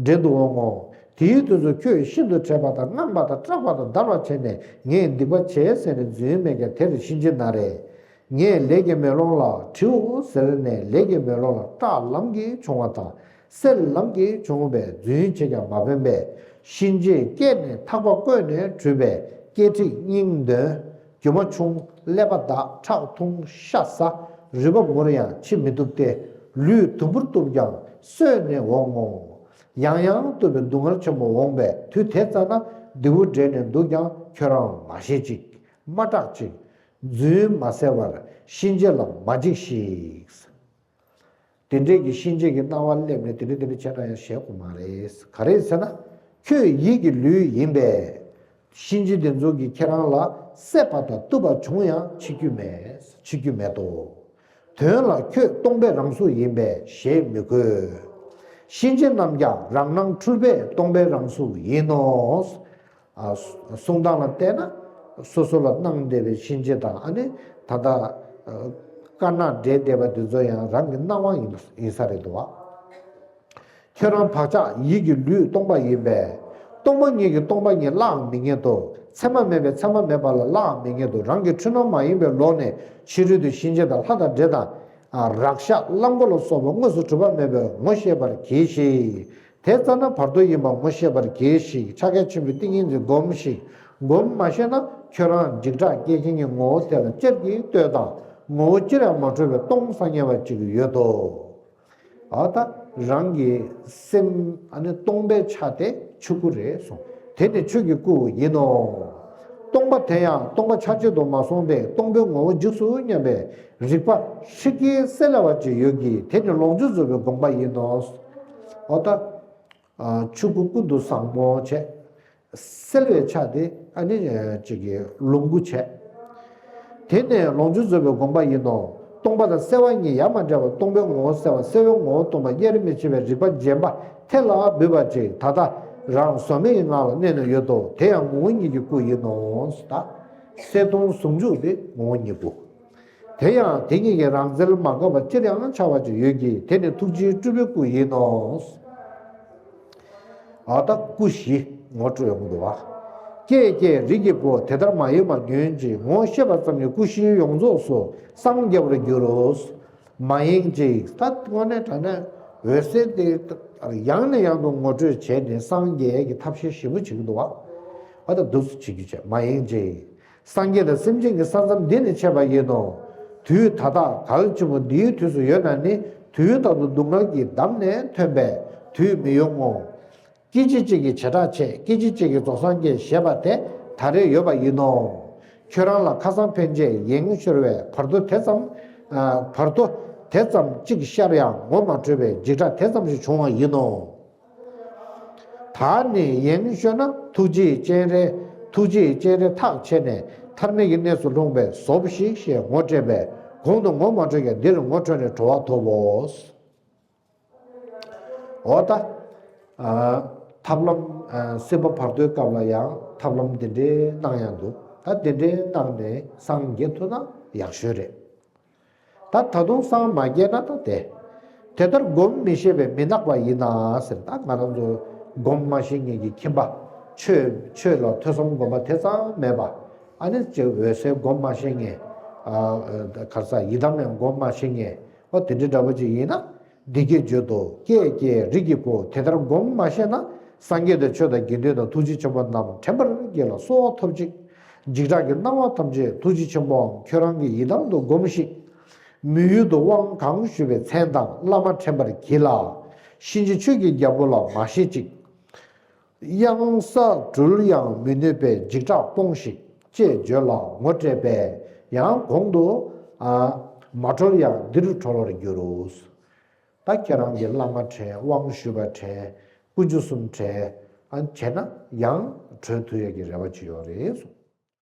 བྲན་དུ་འོང་ངོ་། དེའི་དུས་སུ་ཁྱོད་ཤིན་ཏུ་བྲེད་པ་དང་དངངས་པ་དང་སྐྲག་པ་དང་འདར་བ་བྱས་ནས་ངས་སྡིག་པ་བྱས་ཟེར་ནས་རྫུན་སྨྲས་ཀྱང་དེར་གཤིན་རྗེ་ན་རེ། ངས་ལས་ཀྱི་མེ་ལོང་ལ་བྲིའོ་ཟེར་ནས་ལས་ཀྱི་མེ་ལོང་ལ་སྐྲག་ལམ་གྱིས་བྱུང་བ་དང་སེལ་ལམ་གྱིས་བྱུང་བའི་རྫུན་བྱས་ཀྱང་མ་ཕན་པས། གཤིན་རྗེས་སྐད་ནས་ཐག་པ་བཀོད་ནས་བྲུས་པས་སྐད་འཕྲིག་སྙིང་འདོན། རྒྱུ་མ་ཆུང་ཀླད་པ་འདག་ཁྲག་འཐུང་ཤ་ཟ། རུས་པ་མུར་ཡང་འཆི་མི་ཐུབ་སྟེ། ལུས་དུམ་བུར་གཏུབས་ཀྱང་གསོས་ནས་འོང་ངོ་། ཡང་ཡང་གཏུབས་པའི་སྡུག་བསྔལ་ཆེན་པོ་འོང་བས་དུས་དེ་ཙམ་ན་རྡེའུ་བྲེད་ནས་འདུག་ཀྱང་ཁྱོད་རང་མ་ཤེས་ཅིག་མ་སྐྲག་ཅིག་རྫུན་མ་ཟེར་བར་གཤིན་རྗེ་ལ་མ་འཇིགས་ཤིག་དེ་འདྲས་ཀྱི་གཤིན་རྗེ་གི་སྣང་བ་སླེབས་ནས་དེ་འདྲས་དེ་འདྲས་བྱས་ན་ཡང་ཞེད་དགོས་མ་རེད། ག་རེ་ཟེར་ན། ཁྱོད་ཡིད་ཀྱི་ལུས་ཡིན་པས། གཤིན་རྗེ་དེ་ཚོ་གིས་ཁྱེད་རང་ལ་བསད་པ་དང་གཏུབ་པ་བྱུང་ཡང་འཆི་རྒྱུ་མེད། འཆི་རྒྱུ་མེད་དོ། དོན་ལ་ཁྱོད་སྟོང་པའི་རང་གཟུགས་ཡིན་པས་ཞེད་མི་དགོས། གཤིན་རྗེ་རྣམས་ཀྱང་རང་སྣང་འཁྲུལ་པས་སྟོང་པའི་རང་གཟུགས་ཡིན་ནོ། ཨ། གསུང་སྟངས་ལ་བལྟས་ན་སོ་སོ་ལ་སྣང་བསྡད་པའི་གཤིན་རྗེ་དང་ཨ་ནི་ད་ལྟ་དཀར་ནག་འདྲེས་བསྡད་པ་དེ་ཚོ་ཡང་རང་གི་སྣང་བ་ཡིན་ཡིན་ས་རེད་འདུག་བ། ཁྱོད་རང་བག་ཆགས་ཡིད་ཀྱི་ལུས་སྟོང་པ་ཡིན་པས། སྟོང་པ་ཉིད་ཀྱིས་སྟོང་པ་ཉིད་བརླག་མི་ཉན་ཏོ། མཚན་མ་མེད་པས་མཚན་མ་མེད་པ་ལ་བརླག་མི་ཉན་ཏོ། རང་གི་འཁྲུལ་སྣང་མ་ཡིན་པའི་ལོག་ནས་ཕྱི་རོལ་དུ་གཤིན་རྗེ་དང་ལྷ་དང་འདྲེ་དང་། རགས་ཤ་གླང་པོ་ལ་སོགས་པ་དངོས་སུ་གྲུབ་པ་མེད་པར་ངོ་ཤེས་པར་གྱིས་ཤིག་དེ་ཙམ་ན་བར་དོ་ཡིན་པ་ངོ་ཤེས་པར་གྱིས་ཤིག་ཕྱག་རྒྱ་ཆེན་པོའི་ཏིང་ངེ་འཛིན་སྒོམས་ཤིག་སྒོམ་མ་ཤེས་ན་ཁྱོད་རང་འཇིགས་སྐྲག་སྐྱེ་མཁན་གྱི་ངོ་བོ་དེ་ལ་ཅེར་གྱིས་ལྟོས་དང་། ངོ་བོ་ཅིར་ཡང་མ་གྲུབ་པའི་སྟོང་སང་ཉེ་བ་ཅིག་ཡོད་དོ། ཨ་ད་རང་གི་སེམས་ཨ་ནི་སྟོང་པའི་ཆ་དེ་ཆོས་སྐུ་རེད་གསུངས། དེ་ནི་ཆོས་ཀྱི་སྐུ་ཡིན་ནོ། སྟོང་པ་དེ་ཡང་སྟོང་པ་ཆ་གཅིག་ཏུ་མ་སོང་སྟེ། སྟོང་པའི་ངོ་བོ་འཇིགས་སུ་མཉམ་པའི་རིག་པ་ཧྲིལ་གྱིས་གསལ་བ་ཅིག་ཡོད་ཀྱི། དེ་ནི་ལོངས་སྤྱོད་རྫོགས་པའི་དགོངས་པ་ཡིན་ནོ། ཨ་ད་ཆོས་སྐུ་ཀུན་ཏུ་བཟང་པོ་བྱས། གསལ་བའི་ཆ་དེ་ཨ་ནི་ཅིག་གི་ལོངས་སྐུ་བྱས། དེ་ནས་ལོངས་སྤྱོད་རྫོགས་པའི་དགོངས་པ་ཡིན་ནོ། སྟོང་པ་དང་གསལ་བ་གཉིས་ཡ་མ་བྲལ་བ། སྟོང་པའི་ངོ་བོ་གསལ་བ། གསལ་བའི་ངོ་བོ་སྟོང་པ། དབྱེར་མི་ཕྱེད་པའི་རིག་པ་རྗེན་པ་དེ་ལ་འབུད་པ་ཅིག་ད་ལྟ་རང་གཟོ་མེད་ཀྱི་ངང་ལ་གནས་ནས་ཡོད་དོ། དེ་ཡང་ངོ་བོ་ཉིད་ཀྱི་སྐུ་ཡིན་ནོ། ད་གསལ་སྟོང་ཟུང་འཇུག་དེ་ངོ་བོ་ཉིད་སྐུ། དེ་ཡང་དེ་ཉིད་ཀྱི་རང་རྩལ་མ་འགགས་པ་ཅིར་ཡང་འཆར་བ་ཅིག་ཡོད་ཀྱི། དེ་ནི་ཐུགས་རྗེའི་སྤྲུལ་པའི་སྐུ་ཡིན་ནོ། ཨ་ད་སྐུ་བཞི་ངོ་སྤྲོད་ཡོང་གི་འདུག་བ། ཀྱེ་ཀྱེ་རིགས་ཀྱི་བུ། དེ་ལྟར་མ་ཡེངས་པར་ཉོན་ཅིག་ངོ་ཤེས་པ་ཙམ་གྱིས་སྐུ་བཞི་ཡོངས་རྫོགས་སུ་སངས་རྒྱ་བར་འགྱུར་རོ། མ་ཡེངས་ཅིག་ད་དངོས་གནས་དྲང་གནས་འོད་གསལ་དེ་ཡང་ནས་ཡང་དུ་ངོ་སྤྲོད་བྱས་ནས་སངས་རྒྱས་ཀྱི་ཐབས་ཤེས་ཞེ་པོ་བྱེད་ཀྱི་འདུག་བ། ཨ་ད་འདུག་སེ་བྱེད་རྒྱུ་བྱས། མ་ཡེངས་ཅིག་སངས་རྒྱས་དང་སེམས་ཅན་གྱི་ས་མཚམས་འདི་ནི་ཕྱེད་པ་ཡིན་ནོ། དུས་ད་ལྟ་གལ་ཆེན་པོ་འདིའི་དུས་སུ་ཡོད་ན་ནི། དུས་རྟག་ཏུ་སྡུག་བསྔལ་གྱིས་བསྡམས་ནས་ཐོན་པས་དུས་མི་ཡོང་ངོ་། སྐད་ཅིག་གཅིག་གིས་བྱེ་བྲག་ཕྱེད། སྐད་ཅིག་གཅིག་གིས་རྫོགས་སངས་རྒྱས་ཞེས་པ་དེ་ད་རེས་ཡོད་པ་ཡིན་ནོ། ཁྱོད་རང་ལ་ཁ་སང་ཕན་ཆད་ཡེངས་ཤོར་བས། བར་དོ་དེ་ཙམ་ཨ་བར་དོ་དེ་ཙམ་གཅིག་ཤར་ཡང་ངོ་མ་འཕྲོད་པས་འཇིགས་སྐྲག་དེ་ཙམ་ཞིག་བྱུང་བ་ཡིན་ནོ། ད་ནི་ཡེངས་ཤོར་ན་ཐུགས་རྗེའི་སྤྱན་རས། ཐུགས་རྗེའི་སྤྱན་རས་ཐག་ཆད་ནས་ཐར་མེད་ཀྱི་གནས་སུ་ལྷུང་བས་ཟོབ་ཤིག་ཞེས་ངོ་སྤྲད་པས། གོང་དུ་ངོ་མ་འཕྲོད་ཀྱང་འདིར་ངོ་འཕྲོད་ནས་གྲོལ་བ་ཐོབ་བོ། འོ་ད། ཨ་ཐབས་ལམ་ཨ་སྲིད་པ་བར་དོའི་སྐབས་ལ་ཡང་ཐབས་ལམ་འདི་འདྲའི་གནང་ཡང་འདུག་ད་འདི་འདྲའི་གནང་ནས་སངས་རྒྱས་ཐུབ་ན་ཡག་ཤོས་རེད། ད་ད་དུང་སངས་མ་རྒྱས་ན་ད་དེ། དེ་ལྟར་སྒོམ་མི་ཤེས་པས་མི་ནག་པ་ཡིན་ན་ཟེར། ད་ང་རང་ཚོ་སྒོམ་མ་ཤེས་མཁན་གྱི་ཁྱིམ་པ། ཆོས་ཆོས་ལ་ཐོས་བསམ་སྒོམ་པ་དེ་ཙམ་མེད་པ། ཨ་ནི་ཅིག་འོད་གསལ་སྒོམ་མ་ཤེས་མཁན། ཨ་ག་རེ་ཟ། ཡི་དམ་ཡང་སྒོམ་མ་ཤེས་མཁན། འོ་དེ་འདྲའི་འདྲ་པོ་ཅིག་ཡིན་ན། འདི་སྐད་བརྗོད་དོ། ཀྱེ་ཀྱེ་རིགས་ཀྱི་བུ། དེ་ལྟར་སྒོམ་མ་ཤེས་ན། སངས་རྒྱས་དང་ཆོས་དང་དགེ་འདུན་དང་ཐུགས་རྗེ་ཆེན་པོ་རྣམས་དྲན་པར་གྱིས་ལ་གསོལ་བ་ཐོབ་ཅིག་འཇིགས་སྐྲག་གི་སྣང་བ་ཐམས་ཅད་ཐུགས་རྗེ་ཆེན་པོའམ་ཁྱོད་རང་གི་ཡི་དམ་དུ་སྒོམས་ཤིག་མི་ཡུལ་དུ་དབང་གང་ཞུས་པའི་མཚན་དང་བླ་མ་དྲན་པར་གྱིས་ལ། གཤིན་རྗེ་ཆོས་ཀྱི་རྒྱལ་པོ་ལ་མ་ཞེད་ཅིག་གཡང་ས་སྦྲུལ་ཡང་མི་གནོད་པས་འཇིགས་སྐྲག་སྤོངས་ཤིག་ཅེས་བརྗོད་ལ་ངོ་སྤྲད་པས། ཡང་གོང་དུ་ཨ་མ་གྲོལ་ཡང་འདིར་གྲོལ་བར་འགྱུར་རོ། ད་ཁྱེད་རང་གིས་བླ་མ་དྲན། དབང་ཞུས་པ་དྲན། དཀོན་མཆོག་གསུམ་དྲན། ཨ་བྱས་ན་ཡང་གྲོལ་ཐུབ་ཡག་གི་རེ་བ་ཅིག་ཡོད་རེད་གསུངས།